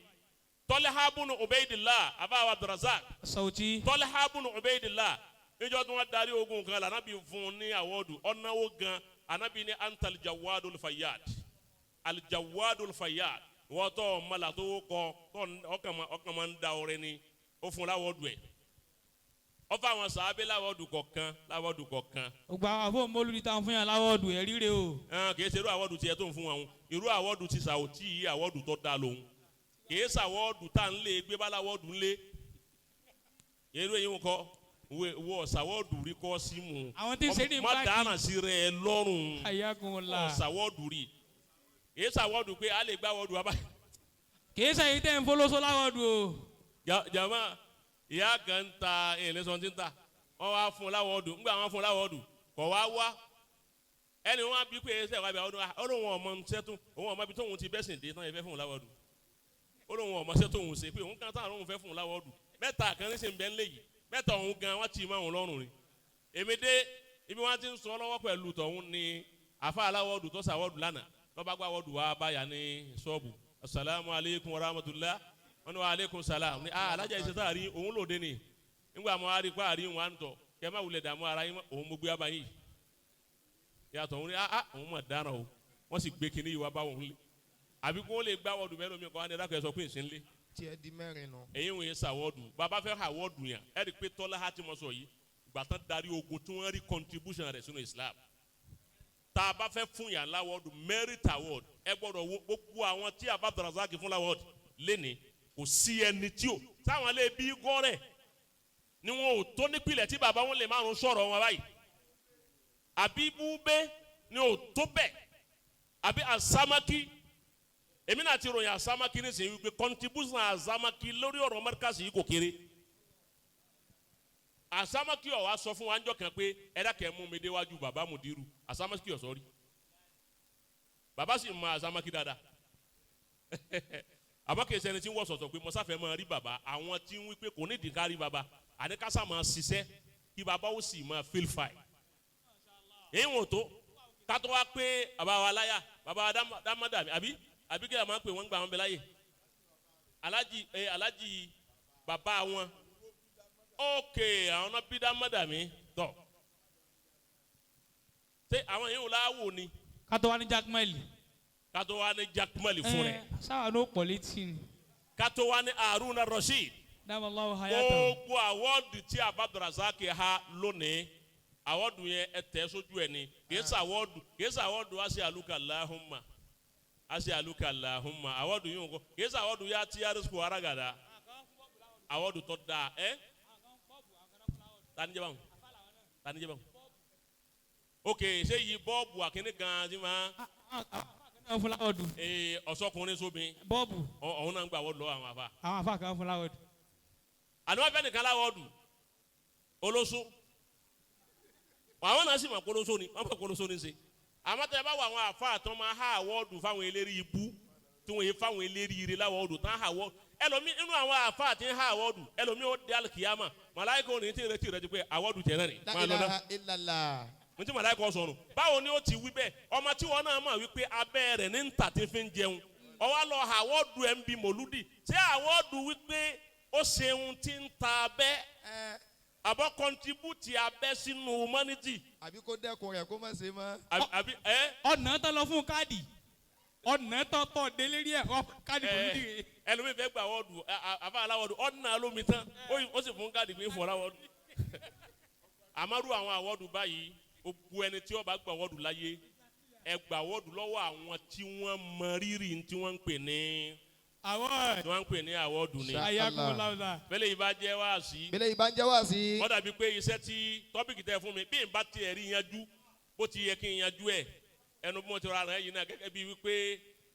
Tọ́lá bunu Ubaydillah, àfà wa Abdulrazak. Sauti. Tọ́lá bunu Ubaydillah, Níjọ́ tí wọ́n darí ogun kan lànàbí fún un ní àwọ́dù ọ̀nàwó gan ànàbí ní anta aljawadul fayyad aljawadul fayyad wọ́n tọ́ ọmọlá tó kọ ọkàn máa ń da ọrẹ ni ó fún un láwọ́dù ẹ̀ ọfọ àwọn sàábé láwọ́dù kọ̀ọ̀kan láwọ́dù kọ̀ọ̀kan. Gbogbo àwọn àfọwọ́n mọ́lúdi táwọn fún yàn láwọ́dù ẹ̀ ríre o. Kì í ṣe irú àwọ́dù tiẹ̀ tó ń fún wọn irú àwọ́dù ti sàwọ́tì yìí àwọ́dù tó da lòun kì í sàwọ́dù tá ń lé gbé bá láwọ́dù ń lé irú èyí ń kọ́ wọ sàwọ́dù rí kọ́ sí mu Àwọn tí ń ṣe ní má báàgì. dáná sí rẹ lọ́rùn Ayakunla. sàwọ́dù rí kì í sàwọ́dù pé a lè gbá wọ́dù wa báyìí. Kì í sẹ́yìn tẹ́ ń fọlọ́sọ láwọ́dù o. Jama ìyá kan ń ta èlé sọ ti ń ta wọ́n wá fún un láwọ́dù ńgbà wọ́n fún un láwọ́dù kọ̀ wá wá ẹni wọ́n á bí pé ẹsẹ̀ wá bí àwọn ọdún òun ọmọ ṣẹ́ tún òun ọmọ ibi tóun ti bẹ́sìn dé tán ẹ fẹ́ fún un láwọ́dù olóhùn ọmọ ṣẹ́ tóun ṣe pé òun kan táwọn òun fẹ́ fún un láwọ́dù mẹ́ta kan ní sìn bẹ́ẹ̀ ńlẹ̀ yìí mẹ́ta òun gan wọ́n ti máa òun lọ́rùn ni èmi dé ibi wọ́n ti ń sọ lọ́wọ́ pẹ̀lú tọ̀hún ni àfa aláwọ̀dù tó sàwọ́dù lánàá lọ́ba gbá wọ́dù wá báyà ní ṣọ́ọ̀bù asalaamu aleykum wa rahmatulah wọ́n ní wa aleykum salaam ní alájà ìṣe tá a rí òun lòde ni nígbà mọ́ àrí pa àrí wọn à ń tọ̀ kẹ́ má wulẹ̀ dààmú ara yín mọ́, òun mo gbé wá báyìí yàtọ̀ òun ní òun mọ̀ dáná o wọ́n sì gbé kinní yìí wá bá òun lé àbí kó lè gbá wọ́dù mẹ́rin mi kọ́ wá ní ẹ̀dá sọ pé ìsìn lé Tiẹ̀ di mẹ́rin nù. èyí wòye sàwọ́dù bàbá fẹ́ àwọ́dù yẹn ẹ̀ rí i pé tọ́lá ha ti mọ̀ sọ yìí ìgbà tán darí ogun tí wọ́n rí contribution rẹ̀ sínú Islam tá a bá fẹ́ fún yàn láwọ́dù merit award ẹ gbọ́dọ̀ wo gbogbo àwọn tí a bá Abdulrasaq fún láwọ́dù lẹ́ni kò sí ẹni tí o táwọn lè bí gọ́rẹ̀ ni wọn ò tó nípìnlẹ̀ tí bàbá wọn lè márùn sọ̀rọ̀ wọn báyìí àbí búbẹ́ ni ò tó bẹ́ẹ̀ àbí àsámákí èmi náà ti ròyìn àsámákí nísìnyí wípé contribution àsámákí lórí ọ̀rọ̀ mẹ́ríkàsì yìí kò kéré àsámákí ó wá sọ fún wa ńjọ́ kan pé ẹ dákẹ́ mú mi déwájú bàbá Mudiru àsámákí ó sọ rí bàbá sì mọ àsámákí dáadáa àmọ́ kìí ṣẹni tí ń wọ̀ sọ̀tọ̀ pé mọ́sáfẹ́ máa rí bàbá àwọn tí ń wí pé kò nídìí ká rí bàbá àníkásá máa ṣiṣẹ́ kí bàbá ó sì máa feel fine èyí wọn ò tó kátó wá pé bàbá wa láyà bàbá wa dámádà àbí àbí kí ẹ máa pè wọ́n gbà wọn bẹ láyè alájì ẹ alájì bàbá wọn ókè àwọn náà bí dámádà mi tọ ṣé àwọn yìí wọn láwò ni Kátó wá ní Jack Mel. kátó wá ní Jack Mel fún rẹ Sáwà ló pọ̀ létí ni. kátó wá ní Haruna Rasheed Dábàláwo hayata. gbogbo àwọ́ọ̀dù tí Abdulrasaq ha lónìí àwọ́ọ̀dù yẹn ẹ tẹ̀ sójú ẹ ni kìí sàwọ́ọ̀dù kìí sàwọ́ọ̀dù wá sí àlùkà làhùnmá á sí àlùkà làhùnmá àwọ́ọ̀dù yìí nǹkan kìí sàwọ́ọ̀dù yá tí arísùkù arágàdá àwọ́ọ̀dù tó dáa ẹ tani jẹ́ báwọn tani jẹ́ báwọn ok ṣé yìí bọ́ọ̀bù àkíní gan-an ti máa Àwọn fún láwọ́dù. ee ọ̀sọ́kùnrin sóbin Bọ́ọ̀bù. ọ̀hún náà ń gbà wọ́ọ̀dù lọ́wọ́ àwọn àfa Àwọn àfa kan fún láwọ́dù. àní wọn fẹ́ nìkan láwọ́ọ̀dù olóṣó àwọn náà sì mọ̀ kólóṣó ni wọ́n fẹ́ kólóṣó ni ṣe àmọ́ tẹ́ ẹ bá wọ àwọn àfa àtọ́ máa há àwọ́ọ̀dù fáwọn eléré ibú tí wọ́n yé fáwọn eléré ire láwọ́ọ̀dù tán há àwọ́ọ̀dù ẹlòmí inú àwọn àfa àti ń há àwọ́ọ̀dù ẹlòmí ó dé alikiyama màláíkà òní tí ń retí rẹ ti pé àwọ́ọ̀dù tẹ̀ náà ni La máa lọ náà ilaha illallah. mo ti màláíkà sọnù báwo ni ó ti wí bẹ́ẹ̀ ọmọ tí wọn náà mọ̀ wípé abẹ́ rẹ̀ ní ń tà tí fi ń jẹun ọwọ́ lọ àwọ́ọ̀dù ẹ̀ ń bi mòlúdì ṣé àwọ́ọ̀dù wípé ó ṣeun tí ń ta abẹ́ àbọ̀ kọ́ntribútì abẹ́ sínú humanity Àbí kó dẹ́kun rẹ̀ kó má ṣe mọ́. àbí ẹ Ọ̀nà tán lọ fún káàdì. Ọ̀nà tán tọ̀ délé rí ẹ̀ kọ́ káàdì kò ní dìre. ẹlòmíì fẹ́ gba àwọ́dù àfa aláwọ̀dù ọ̀nà alómi tán ó sì fún káàdì pé fún aláwọ̀dù àmọ́rú àwọn àwọ̀dù báyìí gbogbo ẹni tí ó bá gba àwọ̀dù láyé ẹ gba àwọ̀dù lọ́wọ́ àwọn tí wọ́n mọ rírì tí wọ́n ń pè ní Award. tí wọ́n ń pè ní àwọ̀dù ni Ayakunla. bẹ́lẹ̀ yìí bá jẹ́ wáàsí Bẹ́lẹ̀ yìí bá ń jẹ́ wá sí. wọ́n dàbí pé iṣẹ́ tí tọ́pìkì tẹ fún mi bí n bá tiẹ̀ rí yanjú bó ti yẹ kí n yanjú ẹ̀ ẹnu bí mo ti ra rẹ̀ yìí náà gẹ́gẹ́ bí wípé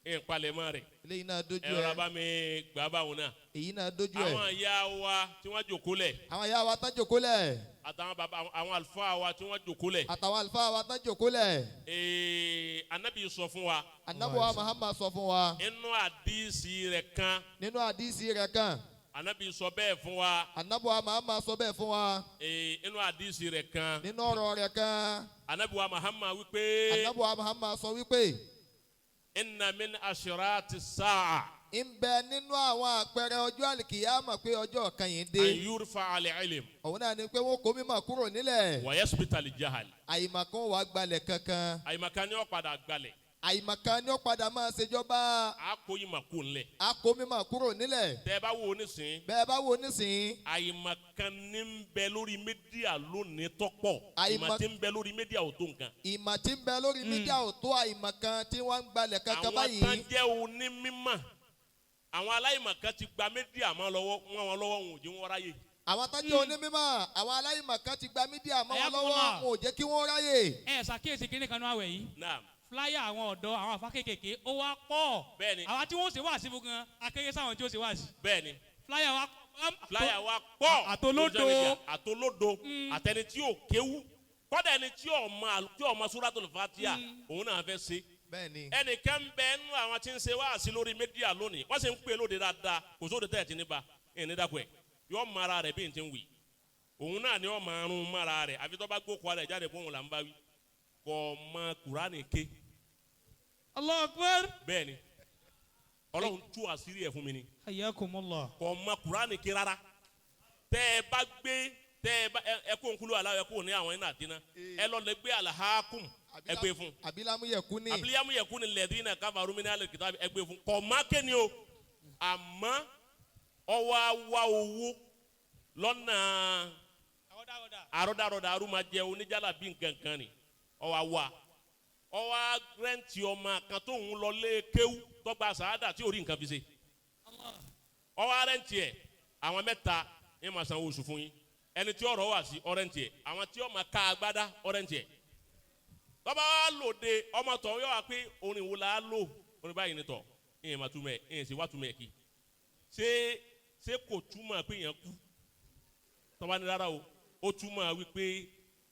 ìpalẹ̀mọ́ rẹ̀ Eléyìí náà dójú ẹ rọra ẹ̀. bá mi gbà báwọn náà. Èyí náà dójú ẹ̀. Àwọn ìyá wa tí wọ́n jòkó lẹ̀ Àwọn ìyá wa tán jòkó lẹ̀. àtàwọn bàbá àwọn àlùfáà wa tí wọ́n jòkó lẹ̀. Àtàwọn àlùfáà wa tán jòkó lẹ̀. Ee anabi sọ fún wa Ànábì wa Muhammad sọ fún wa. inú àdìsí rẹ̀ kan Nínú àdìsí rẹ̀ kan. anabi sọ bẹ́ẹ̀ fún wa Ànábì wa Muhammad sọ bẹ́ẹ̀ fún wa. ee inú àdìsí rẹ̀ kan Nínú ọ̀rọ̀ rẹ̀ kan. anabi wa Muhammad wípé Ànábì wa Muhammad sọ wípé. inna min ashirati sa'a. Ń bẹ nínú àwọn àpẹẹrẹ ọjọ́ àlìkìyàmọ̀ pé ọjọ́ kan yìí dé. An yurfa al-ilm. Òun náà ni pé wọ́n kó mímọ̀ kúrò nílẹ̀. Wa yasbita al-jahal. Àyìnmọ̀kan wàá gbalẹ̀ kankan. Àyìnmọ̀kan ni ó padà gbalẹ̀. Àyìnmọ̀kan ni ó padà máa ṣèjọba. A kó ìmọ̀ kúrò nílẹ̀. A kó mímọ̀ kúrò nílẹ̀. Tẹ́ ẹ bá wo nísìn. Bẹ́ẹ̀ bá wo nísìn. Àyìnmọ̀kan ní ń bẹ lórí mídíà lónìí tọ́pọ̀. Ìmọ̀ tí ń bẹ lórí mídíà ò tó nǹkan. Ìmọ̀ tí ń bẹ lórí mídíà ò tó àyìnmọ̀kan tí wọ́n ń gbalẹ̀ kankan báyìí. Àwọn tán jẹ́ onímímọ̀. Àwọn aláìmọ̀kan ti gba mídíà mọ́ lọ́wọ́ wọn lọ́wọ́ wọn ò jẹ́ wọn ráyè. Àwọn tó jẹ́ onímọ̀ àwọn aláìmọ̀kan ti gba mídíà mọ́ wọn lọ́wọ́ wọn ò jẹ́ kí wọ́n ráyè. Ẹ ṣàkíyèsí kíní kan ní àwẹ̀ yìí. Naam. Flyer àwọn ọ̀dọ́ àwọn àfa kékèké ó wá pọ̀. Bẹ́ẹ̀ni. Àwa tí wọ́n ṣe wá sí fún gan akéré sáwọn tí ó ṣe wá sí. Bẹ́ẹ̀ni. Flyer wa flyer wa pọ̀. Àtolódo. Àtolódo àtẹni tí ò kéwú kọ́dà ẹni tí ò mọ tí ò mọ Suratul Fatiha òun náà fẹ́ ṣe. Bẹ́ẹ̀ni. Ẹnìkan bẹ nínú àwọn tí ń ṣe wá sí lórí mídíà lónìí wọ́n sì ń pè lóde dáadáa kò sóde tẹ̀ tí ní ba ẹ̀ ní dàpọ̀ ẹ̀ yọ mọ ara rẹ̀ bí n ti ń wì òun náà ni ọ máa rún mọ́ra rẹ̀ àfi tó bá gbókò rẹ̀ jáde fún òun là ń bá wí kò mọ Kùránì ké. Allahu Akbar. Bẹ́ẹ̀ni Ọlọ́run tú àṣírí ẹ̀ fún mi ni. Hayyakumullah. Kò mọ Kùránì ké rárá tẹ́ ẹ bá gbé tẹ́ ẹ bá ẹ kó nkúlù aláwọ̀ ẹ kó ní àwọn iná àdínà ẹ lọ lè gbé alahakum ẹ gbé fún. Abilamuyẹ̀kú ni. Abilamuyẹ̀kú ni lẹ́dínà káfàrú mi ní alẹ́ kìtàbí ẹ gbé fún kò má kéni o àmọ́ ọwọ́ awa owó lọ́nà àrọ́dàrọ́dà arúmajẹ oníjàlábí nkankan ni ọwọ́ awa ọwọ́ rẹ́ǹtì ọmọ kan tó ń lọ lé kéwú tọ́gbà sàádà tí ò rí nǹkan fi ṣe ọwọ́ rẹ́ǹtì ẹ̀ àwọn mẹ́ta ẹ̀ máa sanwó oṣù fún yín ẹni tí ọ̀rọ̀ wà sí ọ̀rẹ́ǹtì ẹ̀ àwọn tí ọmọ ká agbádá ọ̀rẹ́ǹtì ẹ̀ tọ́ba wa lòde ọmọ tọ̀ yọ wá pé orin wo la lò orin báyìí ni tọ̀ ẹ̀yìn máa túmọ̀ ẹ̀ ẹ̀yìn sì wá túmọ̀ ẹ̀ kí ṣé kò túmọ̀ pé yẹn kú tọ́ba ní rárá o ó túmọ̀ wípé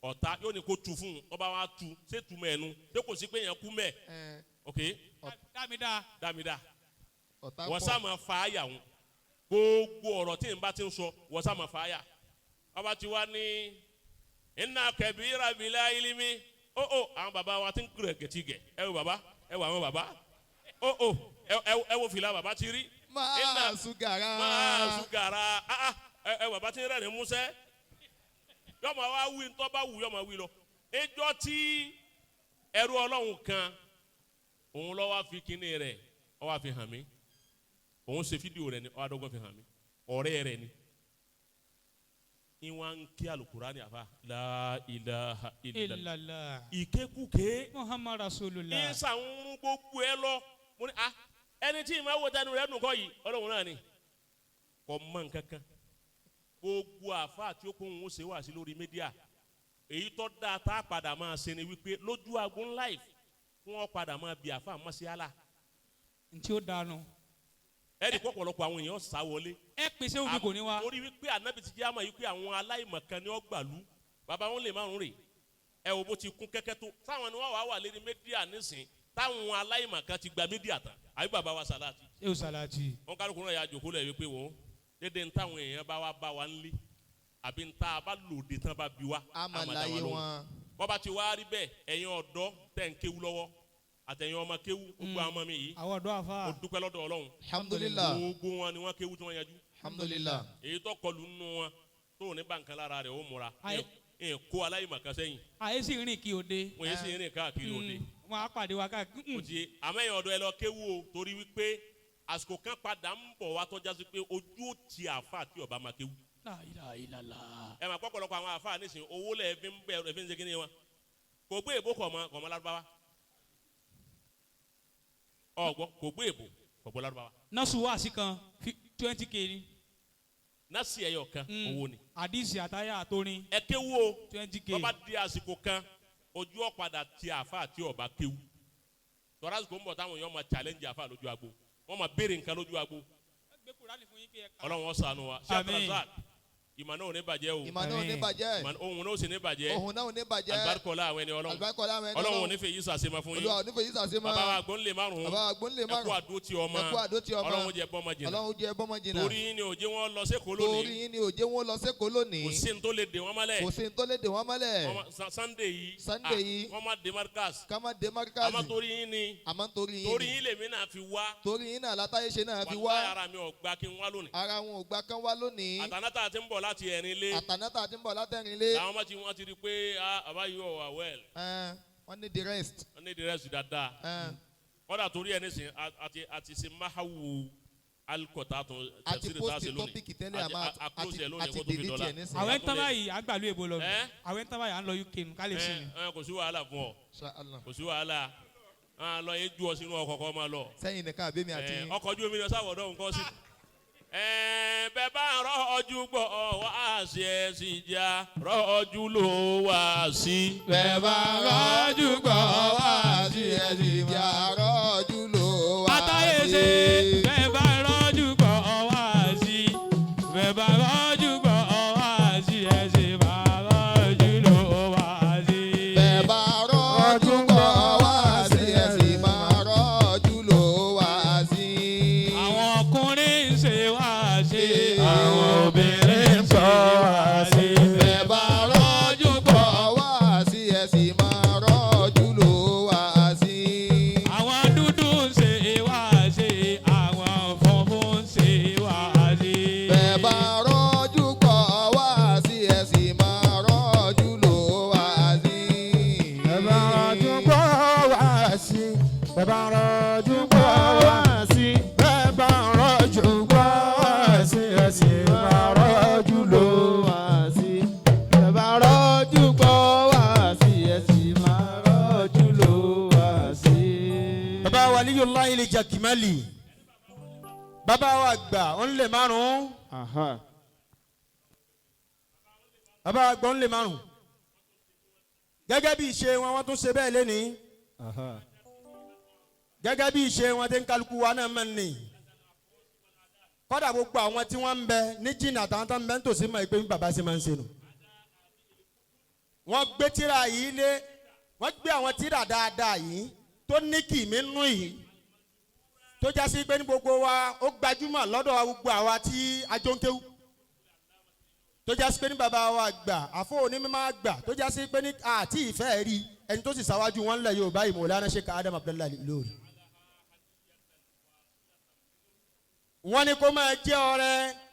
ọ̀tá yóò ní kó tu fún un tọ́ba wa tu ṣé túmọ̀ ẹnu ṣé kò sí pé yẹn kú mẹ́ ok dámidá dámidá wọ́n sá máa fa àyà wọn gbogbo ọ̀rọ̀ tí n bá ti ń sọ wọ́n sá máa fa àyà ọba ti wá ní iná kẹbíra bìlá ilimi ó ó àwọn bàbá wa ti ń kúrò gẹ̀tìgẹ̀ ẹ wo bàbá ẹ wo àwọn bàbá ó ó ẹ wo fìlà bàbá ti rí máa sugara máa sugara ẹ bàbá tí ń rẹ́rìn músẹ́ yọmọ wa wí ntọ́ bá wù yọmọ wí lọ ẹjọ́ tí ẹrú ọlọ́run kan òun lọ́ wá fi kíní rẹ̀ ọ wá fi hàn mí òun ṣe fídíò rẹ̀ ni ọ adọ́gbọ́n fi hàn mí ọ̀rẹ́ rẹ̀ ni ìwọ̀n ń kí alukurani àfa la ilaha illallah ìkékùké Muhammad rasulullah ìsà ń rún gbogbo ẹ lọ mo ní a ẹni tí ìmọ̀ ẹ̀wọ̀ tẹnu rẹ̀ dùn kọ́ yìí ọlọ́run náà ni kò mọ nǹkan kan gbogbo àfa tí ó kún òun ṣe wá sí lórí mídíà èyí tó dáa tá a padà máa ṣe ni wípé lójú agun life kí wọ́n padà máa bi àfa mọ́síálà. Ntí ó dànù. Ẹnì kó ọ̀pọ̀lọpọ̀ àwọn èèyàn sá wọlé. Ẹ pèsè òbí kò ní wá. Torí wípé ànábì ti jẹ́ àmọ́ yìí pé àwọn aláìmọ̀kan ni ó gbàlú bàbá wọn lè márùn rè ẹ wo bó ti kún kẹ́kẹ́ tó táwọn ni wọ́n wà wà lérí mídíà nísìn táwọn aláìmọ̀kan ti gba mídíà tán àbí bàbá wa sàláàtì. Ẹ ò sàláàtì. Wọn kálukú náà yà jòkó lẹ̀ wípé wọ́n dédé ń táwọn èèyàn bá wa bá wa ń lé àbí ń tá a bá lòdì tán bá bí wa. Àmàlàyé wọn. Bọ́ba ti wá rí bẹ́ẹ̀ ẹ̀yin ọ̀dọ́ tẹ̀ ń kéwú lọ́wọ́ àtẹ̀yin ọmọ kéwú gbogbo àwọn ọmọ mi yìí. Àwọn ọ̀dọ́ àfa. Mo dúpẹ́ lọ́dọ̀ Ọlọ́run. Alhamdulillah. Gbogbo wọn ni wọ́n kéwú tí wọ́n yanjú. Alhamdulillah. Èyí tó kọlu nínú wọn tó ní bàǹkan lára rẹ̀ ó múra. Ẹ̀ kó aláìmọ̀kan sẹ́yìn. Àyè sì rìn kí òde. Wọ́n yé sì rìn káàkiri òde. Wọ́n á pàdé wa káàkiri. Kò tí àmọ́ ẹ̀yin ọ̀dọ́ ẹ lọ kéwú o torí wípé àsìkò kan padà ń bọ̀ wá tọ́já sí pé ojú ó ti àfa àti ọba máa kéwú. La ilaha illallah. Ẹ máa pọ̀pọ̀lọpọ̀ àwọn àfa nísìnyí owó lẹ̀ fi ń bẹ̀rù fi ń ṣe kíni wọn. Kò gbé èbó kọ̀ mọ́ kọ̀ mọ́ lárúbáwá. Ọ̀gbọ́n kò gbé èbó kò gbọ́ lárúbáwá. Nọ́ọ̀sì wá sí kan 20K ni. Nọ́ọ̀sì ẹ̀yọ̀ kan owó ni. Àdìsí àtàyà àtorin. Ẹ kéwú o 20K. Bọ́ba di àsìkò kan ojú ọ̀padà ti àfa àti ọba kéwú. Tọ́lá àsìkò ń bọ̀ táwọn èèyàn máa challenge àfa lójú agbo. Wọ́n máa béèrè nǹkan lójú agbo. Ọlọ́run ó ṣàánú wa. Ṣé Abdulrasaq Ìmọ̀ náà ò ní bàjẹ́ o. Ìmọ̀ náà ò ní bàjẹ́. Ohun náà ò sì ní bàjẹ́. Ohun náà ò ní bàjẹ́. Alibarikọla àwọn ẹni Ọlọ́run. Alibarikọla àwọn ẹni Ọlọ́run ò ní fèyí sàṣemọ fún yín. Olúwa ò ní fèyí sàṣemọ. Bàbá wa gbónlé márùn-ún. Bàbá wa gbónlé márùn-ún. Ẹ kú àdó ti ọmọ. Ẹ kú àdó ti ọmọ. Ọlọ́run jẹ́ bọ́mọ jìnnà. Ọlọ́run jẹ́ bọ́mọ jìnnà. Torí yín ni òjé wọn lọ sẹ́kọ̀ọ́ lónìí. Torí yín ni òjé wọn lọ sẹ́kọ̀ọ́ lónìí. Kò sí ní tó lè dè wọ́n mọ́lẹ̀. Kò sí ní tó lè dè wọ́n mọ́lẹ̀. Sunday yìí. Sunday yìí. Wọ́n má dé Markaz. Ká má dé Markaz. Àmọ́ torí yín ni. Àmọ́ torí yín ni. Torí yín lèmi náà fi wá. Torí yín náà látàyè ṣe náà fi wá. Wàláhì ara mi ò gbà kí n wá lónìí. Ara wọn ò gbà kán wá lónìí. Àtànátà ti ń bọ̀ láti ẹ̀rin ilé. Àtànátà ti ń bọ̀ látẹ̀rin ilé. Làwọn ọmọ tí wọ́n ti rí pé àbá yìí ọ̀ wà well. Wọ́n ní the rest. Wọ́n ní the rest dáadáa. Kọ́dà torí ẹ̀ nísìnyí àti ṣe máhàwù alikọta tún àti post topic tẹ́lẹ̀ àmọ́ àti delete ẹ̀ nísìnyí. Àwọn ẹ̀ńtàn báyìí àgbàlú èbó lọ. Àwọn ẹ̀ńtàn báyìí à ń lọ UK nù ká lè ṣe ni. Kò sí wàhálà fún ọ. Kò sí wàhálà. Lọ yẹn ju ọ sínú ọkọ̀ kọ́ máa lọ. Sẹ́yìn nìkan àbí mi àti. Ọkọ̀ ojú omi ni ọ̀sán àwọ̀dọ̀ nǹkan sí. Bẹ́ẹ̀ bá rọ́ọ̀jú gbọ́ wá sí ẹ̀ sì já rọ́ọ̀jú ló wá sí. Bẹ́ẹ̀ bá rọ́ọ̀jú gbọ́ wá sí ẹ̀ sì já rọ́ọ̀jú ló wá sí. Àtàyè ṣe bẹ́ẹ̀ bá rọ́ọ̀jú gbọ́ wá sí. Bẹ́ẹ̀ bá rọ́ọ̀jú gbọ́ wá sí ẹ̀ sì bá rọ́ọ̀jú ló wá sí. Bẹ́ẹ̀ bá rọ́ọ̀jú gbọ́ wá sí ẹ̀ sì bá rọ́ọ̀jú ló wá sí. Àwọn ọkùnrin ń ṣe wá sí. Àwọn obìnrin ń sọ wá sí. Bẹ́ẹ̀ bá rọ́ọ̀jú gbọ́ wá sí ẹ̀ sì máa rọ́ọ̀jú ló wá sí. Àwọn dúdú ń ṣe wá sí. Àwọn funfun ń ṣe wá sí. Bẹ́ẹ̀ bá rọ́ọ̀jú gbọ́ wá sí ẹ̀ sì máa rọ́ọ̀jú ló wá sí. Bẹ́ẹ̀ bá rọ́ọ̀jú gbọ́ wá sí. Bẹ́ẹ̀ bá rọ́ọ̀jú gbọ́ wá sí. Bẹ́ẹ̀ bá rọ́ọ̀jú gbọ́ wá sí. Ẹ sì máa rọ́ọ̀jú lò wá sí. Bẹ́ẹ̀ bá rọ́ọ̀jú gbọ́ wá sí ẹ̀ sì máa rọ́ọ̀jú lò wá sí. Bàbá Waliyullahi Al-Jakmali. Bàbá wa gbà ó ń lè márùn-ún. Bàbá wa gbà ó ń lè márùn-ún. Gẹ́gẹ́ bí ìṣe wọn, wọ́n tún ṣe bẹ́ẹ̀ lénìí. Gẹ́gẹ́ bí ìṣe wọn tí ń kálukú wa náà mọ̀ ní. Kọ́dà gbogbo àwọn tí wọ́n ń bẹ ní jìnnà àtàwọn tó ń bẹ nítòsí mọ̀ pé bí bàbá ṣe máa ń ṣe nù. Wọ́n gbé tírà yìí lé, wọ́n gbé àwọn tírà dáadáa yìí tó ní kìmí nú yìí tó já sí pé ní gbogbo wa ó gbajúmọ̀ lọ́dọ̀ gbogbo àwa tí a jọ ń kéwú tó já sí pé ní bàbá wa gbà àfọ onímọ̀ gbà tó já sí pé ní àti ìfẹ́ rí ẹni tó sì ṣáwájú wọn lẹ̀ Yorùbá yìí Mọ̀lánà Sheikh Adam Abdullahi Ilory. Wọ́n ní kó máa jẹ́ ọrẹ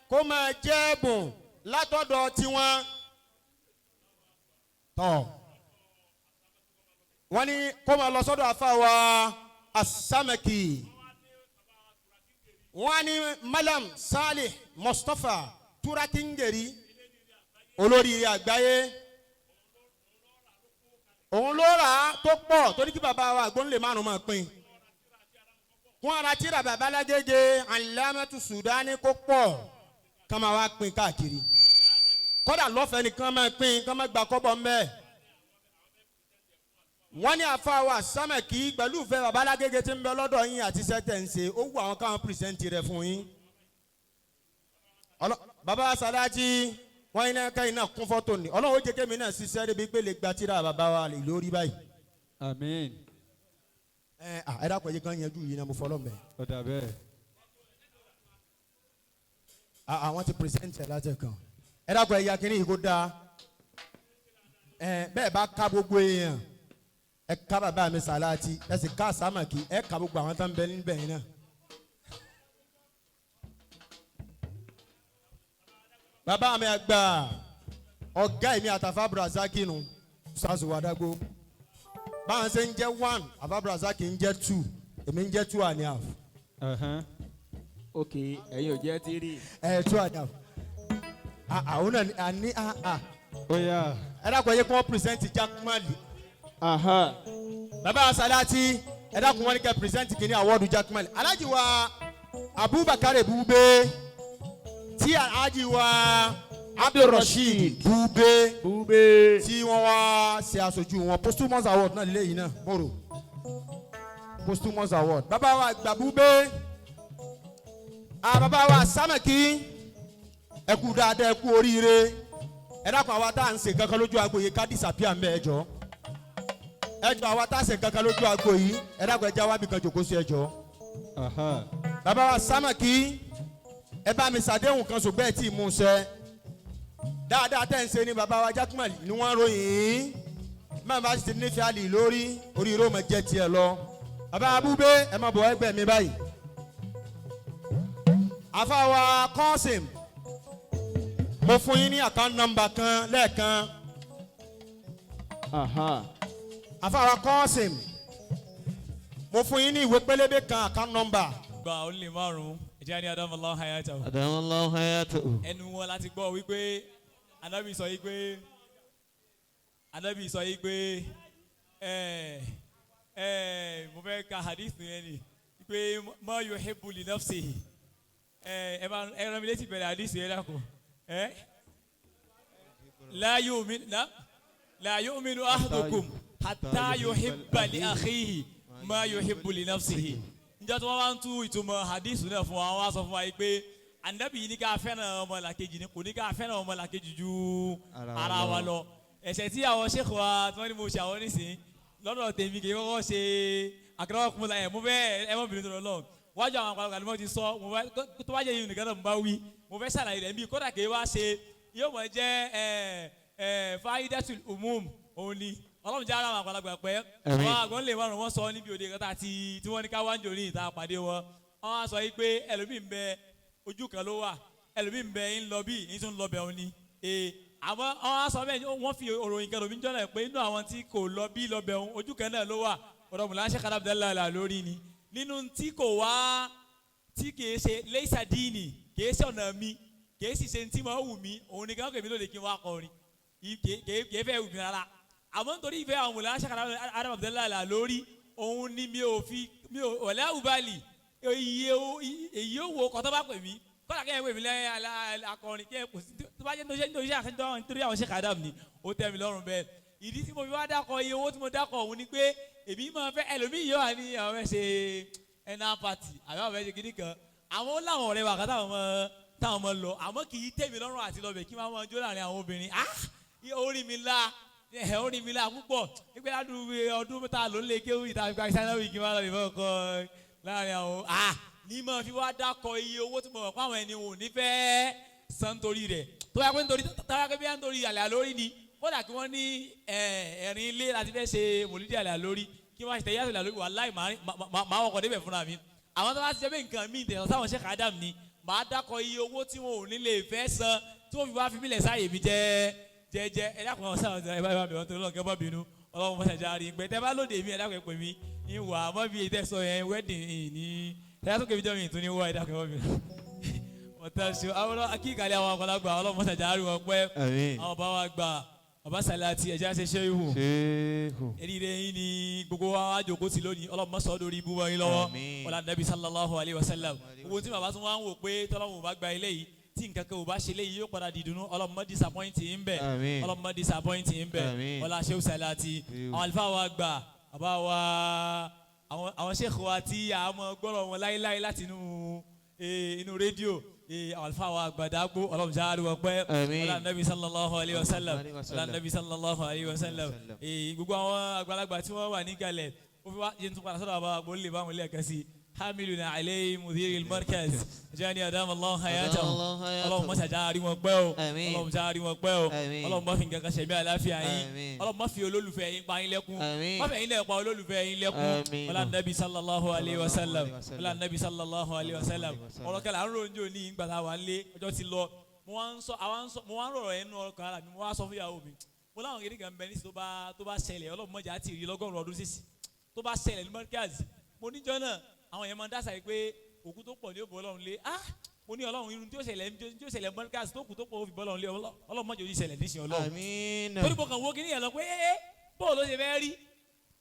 kó máa jẹ́ ẹ̀bùn látọ̀dọ̀ tiwọn tọ̀ wọ́n ní kó máa lọ sọ́dọ̀ àfa wa Asamaki. Wọ́n ní Malam Salih Mustapha Turakingeri olórí àgbáyé òun ló rà á tó pọ̀ torí kí bàbá wa àgbọ̀nlé márùn máa pín kún ara tíra bàbá Lágége Alamatu Sudani kó pọ̀ ká máa wá pín káàkiri kódà lọ́fẹ̀ẹ́ nìkan máa pín ká máa gba kọ́bọ̀ ńbẹ́. Wọ́n ní àfa wa Sámẹ̀kì pẹ̀lú ìfẹ́ bàbá Lágége tí ń bẹ lọ́dọ̀ yín àti sẹ́tẹ̀ ń ṣe ó wù àwọn káwọn pìrìsẹ́ǹtì rẹ̀ fún yín. Bàbá Sàlájì wọ́n iná kẹ́yìn náà kún fọ́tò ní Ọlọ́run ó jẹ́ kémi náà ṣiṣẹ́ débi pé lè gba tíra bàbá wa lè lórí báyìí. Àmín. Ẹ dákun ẹ jẹ́ kán yanjú yìí náà mo fọlọ́ mẹ́. Ó dà bẹ́ẹ̀. Àwọn ti pìrìsẹ́ǹtì ẹ̀ látẹ̀ kan ẹ dákun ẹ ya kínní yìí kó dáa bẹ́ẹ̀ bá ká gbogbo èèyàn ẹ ká bàbá mi Sàláàtì ẹ sì ká Sàmàkì ẹ ká gbogbo àwọn tó ń bẹ níbẹ̀ yìí náà. Bàbá mi àgbà ọ̀gá èmi àtàfà Brazaki nu sars wàdàgbò báwọn ṣe ń jẹ́ 1 àfà Brazaki ń jẹ́ 2 èmi ń jẹ́ 2.5. Ok ẹ̀yin ò jẹ́ 3. Ẹ 2.5. Àwọn náà ní Ó yá. Ẹ dákun ẹ yẹ kí wọ́n pírẹsẹ̀ntì Jakmali. Bàbá Sàláàtì ẹ dákun wọn ní kẹ́ pírẹsẹ̀ntì kìíní àwọ́dù Jakmali. Alhaji wa Abubakar Bube tí Alhaji wa Abdulrasheed Bube tí wọ́n wá ṣe aṣojú wọn posthumous award náà lélẹ́yìn náà mọ̀rọ̀ posthumous award. Bàbá wa àgbà Bube bàbá wa Sámẹ̀kì Ẹ kú dáadáa, ẹ kú oríire. Ẹ dákun, àwa tá à ń ṣe kankan lójú agbo yìí, ká disappear mbẹ́. Ẹ jọ, ẹ jọ, àwa tá à ń ṣe kankan lójú agbo yìí, ẹ dákun, ẹ já wá bí kan jòkó sí, ẹ jọ. Bàbá wa Sámàkì, ẹ bá mi ṣàdéhùn kan ṣùgbọ́n ẹ tí ì mú un ṣẹ. Dáadáa tẹ́ ń ṣe ni bàbá wa Jákúmọ̀lì ni wọ́n ròyìn máa bá ti nífẹ̀ẹ́ àlè lórí orí róòmù jẹ́ tiẹ̀ lọ. Bàbá abúgbé, ẹ máa bọ̀ ẹgbẹ́ mi báyìí. Àfàwà Kọ́sìm, mo fún yín ní account number kan lẹ́ẹ̀kan. Àfàwà Kọ́sìm, mo fún yín ní ìwé pélébé kan, account number. Gba ó lè márùn-ún ẹ̀jẹ̀ ní Adamu Allah hayatahu. Adamu Allah hayatahu. Ẹnu wọn láti gbọ́ wípé Anabi sọ yìí pé, Anabi sọ yìí pé, ẹ ẹ mo fẹ́ ka hadith yẹn ni pé ma yuhibbu li nafsihi. Ẹ ẹ bá ẹ rán mi létí bẹ̀rẹ̀ hadith yẹn dàkú. Ẹ la yu'min la la yu'minu ahadukum hatta yuhibba li akhihi ma yuhibbu li nafsihi. Njẹ́ tí wọ́n bá ń tú ìtumọ̀ hadith náà fún wa, wọ́n á sọ fún wa yìí pé Anabi yìí ní ká fẹ́ràn ọmọlàkejì ni, kò ní ká fẹ́ràn ọmọlàkejì ju ara wa lọ. Ẹ̀ṣẹ̀ tí àwọn sheikh wa tí wọ́n ní mo ṣe àwọn nísìnyí lọ́dọ̀ tèmi kì í kọ́kọ́ ṣe àkàrà kún la ẹ̀ mo fẹ́ ẹ mọ̀ bìnrin tó lọ wájú àwọn àpàlọ́ kàlí mọ́ ti sọ. Mo fẹ́ tó bá jẹ́ yìí nìkan náà mo bá wí, mo fẹ́ ṣàlàyé rẹ̀ nbí kódà kì í wá ṣe yóò mọ̀ jẹ́ ẹ ẹ faidatul umum. Òun ni Ọlọ́run jẹ́ ara àwọn àgbàlagbà pẹ́. Wọn àgbọ̀n lè wọ́n sọ níbi òde kan tá ti tí wọ́n ní ká wá ń jò ní ìta pàdé wọn. Wọ́n á sọ yìí pé ẹlòmíì ń bẹ ojú kan ló wà, ẹlòmíì ń bẹ ń lọ bí ń tún lọ bẹ̀ òun ni. Àmọ́ wọ́n á sọ bẹ́ẹ̀, wọ́n fi òròyìn kan lòmí jọ́nà pé inú àwọn tí kò lọ bí lọ bẹ̀ òun, ojú kan náà ló wà. Ọ̀dọ̀ mùlá ṣe kàdá Abdullahi là lórí ni nínú tí kò wá tí kìí ṣe lẹ́sà díìnì, kìí ṣe ọ̀nà mi, kìí sì ṣe tí mo wù mí. Òun ni káwọn kèmí lóde kí n wá kọrin, kìí fẹ́ wù mí rárá. Àmọ́ nítorí ìfẹ́ àwọn mùlá ṣe kàdá Abdullahi là lórí òun ni mi ò fi mi ò wọlé àwùbálì èyí ò wo kọ́tọ́ bá pè mí kọ́lá kẹ́hìn pè mí lẹ́yìn akọrin kẹ́hìn kò sí tó bá jẹ́ nítorí àwọn Sheikh Adam ni ó tẹ́ mi lọ́rùn bẹ́ẹ̀. Ìdí tí mo fi wá dákọ̀ iye owó tí mo dákọ̀ òun ni pé èmi máa fẹ́ ẹlòmíì yóò wà ní àwọn fẹ́ ṣe ẹ̀nà pàtì àbí àwọn fẹ́ ṣe kíní kan, àwọn láwọn ọ̀rẹ́ wa kan táwọn ọmọ lọ, àmọ́ kì í tẹ́ mi lọ́rùn àti lọ́bẹ̀ kí wọ́n máa jó láàrin àwọn obìnrin. Ah, orí mi la ẹ̀ orí mi la púpọ̀ nígbà ládùúgbò ọdún mẹ́ta ló ń lé kéwì ìta ìgbà ìsánáwì kí wọ́n lọ ìfẹ́ ọkọ láàrin àwọn. Ah, ní máa fi wá dákọ̀ iye owó tí mo mọ̀ pé àwọn ẹni wò ní fẹ́ san torí rẹ̀ tó yà pé nítorí tó yà pé bí nítorí àlẹ́ àlórí ni kódà kí wọ́n ní ẹ̀rín ilé láti fẹ́ ṣe mòlídìí àlẹ́ àlórí kí wọ́n ṣe tẹ̀yà àlẹ́ àlórí, wàláì máa wọkọ̀ débẹ̀ fúnra mi. Àwọn tó bá ti jẹ́ pé nǹkan míì tẹ̀sán sáwọn Sheikh Adam ni màá dákọ̀ iye owó tí wọn ò ní lè fẹ́ san tí wọ́n fi wá fi mílẹ̀ sáàyè mi jẹ́ jẹ́jẹ́. Ẹ dákun ọ̀sán ẹ bá mi ọ̀tún lọ́kẹ́ bọ́ bínú Ọlọ́run mọ́ṣáájú àrí pé tẹ́ bá lóde mi, ẹ dákun ẹ pè mí ìwà mọ́ bí ìtẹ́sọ yẹn wedding ní tẹ́lá tó kébi jọ́ mi ìtúni wọ́. Ẹ dákun ẹ bọ́ bínú ọ̀tá ṣe àwọn akíkalẹ̀ àwọn àgbàlagbà. Ọlọ́run mọ́ṣáájú àrí wọn pẹ́. Àwọn bá wa gbà bàbá Sàlátì ẹ̀jẹ̀ ṣe ṣe ihu eré yín ni gbogbo wa wá jókòó sí lónìí. Ọlọ́run mọ́sọ̀ lórí ibú wọn yín lọ́wọ́ ọ̀là nàbí sallallahu alayhi wa sallam. Gbogbo tí bàbá tún wá ń wò pé tọ́lọ́run bá gba ilé yìí, tí nǹkan kan ò bá ṣe léyìí yóò padà di ìdùnnú. Ọlọ́run má disappoint yín bẹ̀. Ọlọ́run má disappoint yín bẹ̀. Ọlá Shehu Sàlátì, àwọn àlùfáà wa gbà bàbá wa, àwọn sheikh wa tí a mọ gbọ́rọ̀ wọn láéláé láti inú rédíò, àwọn àlùfáà wa gbàdágbó. Ọlọ́run ṣáà rí wọn pẹ́. Ọlá nàbí sallallahu alayhi wa sallam, ọlá nàbí sallallahu alayhi wa sallam. Gbogbo àwọn àgbàlagbà tí wọ́n wà níkàlẹ̀, ó fi wá yẹn tún padà sọ́dọ̀ àbá àgbò lè bá wọn lẹ́ẹ̀kan sí. Hamiluna alayhi mudhiri markaz jani adam allah hayatahu. Ọlọ́run mọ́sá já rí wọn pẹ́ o. Ọlọ́run já rí wọn pẹ́ o. Ọlọ́run má fi nǹkan kan ṣẹ̀mí àláfíà yín. Ọlọ́run má fi olólùfẹ́ yín pa yín lẹ́kún, má fi yín lẹ́ pa olólùfẹ́ yín lẹ́kún. Ọlá nàbí sallallahu alayhi wa sallam, ọlá nàbí sallallahu alayhi wa sallam. Ọ̀rọ̀ kẹlẹ̀ àrùn òǹjọ́ ní ìgbà tá a wà lé ọjọ́ ti lọ. Mo wá ń sọ, mo wá ń rọ̀rọ̀ ẹnu ọkàn ara mi. Mo wá sọ fún ìyàwó mi, mo láwọn kékeré kan bẹ ní tó bá ṣẹlẹ̀, Ọlọ́run mọ̀jà ti rí lọ́gọ́rùn-ún ọdún sísì tó bá ṣẹlẹ̀ ní Markaz. Mo níjọ́ náà àwọn yẹn máa ń dásà yìí pé òkú tó pọ̀ ní òbò Ọlọ́run lé. Ah, mo ní Ọlọ́run irun tí ó ṣẹlẹ̀ tí ó ṣẹlẹ̀ Markaz tó kù tó pọ̀ ó fi bọ́ Ọlọ́run lé. Ọlọ́run mọ̀jọ́ yìí ṣẹlẹ̀ níṣẹ́ Ọlọ́run. Torí mo kàn wo kí nìyẹn lọ pé ee bóò ló ṣe fẹ́ rí,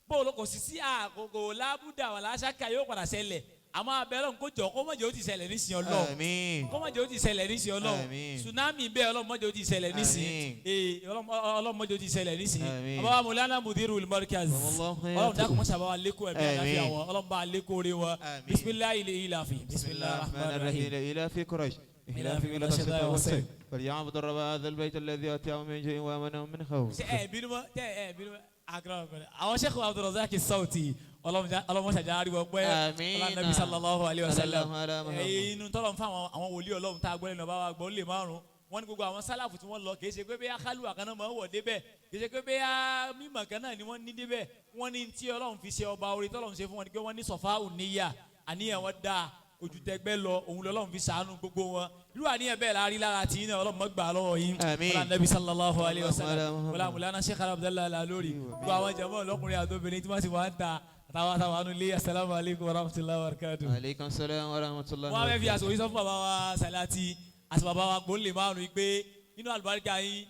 bóò ló kò sí sí àkókò lábúdà wà láṣáká yóò padà ṣẹlẹ̀. Àmọ́ abẹ́rẹ́ kó jọ kó má jẹ́ ó ti ṣẹlẹ̀ nísìnyí Ọlọ́run. Àmín. Kó má jẹ́ ó ti ṣẹlẹ̀ nísìnyí Ọlọ́run. Àmín. Tsunami bẹ́ẹ̀ Ọlọ́run má jẹ́ ó ti ṣẹlẹ̀ nísìnyí. Àmín. Ee Ọlọ́run má jẹ́ ó ti ṣẹlẹ̀ nísìnyí. Àmín. Bàbá Mọ̀lánà Mudirul Markaz. Ọlọ́run dákun mọ́ṣá bá wa lékún ẹ̀mí àlàáfíà wọn. Ọlọ́run bá wa lékún orí wọn. Bisimilahi ilé ilafi. Bisimilahi rahman rahim. إلى قريش إلى في ملة الشتاء والصيف. فليعبدوا رب هذا البيت الذي أتاهم من جوع وآمنهم من خوف. Ṣé ẹ bínú mọ́ tẹ ẹ bínú mọ́ akọrọ àwọn Sheikh Abdulrazak Sauti ọlọmọṣàjà ariwo pé Àmín. ọlọmọdé sallallahu alayhi wa sallam. Sallallahu ala Muhammad. Ẹyìn inú tọ́lọ̀ ń fún àwọn wòlíì Ọlọ́run tá a gbọ́ lẹ́nu ọba wa gbọ́ lè márùn wọ́n ní gbogbo àwọn sálàfù tí wọ́n lọ kì í ṣe pé bẹ́ẹ̀ kálùwà kan náà máa ń wọ̀ débẹ̀, kì í ṣe pé bẹ́ẹ̀ mímọ̀ kan náà ni wọ́n ní débẹ̀. Wọ́n ní tí Ọlọ́run fi ṣe ọba orí tọ́lọ́run ṣe fún wọn ni pé wọ́n ní sọ̀fà òníyà àníyàn wọn dáa ojútẹgbẹ́ lọ òun lọ́lọ́run fi ṣàánú gbogbo wọn. Irú àníyàn bẹ́ẹ̀ la rí lára tí iná Ọlọ́run mọ́ gbà lọ́wọ́ yín. Àmín. Ọlá Nabi sallallahu alayhi wa sallam. Ọlá Mùlánà Sheikh Abdallah Lalori. Gbogbo àwọn jàmọ́ ọlọ́kùnrin àti obìnrin tí wọ́n ti wá ń ta àtàwọn àtàwọn àánú ilé. Asalaamu alaykum wa rahmatulahi wa barakatuh. Aleykum salaam wa rahmatullahi. Wọ́n á fẹ́ fi àsìkò yìí sọ fún bàbá wa Salati àti bàbá wa Gbónlé márùn-ún pé nínú àlùbáríkà yín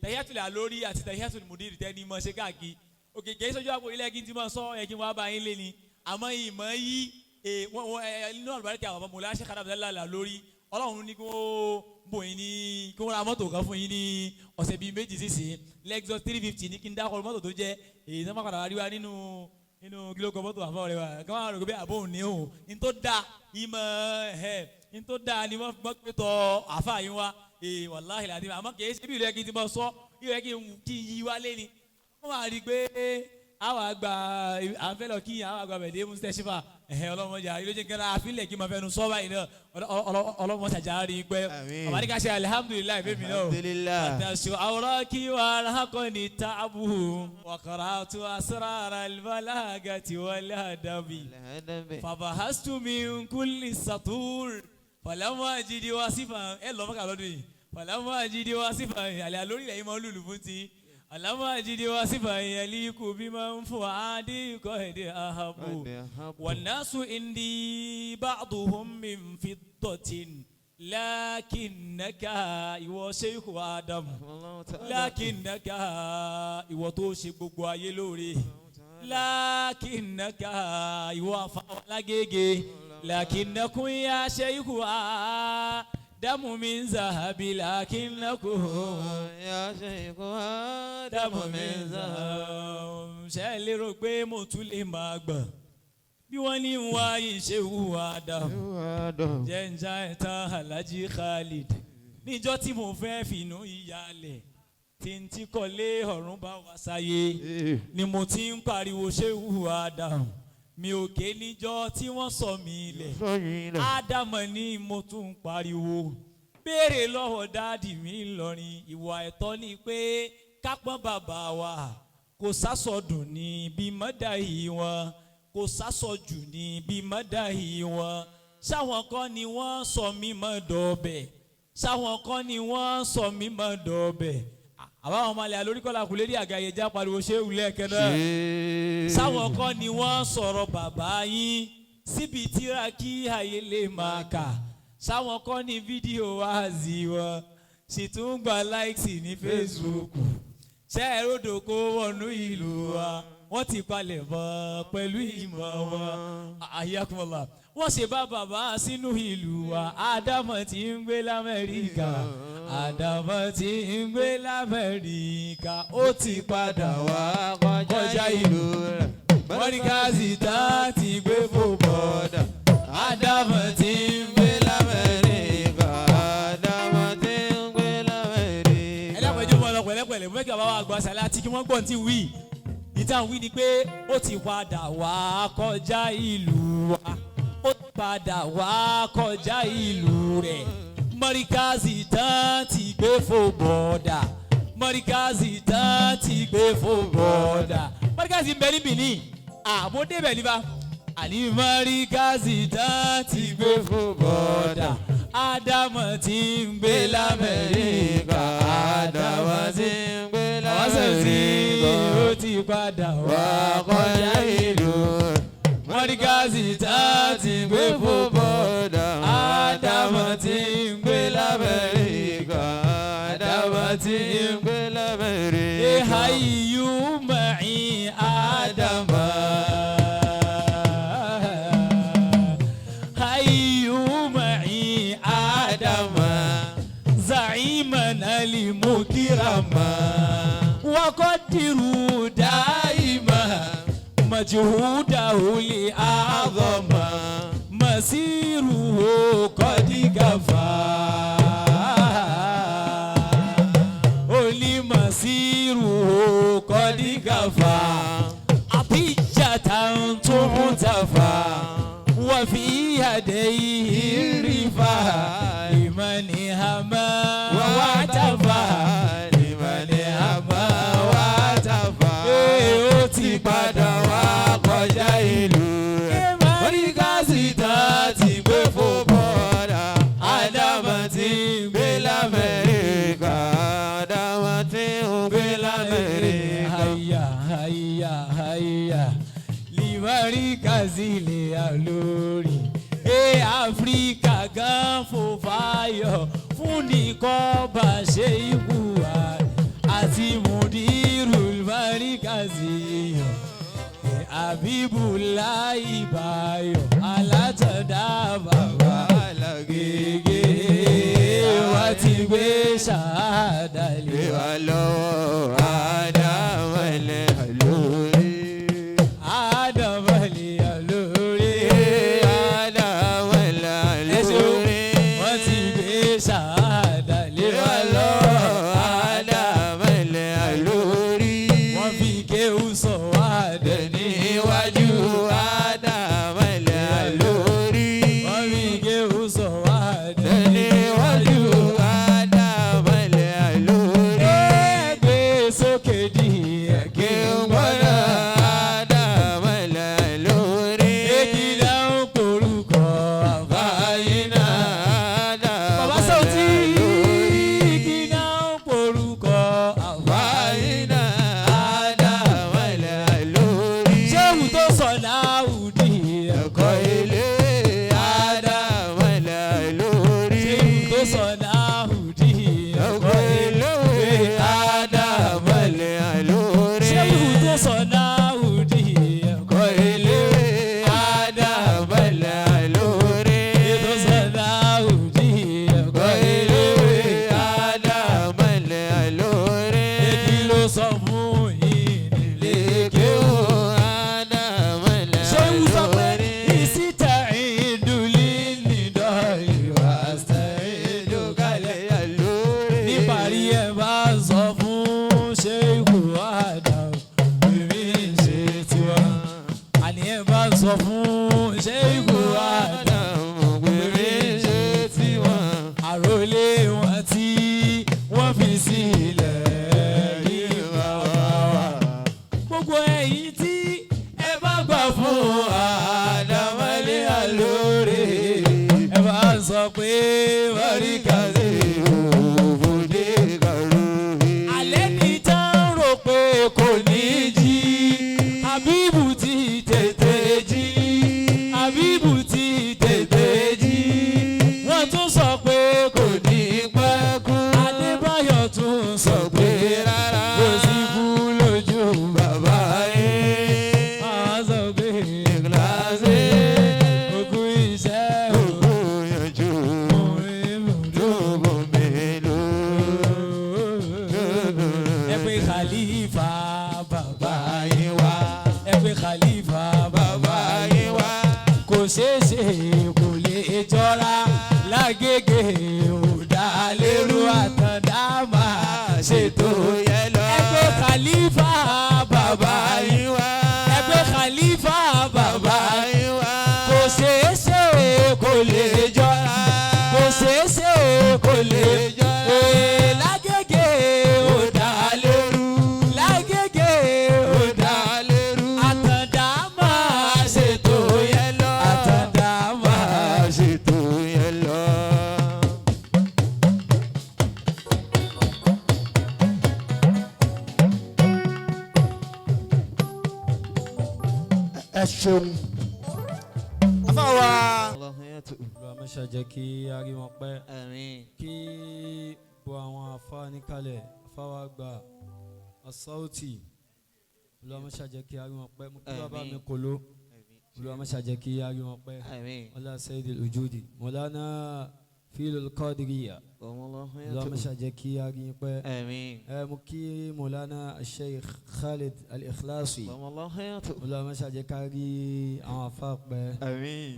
Tahiyatul Alori àti Tahiyatul Mudiri tẹ́ ní mọ̀ ṣe káàkiri. Òkè kìí sọ́jú àpò ilé ẹ̀kí tí mo sọ ẹ̀kí wọn bá yín lé ni àmọ́ ìmọ̀ yí nínú àlùbáríkà bàbá Mọ̀lá Sheikh Abdallah Lalori Ọlọ́run ní kí wọ́n bò yín ní kí wọ́n ra mọ́tò kan fún yín ní ọ̀sẹ̀ bíi méjì sísìn Lexus 350 ní kí n dákọ̀ mọ́tò tó jẹ́ èyí tó má padà wá rí wa nínú nínú kílókọ mọ́tò àfọwọ́ rẹ wa kí wọ́n á rò pé àbóhùn ní òun ní tó dáa ìmọ̀ ẹ̀ ní tó dáa ni wọ́n pè tọ́ àfa yín wa wàláhì làdí àmọ́ kì í ṣe bí ìlú yẹ kí n ti mọ sọ ìlú yẹ kí n yí wá lé ni wọ́n máa rí i pé àwọn àgbà à ń fẹ́ lọ kí àwọn àgbà bẹ̀dẹ̀ mustapha ẹ̀hẹ́ ọlọ́mọdé àrí lójú nǹkan àfilẹ̀ kí n máa fẹnu sọ báyìí náà ọlọ́mọṣàjà rí i pé àbáríkà ṣe alihamudulilayi fẹ́mi náà Alhamdulillah. àtàṣù àwòrán kí wà lákọ̀ọ́ni táàbù wàkàrà tó asrara albalagati wal adabi fabahastu min kulli satur falamu ajidi wasifa ẹ lọ mọ́kà lọ́dún yìí falamu ajidi wasifa àlẹ́ àlórí ilẹ̀ yìí máa ń lùlù fún ti alamu ajidi wasifa yaliku biman fuadi qad ahabu wannasu indi ba'duhum min fiddatin lakinnaka ìwọ Sheikh Adam lakinnaka ìwọ tó ṣe gbogbo ayé lóore lakinnaka ìwọ afálágége lakinnakum ya Sheikh Adamu min zahabi lakinnakum ya Sheikh Adamu min zahabi. Ṣé ẹ lérò pé mo tún lè máa gbọ̀n bí wọ́n ní wá ìṣèwù Adam jẹ́njá ẹ̀tàn Alhaji Khalid níjọ́ tí mo fẹ́ fìnnú ìyàlẹ̀ tí n ti kọ́lé ọ̀run bá wa sáyé ni mo ti ń pariwo ṣéwù Adam mi ò ké níjọ́ tí wọ́n sọ mí lẹ̀ Ádámọ̀ ni mo tún ń pariwo béèrè lọ́wọ́ dáàdì mi lọ́rin ìwà ẹ̀tọ́ ni pé kápọ́n bàbá wa kò sásọdùn ní bí mọ́dà yìí wọn kò sásọjù ní bí mọ́dà yìí wọn sáwọn kan ni wọ́n sọ mí mọ́ dọ̀bẹ̀ sáwọn kan ni wọ́n sọ mí mọ́ dọ̀bẹ̀ àbáwọn ọmọ alẹ́ alóríkọ́lá kùlérí àgàyè já pariwo ṣé wulẹ̀ kẹ́nà sáwọn kan ni wọ́n sọ̀rọ̀ bàbá yín síbi tíra kí ayé lè máa kà sáwọn kan ní fídíò wáàzì wọn sì tún gba láìsì ní Facebook ṣé ẹ ròdò kó wọnú ìlú wa wọ́n ti palẹ̀ mọ́ pẹ̀lú ìmọ̀ wọn àyàkùnmọ̀lá wọ́n ṣe bá bàbá sínú ìlú wa Ádámọ̀ tí ń gbé l'Amẹ́ríkà Ádámọ̀ tí ń gbé l'Amẹ́ríkà ó ti padà wá kọjá ìlú rẹ̀ mọ́ríkàsì tá ti gbé fò bọ́dà Ádámọ̀ tí ń gbé l'Amẹ́ríkà Ádámọ̀ tí ń gbé l'Amẹ́ríkà. ẹ dákun ẹjọ́ mọ́ ọ lọ pẹ̀lẹ́pẹ̀lẹ́ mo fẹ́ kí bàbá wa gba Sàlátì kí wọ́n gbọ́n tí wí ìtàn wí ni pé ó ti padà wá kọjá ìlú wa ó ti padà wá kọjá ìlú rẹ̀ mọ́ríkàsì tán ti gbé fò bọ́dà mọ́ríkàsì tán ti gbé fò bọ́dà mọ́ríkàsì ń bẹ ní Benin àmọ́ débẹ̀ níbà àní mọ́ríkàsì tán ti gbé fò bọ́dà Ádámọ̀ tí ń gbé l'Amẹ́ríkà Ádámọ̀ tí ń gbé l'Amẹ́ríkà ó ti padà wá kọjá ìlú mọ́ríkàsì tá ti gbé fò bọ́dà Ádámọ̀ tí ń gbé l'Amẹ́ríkà Ádámọ̀ tí ń gbé l'Amẹ́ríkà. Ehayu ma'i Ádámọ̀. كرما وقدروا دائما مجهوده لأعظم مسيره قد كفى olí masiru kọ́dígàfà àbíjàtà tó ń tàfà wàfi àdéhìí rífà ìmọ̀ni hàmà wà tàfà ìmọ̀ni hàmà wà tàfà. Ee ó ti padà wá kọjá ìlú rẹ̀. Mọ́ríkàsì tán ti gbé fò bọ́dà. Ádámà ti ń gbé l'Amẹ́ríkà. Ádámà tí ń gbé l'Amẹ́ríkà. Hayya hayya hayya limarikazi lè alórí. Ee Áfíríkà gan fò fáyọ̀ fún nìkan bá ṣe ikú wa àti mùdírù limarikazi yàn. Abibulayi Bayo alátọ̀dá bàbá gègé wá ti gbé ṣáàdà lé wa lọ́wọ́ Ádámà lè lórí. Ádámà lè lórí. Ádámà lè lórí. Wọ́n ti gbé ṣáàdà lé wa lọ́wọ́. Ádámà lè lórí. Wọ́n fi kéwú sọ wá dẹ̀ níwájú Ádámà lè lórí. Wọ́n fi kéwú sọ wá dẹ̀ níwájú Ádámà lè lórí. Ẹgbẹ́ sókè di ẹ̀kẹ́ Gbọ́dọ̀ Ádámà lè lórí. Èkìlá ń porúkọ àbáyé náà. Bàbá Sọ́tí ìkìlá ń porúkọ àbáyé náà. Ádámà lè lórí. Ṣéwù tó sọ láwùdí Ẹ̀kọ́ ilé Ádámà lè lórí. Ṣéwù tó sọ láwùdí Ẹ̀kọ́ ilé Ádámà lè lórí. Ṣéwù tó sọ láwùdí Ẹ̀kọ́ ilé Ádámà lè lórí. Tó sọ láwùdí Ẹ̀kọ́ ilé Ádámà lè lórí. Kí ló sọ fún yín nílé Kéwú Ádámà lè Ṣéwù sọ pé lórí. ìsítà ìdúlí nìdọ̀ ìwà ìdúkalẹ̀. Níparí ẹ bá sọ fún Ṣéwù Adam, èmi ń ṣe tiwa. Àní ẹ bá sọ fún Ṣéwù Adam, èmi ń ṣe tiwa. Àròlé wọn tí wọ́n fi sílẹ̀ rí bàbá wa. Gbogbo ẹ̀yin tí ẹ bá gbà fún Àdàmọ́lé àlóore ẹ bá sọ pé mọ́ríkàsí alẹ́ ní tá ń rò pé kò ní jí Habibu ti tètè jí Habibu ti tètè jí wọ́n tún sọ pé kò ní pẹ́ kú Adébáyọ̀ tún sọ pé rárá kò sí kú lójú bàbá yẹn àwọn sọ pé kíláàsì òkú iṣẹ́ òkú yanjú ẹ pé khalifa bàbá yín wá ẹ pé khalifa bàbá yín wá kò ṣeé ṣe kò lè jọra lágége ò dá lérú àtàndá máa ṣètò yẹn lọ. ẹ pé khalifa bàbá yín wá. ẹ pé khalifa bàbá yín wá. kò ṣeé ṣe kò lè jọra kò ṣeé ṣe kò lè jọra lágége ò dá lérú lágége ò dá lérú. àtàndá máa ṣètò yẹn lọ àtàndá máa ṣètò yẹn lọ. Ẹ ṣeun. Afáwa. Olúwa má ṣe jẹ́ kí a rí wọn pẹ́. Kí bo àwọn afá níkàlẹ̀ afá wa gba asauti. Olúwa má ṣe jẹ́ kí a rí wọn pẹ́. Mo kí bàbá mi kolo. Olúwa má ṣe jẹ́ kí a rí wọn pẹ́. Ọlá Sayyidil Wujudi. Mọ̀lánà Filul Qadiriyya. Olúwa má ṣe jẹ́ kí a rí yín pẹ́. Ẹ mú kí Mọ̀lánà Sheikh Khalid Al-Ikhlasi. Olúwa má ṣe jẹ́ ká rí àwọn afá pẹ́.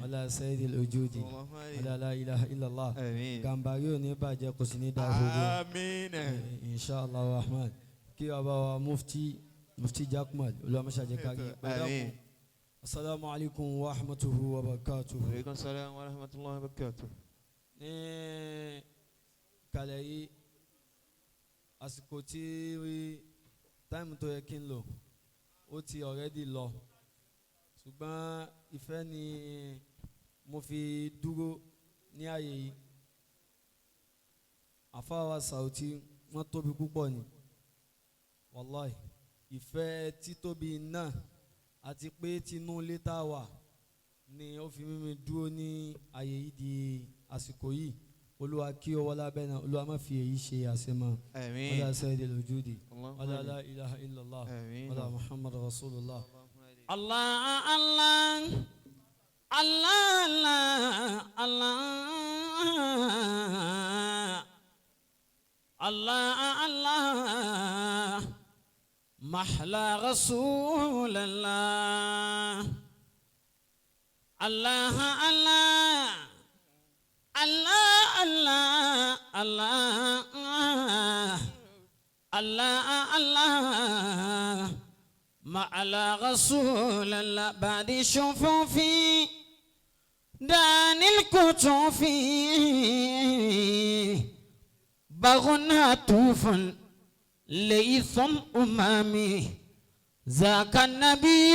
Ọlá Sayyidil Wujudi. Ọlá la ilaha illallah. Gàmbàrí ò ní bàjẹ́ kò sì ní dá gbogbo. Insha Allah Rahman. Kí bàbá wa Mufti Jakmal. Olúwa má ṣe jẹ́ ká rí yín pẹ́. Assalamu alaikum wa rahmatuhu wa barakatuhu. Wa alaikum salam wa rahmatullahi wa barakatuh. Ní kalẹ̀ yìí àsìkò tí táìmù tó yẹ kí n lò ó ti already lọ, ṣùgbọ́n ìfẹ́ ni mo fi dúró ní ààyè yìí. Àfáwà Saoty wọ́n tóbi púpọ̀ ni, wàláì ìfẹ́ títóbi náà àti pé tinú ilé tá a wà ni ó fi mímí dúró ní ààyè yìí di àsìkò yìí. Olúwa kí ó wọlé abẹ́ náà, Olúwa má fi èyí ṣe àṣemọ́. Ọlá Sayyidil Wujudi, ọlá la ilaha illallah, ọlá Muhammad rasulullah. Allah Allah Allah Allah Allah Allah mahla rasulallah Allah Allah Allah Allah Allah Allah Allah مع رسول الله بعد شفوفي دان الكتف بغنى طوف ليث أمامي ذاك النبي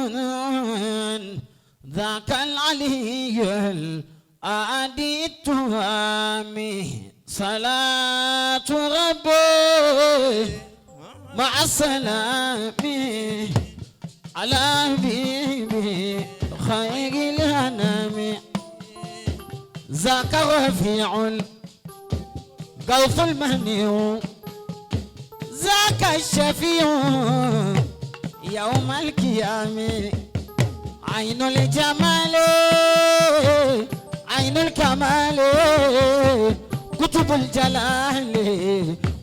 الهاشميون ذاك العلي الأدي التهامي صلاة ربي مع السلام على حبيبي خير الأنام ذاك رفيع الغوث المهني ذاك الشفيع يوم القيامة عين الجمال عين الكمال كتب الجلال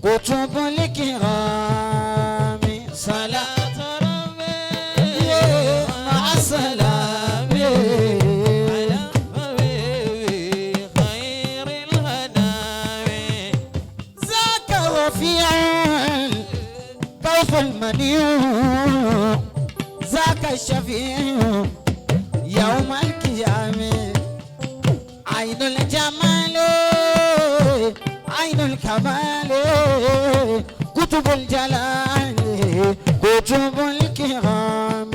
كتب الكرام صلاة ربي مع السلام على حبيبي خير الأنام ذاك رفيع الغوث المنيع ذاك الشفيع يوم القيامة عين الجمال عين الكمال كتب الجلال كتب الكرام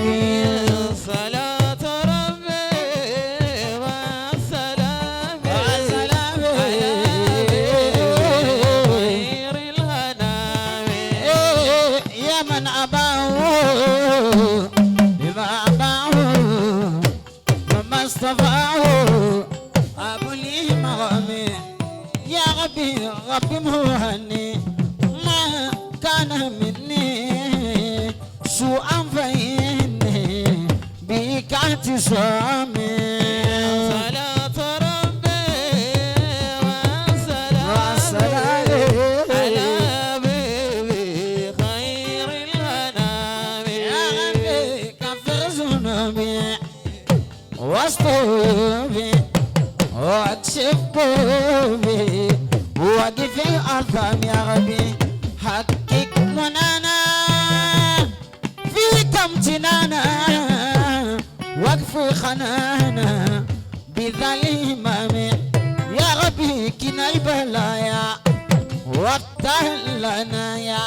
صلاة ربي والسلام والسلام على خير الأنام يا من أباه بما أباه وما اصطفاه أبو الإمام يا ربي ربي مهني ما كان مني سوءا فإني بك اعتصامي صلاة ربي والسلام على حبيبي خير الأنام يا ربي كفر ذنوبي واستوبي واكشف كربي واقف الأرقام يا ربي حقق منانا فيك امتنانا واقف خنانا بذا الإمام يا ربي كنا البلايا وافتح لنا يا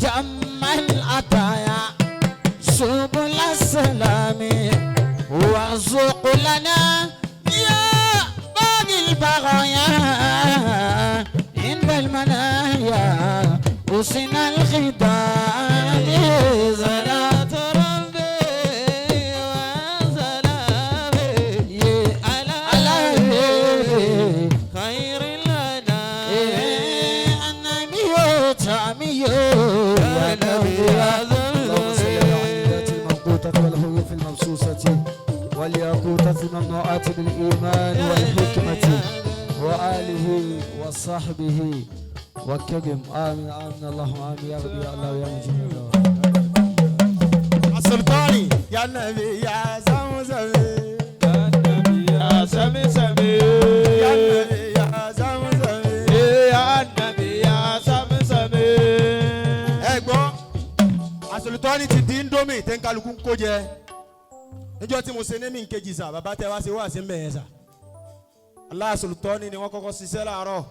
جمع العطايا سبل السلام وارزق لنا يا باقي البرايا عند المنايا حسن الختام صلاة ربي وسلامي على خير الأنام النبي تعمي يا نبي اللهم صل على العينات الموقوتة والحروف المبسوسة والياقوت. الياقوتة الممنوعات بالإيمان والحكمة وآله وصحبه وكرم. آمين آمين اللهم آمين يا ربي يا الله يا مجيب الله. Asultani ya nabi ya zamzami. Ya nabi ya zamzami. Ya nabi ya zamzami. Ya nabi ya zamzami. Ẹ gbọ́, Asultani ti di indomie tẹ́ ń kálukú ń kó jẹ. Níjọ́ tí mo ṣe ní mi ń kejì sà, bàbá tẹ wá ṣe wá sí ń bẹ̀ yẹn sà. Allah Asultani ni wọ́n kọ́kọ́ ṣiṣẹ́ láàárọ̀.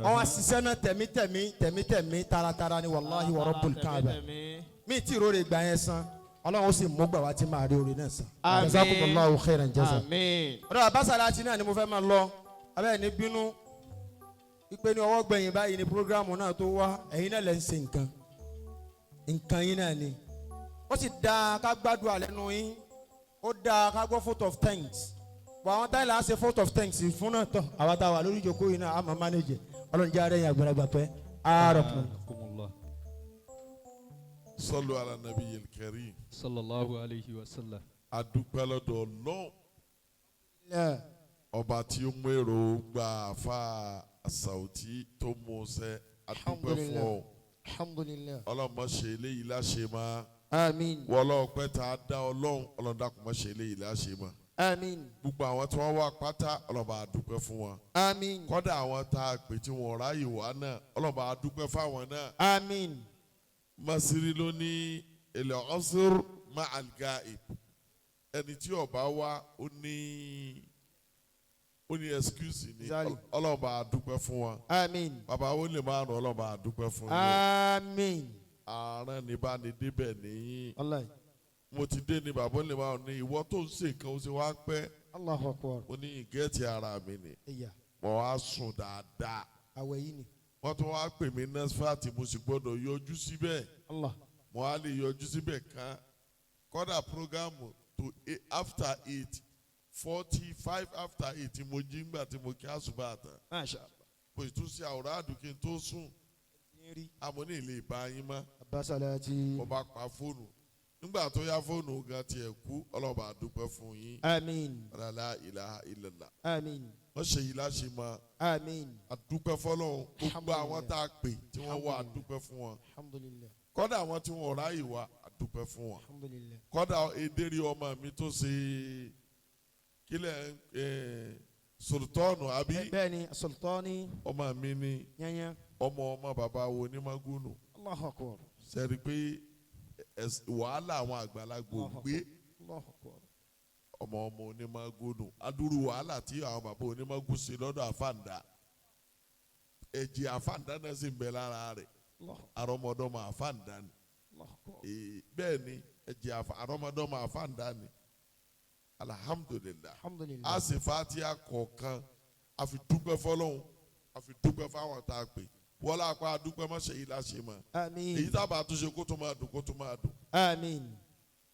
Wọ́n wá ṣiṣẹ́ náà tẹ̀mítẹ̀mí tẹ̀mítẹ̀mí taratara ni wàláhi wa rabbul Kaaba. Mi tí ìró rẹ̀ gbà yẹn san, Ọlọ́run ó sì mú gbà wá tí máa rí oore náà san. Àmín. Jazakumullahu khairan jaza. Àmín. Ọ̀dọ̀ àbáṣálá ti náà ni mo fẹ́ máa lọ. Abẹ́ ní bínú. Ipe ní ọwọ́ gbẹ̀yìn báyìí ni prógrámù náà tó wá. Ẹ̀yin náà lẹ́ ń ṣe nǹkan. Nǹkan yín náà ni. Ó sì dáa ká gbádùn àlẹ́ nu yín. Ó dáa ká gbọ́ vote of thanks. Bọ̀ àwọn táyì là á ṣe vote of thanks fún náà tán. Àwa tá a wà lórí ìjókòó yìí náà á máa manage. Ọlọ́run jẹ́ arẹ́yìn àgbàlagbà pẹ́. Àárọ̀ kùn. Sallu ala nabiyil karim. Sallallahu alayhi wa sallam. Adúpẹ́ lọ́dọ̀ Ọlọ́run. Ọba tí ó mú èrò gba àfa Sàùtí tó mú sẹ́ adúpẹ́ fún ọ. Alhamdulillah. Ọlọ́run má ṣe eléyìí láṣẹ mọ́. Àmín. Wọ́n ọpẹ́ tá a dá Ọlọ́run, Ọlọ́run dákun má ṣe eléyìí láṣẹ mọ́. Àmín. Gbogbo àwọn tí wọ́n wà pátá, Ọlọ́run bá dúpẹ́ fún wọn. Àmín. Kọ́dà àwọn tá a pè tí wọ́n ráyè wá náà, Ọlọ́run bá dúpẹ́ fáwọn náà. Àmín. Masiri ló ní ilẹ̀ ọ̀sùr ma'al ga'ib. Ẹni tí ó bá wá ó ní excuse ni. Ọlọ́run bá dúpẹ́ fún wọn. Àmín. Bàbá wo lè máa ràn Ọlọ́run bá dúpẹ́ fún yín. Àmín. Ààrùn ní bá ní débẹ̀ níyìn. Allah. Mo ti dé ní bàbá lè máa ní ìwọ tó ń ṣe nǹkan ó ṣe wá pẹ́. Allahu akbar. Mo ní ìgẹ́ẹ̀tì ara mi ni. Ìyá. Mo wá sùn dáadáa. Àwẹ̀ yìí ni. Wọ́n tún wá pè mí nurse mo sì gbọ́dọ̀ yọjú síbẹ̀. Allah. Mo á lè yọjú síbẹ̀ kan. Kọ́dà programu to after 8:45 after 8 mo jí ngbà tí mo kí àsùbá tán. Masha Allah. Mo sì tún ṣe àwòrán àdùn kí n tó sùn. Àmọ́ ní ilé ìbá yín mọ́. Abasalati. Mo bá pa fóònù. Nígbà tó yá fóònù gan tiẹ̀ kú, Ọlọ́run bá dúpẹ́ fún yín. Àmín. La ilaha illallah. Àmín. Wọ́n ṣe yìí láṣẹ mọ́. Àmín. Àdúpẹ́ fọlọ́run gbogbo àwọn tá a pè tí wọ́n wá àdúpẹ́ fún wọn. Alhamdulillah. Kọ́dà àwọn tí wọ́n ráyè wá àdúpẹ́ fún wọn. Alhamdulillah. Kọ́dà ederi ọmọ mi tó ṣe kílẹ̀ sultanu àbí. Bẹ́ẹ̀ni sultani. Ọmọ mi ni Yányán. ọmọ ọmọ bàbá wo ní Magunu. Allahu akbar. Sẹ́ni pé wàhálà àwọn àgbàlagbò gbé Allahu akbar. ọmọ ọmọ onímọ̀gònù adúrú wàhálà tí àwọn bàbá onímọ̀gùn ṣe lọ́dọ̀ àfàǹdà ẹ̀jẹ̀ àfàǹdà náà sì ń bẹ lára rẹ̀ àrọ́mọdọ́mọ àfàǹdà ni bẹ́ẹ̀ ni ẹ̀jẹ̀ àrọ́mọdọ́mọ àfàǹdà ni alhamdulillah a sì fatia kọ̀ọ̀kan a fi dúpẹ́ fọlọ́hún a fi dúpẹ́ fáwọn tá a pè wọ́lá apá dúpẹ́ mọ́ṣẹ́ yìí láṣẹ mọ́ èyí tábà túnṣe kó tó máa dùn kó tó máa dùn. Àmín.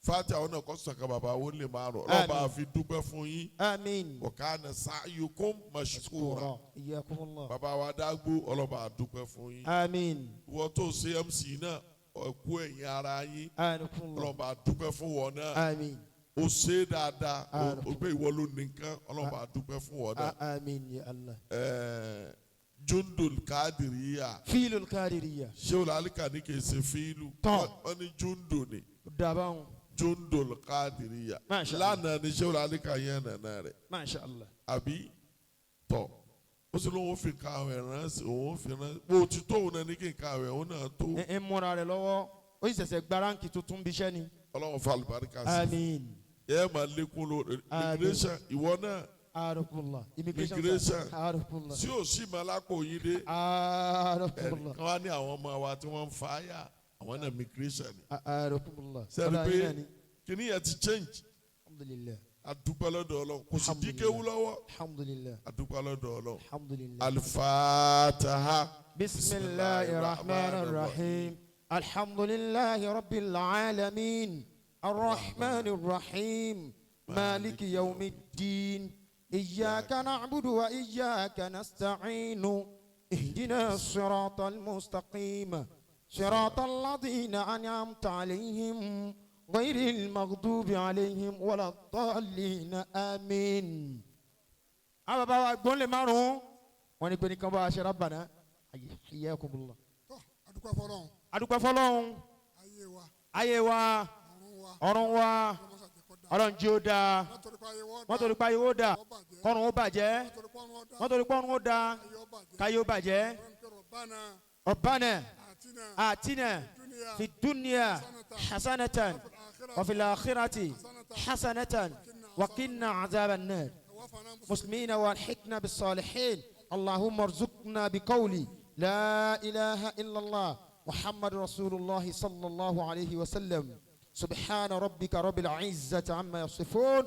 Fati àwọn náà kọ́ sọ̀kan bàbá wo lè máa rọ̀ lọ́ba fi dúpẹ́ fún yín. Àmín. Wa kana sa'yukum mashkura. Iyyakumullah. Bàbá wa dágbó ọlọ́ba dúpẹ́ fún yín. Àmín. Wọ́n tó CMC náà ẹ̀kú ẹ̀yìn ara yín. Ànukúnlọ. Ọlọ́ba dúpẹ́ fún wọn náà. Àmín. O ṣe dáadáa o gbé ìwọ ló nìkan ọlọ́ba dúpẹ́ fún wọn náà. Àmín ya Allah. Jundul Kadiriya. Fílù Kadiriya. Ṣé o lálẹ́ ní kì í ṣe fílù? Tọ́. Wọ́n ní Jundu ni. Dàbáwọn. Jundul Kadiriya. Masha Allah. Lánàá ni ṣé o lálẹ́ kà yẹn nàná rẹ̀. Masha Allah. Àbí tọ̀. Ó sì lóun fi nǹkan àwẹ̀ ránṣẹ́ òun fi ránṣẹ́. Bó ti tó òun náà ní kí nǹkan àwẹ̀ òun náà tó. Ẹ ń múra rẹ̀ lọ́wọ́. Ó sì ṣẹ̀ṣẹ̀ gba ráǹkì tuntun bí iṣẹ́ ni. Ọlọ́run fa àlùbáríkà sí. Àmín. Ẹ máa lékún ló immigration ìwọ náà. Arukunla. Immigration. Arukunla. Sí ò sí malápò yín dé. Arukunla. Ẹnìkan wá ní àwọn ọmọ wa tí wọ́n ń fa àyà àwọn náà immigration ni. Arukunla. Sẹ́ni pé kíní yẹn ti change. Alhamdulillah. Adúpẹ́ lọ́dọ̀ Ọlọ́run kò sì dín kéwú lọ́wọ́. Alhamdulillah. Adúpẹ́ lọ́dọ̀ Ọlọ́run. Alhamdulillah. Al-Fatiha. Bismillahir Rahmanir Rahim. Alhamdulillahi Rabbil Alamin. Ar-Rahmanir Rahim. Maliki Yawmiddin. إياك نعبد وإياك نستعين اهدنا الصراط المستقيم صراط الذين أنعمت عليهم غير المغضوب عليهم ولا الضالين آمين. Àwọn bàbá wa gbọ́n lè márùn-ún wọ́n ní pé ní kán bá a ṣe rábànà hayyakumullah. Adúpẹ́ fọlọ́run. Adúpẹ́ fọlọ́run. Ayé wa. Ayé wa. Ọ̀run wa. Ọlọ́run jí ó dáa. Wọ́n torí pa ayé ó dáa. Kọ́run ó bàjẹ́. Wọ́n torí pọ́run ó dáa. Káyé ó bàjẹ́. ربنا آتنا في الدنيا حسنة وفي الآخرة حسنة وقنا عذاب النار. مسلمين والحقنا بالصالحين. اللهم ارزقنا بقولي لا إله إلا الله محمد رسول الله صلى الله عليه وسلم. سبحان ربك رب العزة عما يصفون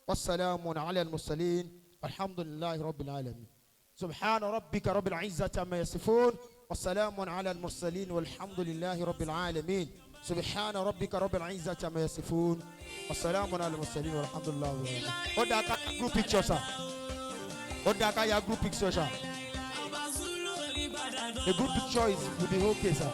والسلام على المرسلين الحمد لله رب العالمين. سبحان ربك رب العزة عما يصفون والسلام على المرسلين والحمد لله رب العالمين. سبحان ربك رب العزة عما يصفون والسلام على المرسلين والحمد لله رب العالمين. Ó dáa ká group picture sir. Ó dáa ká ya group picture sir. The group picture is will be okay sir.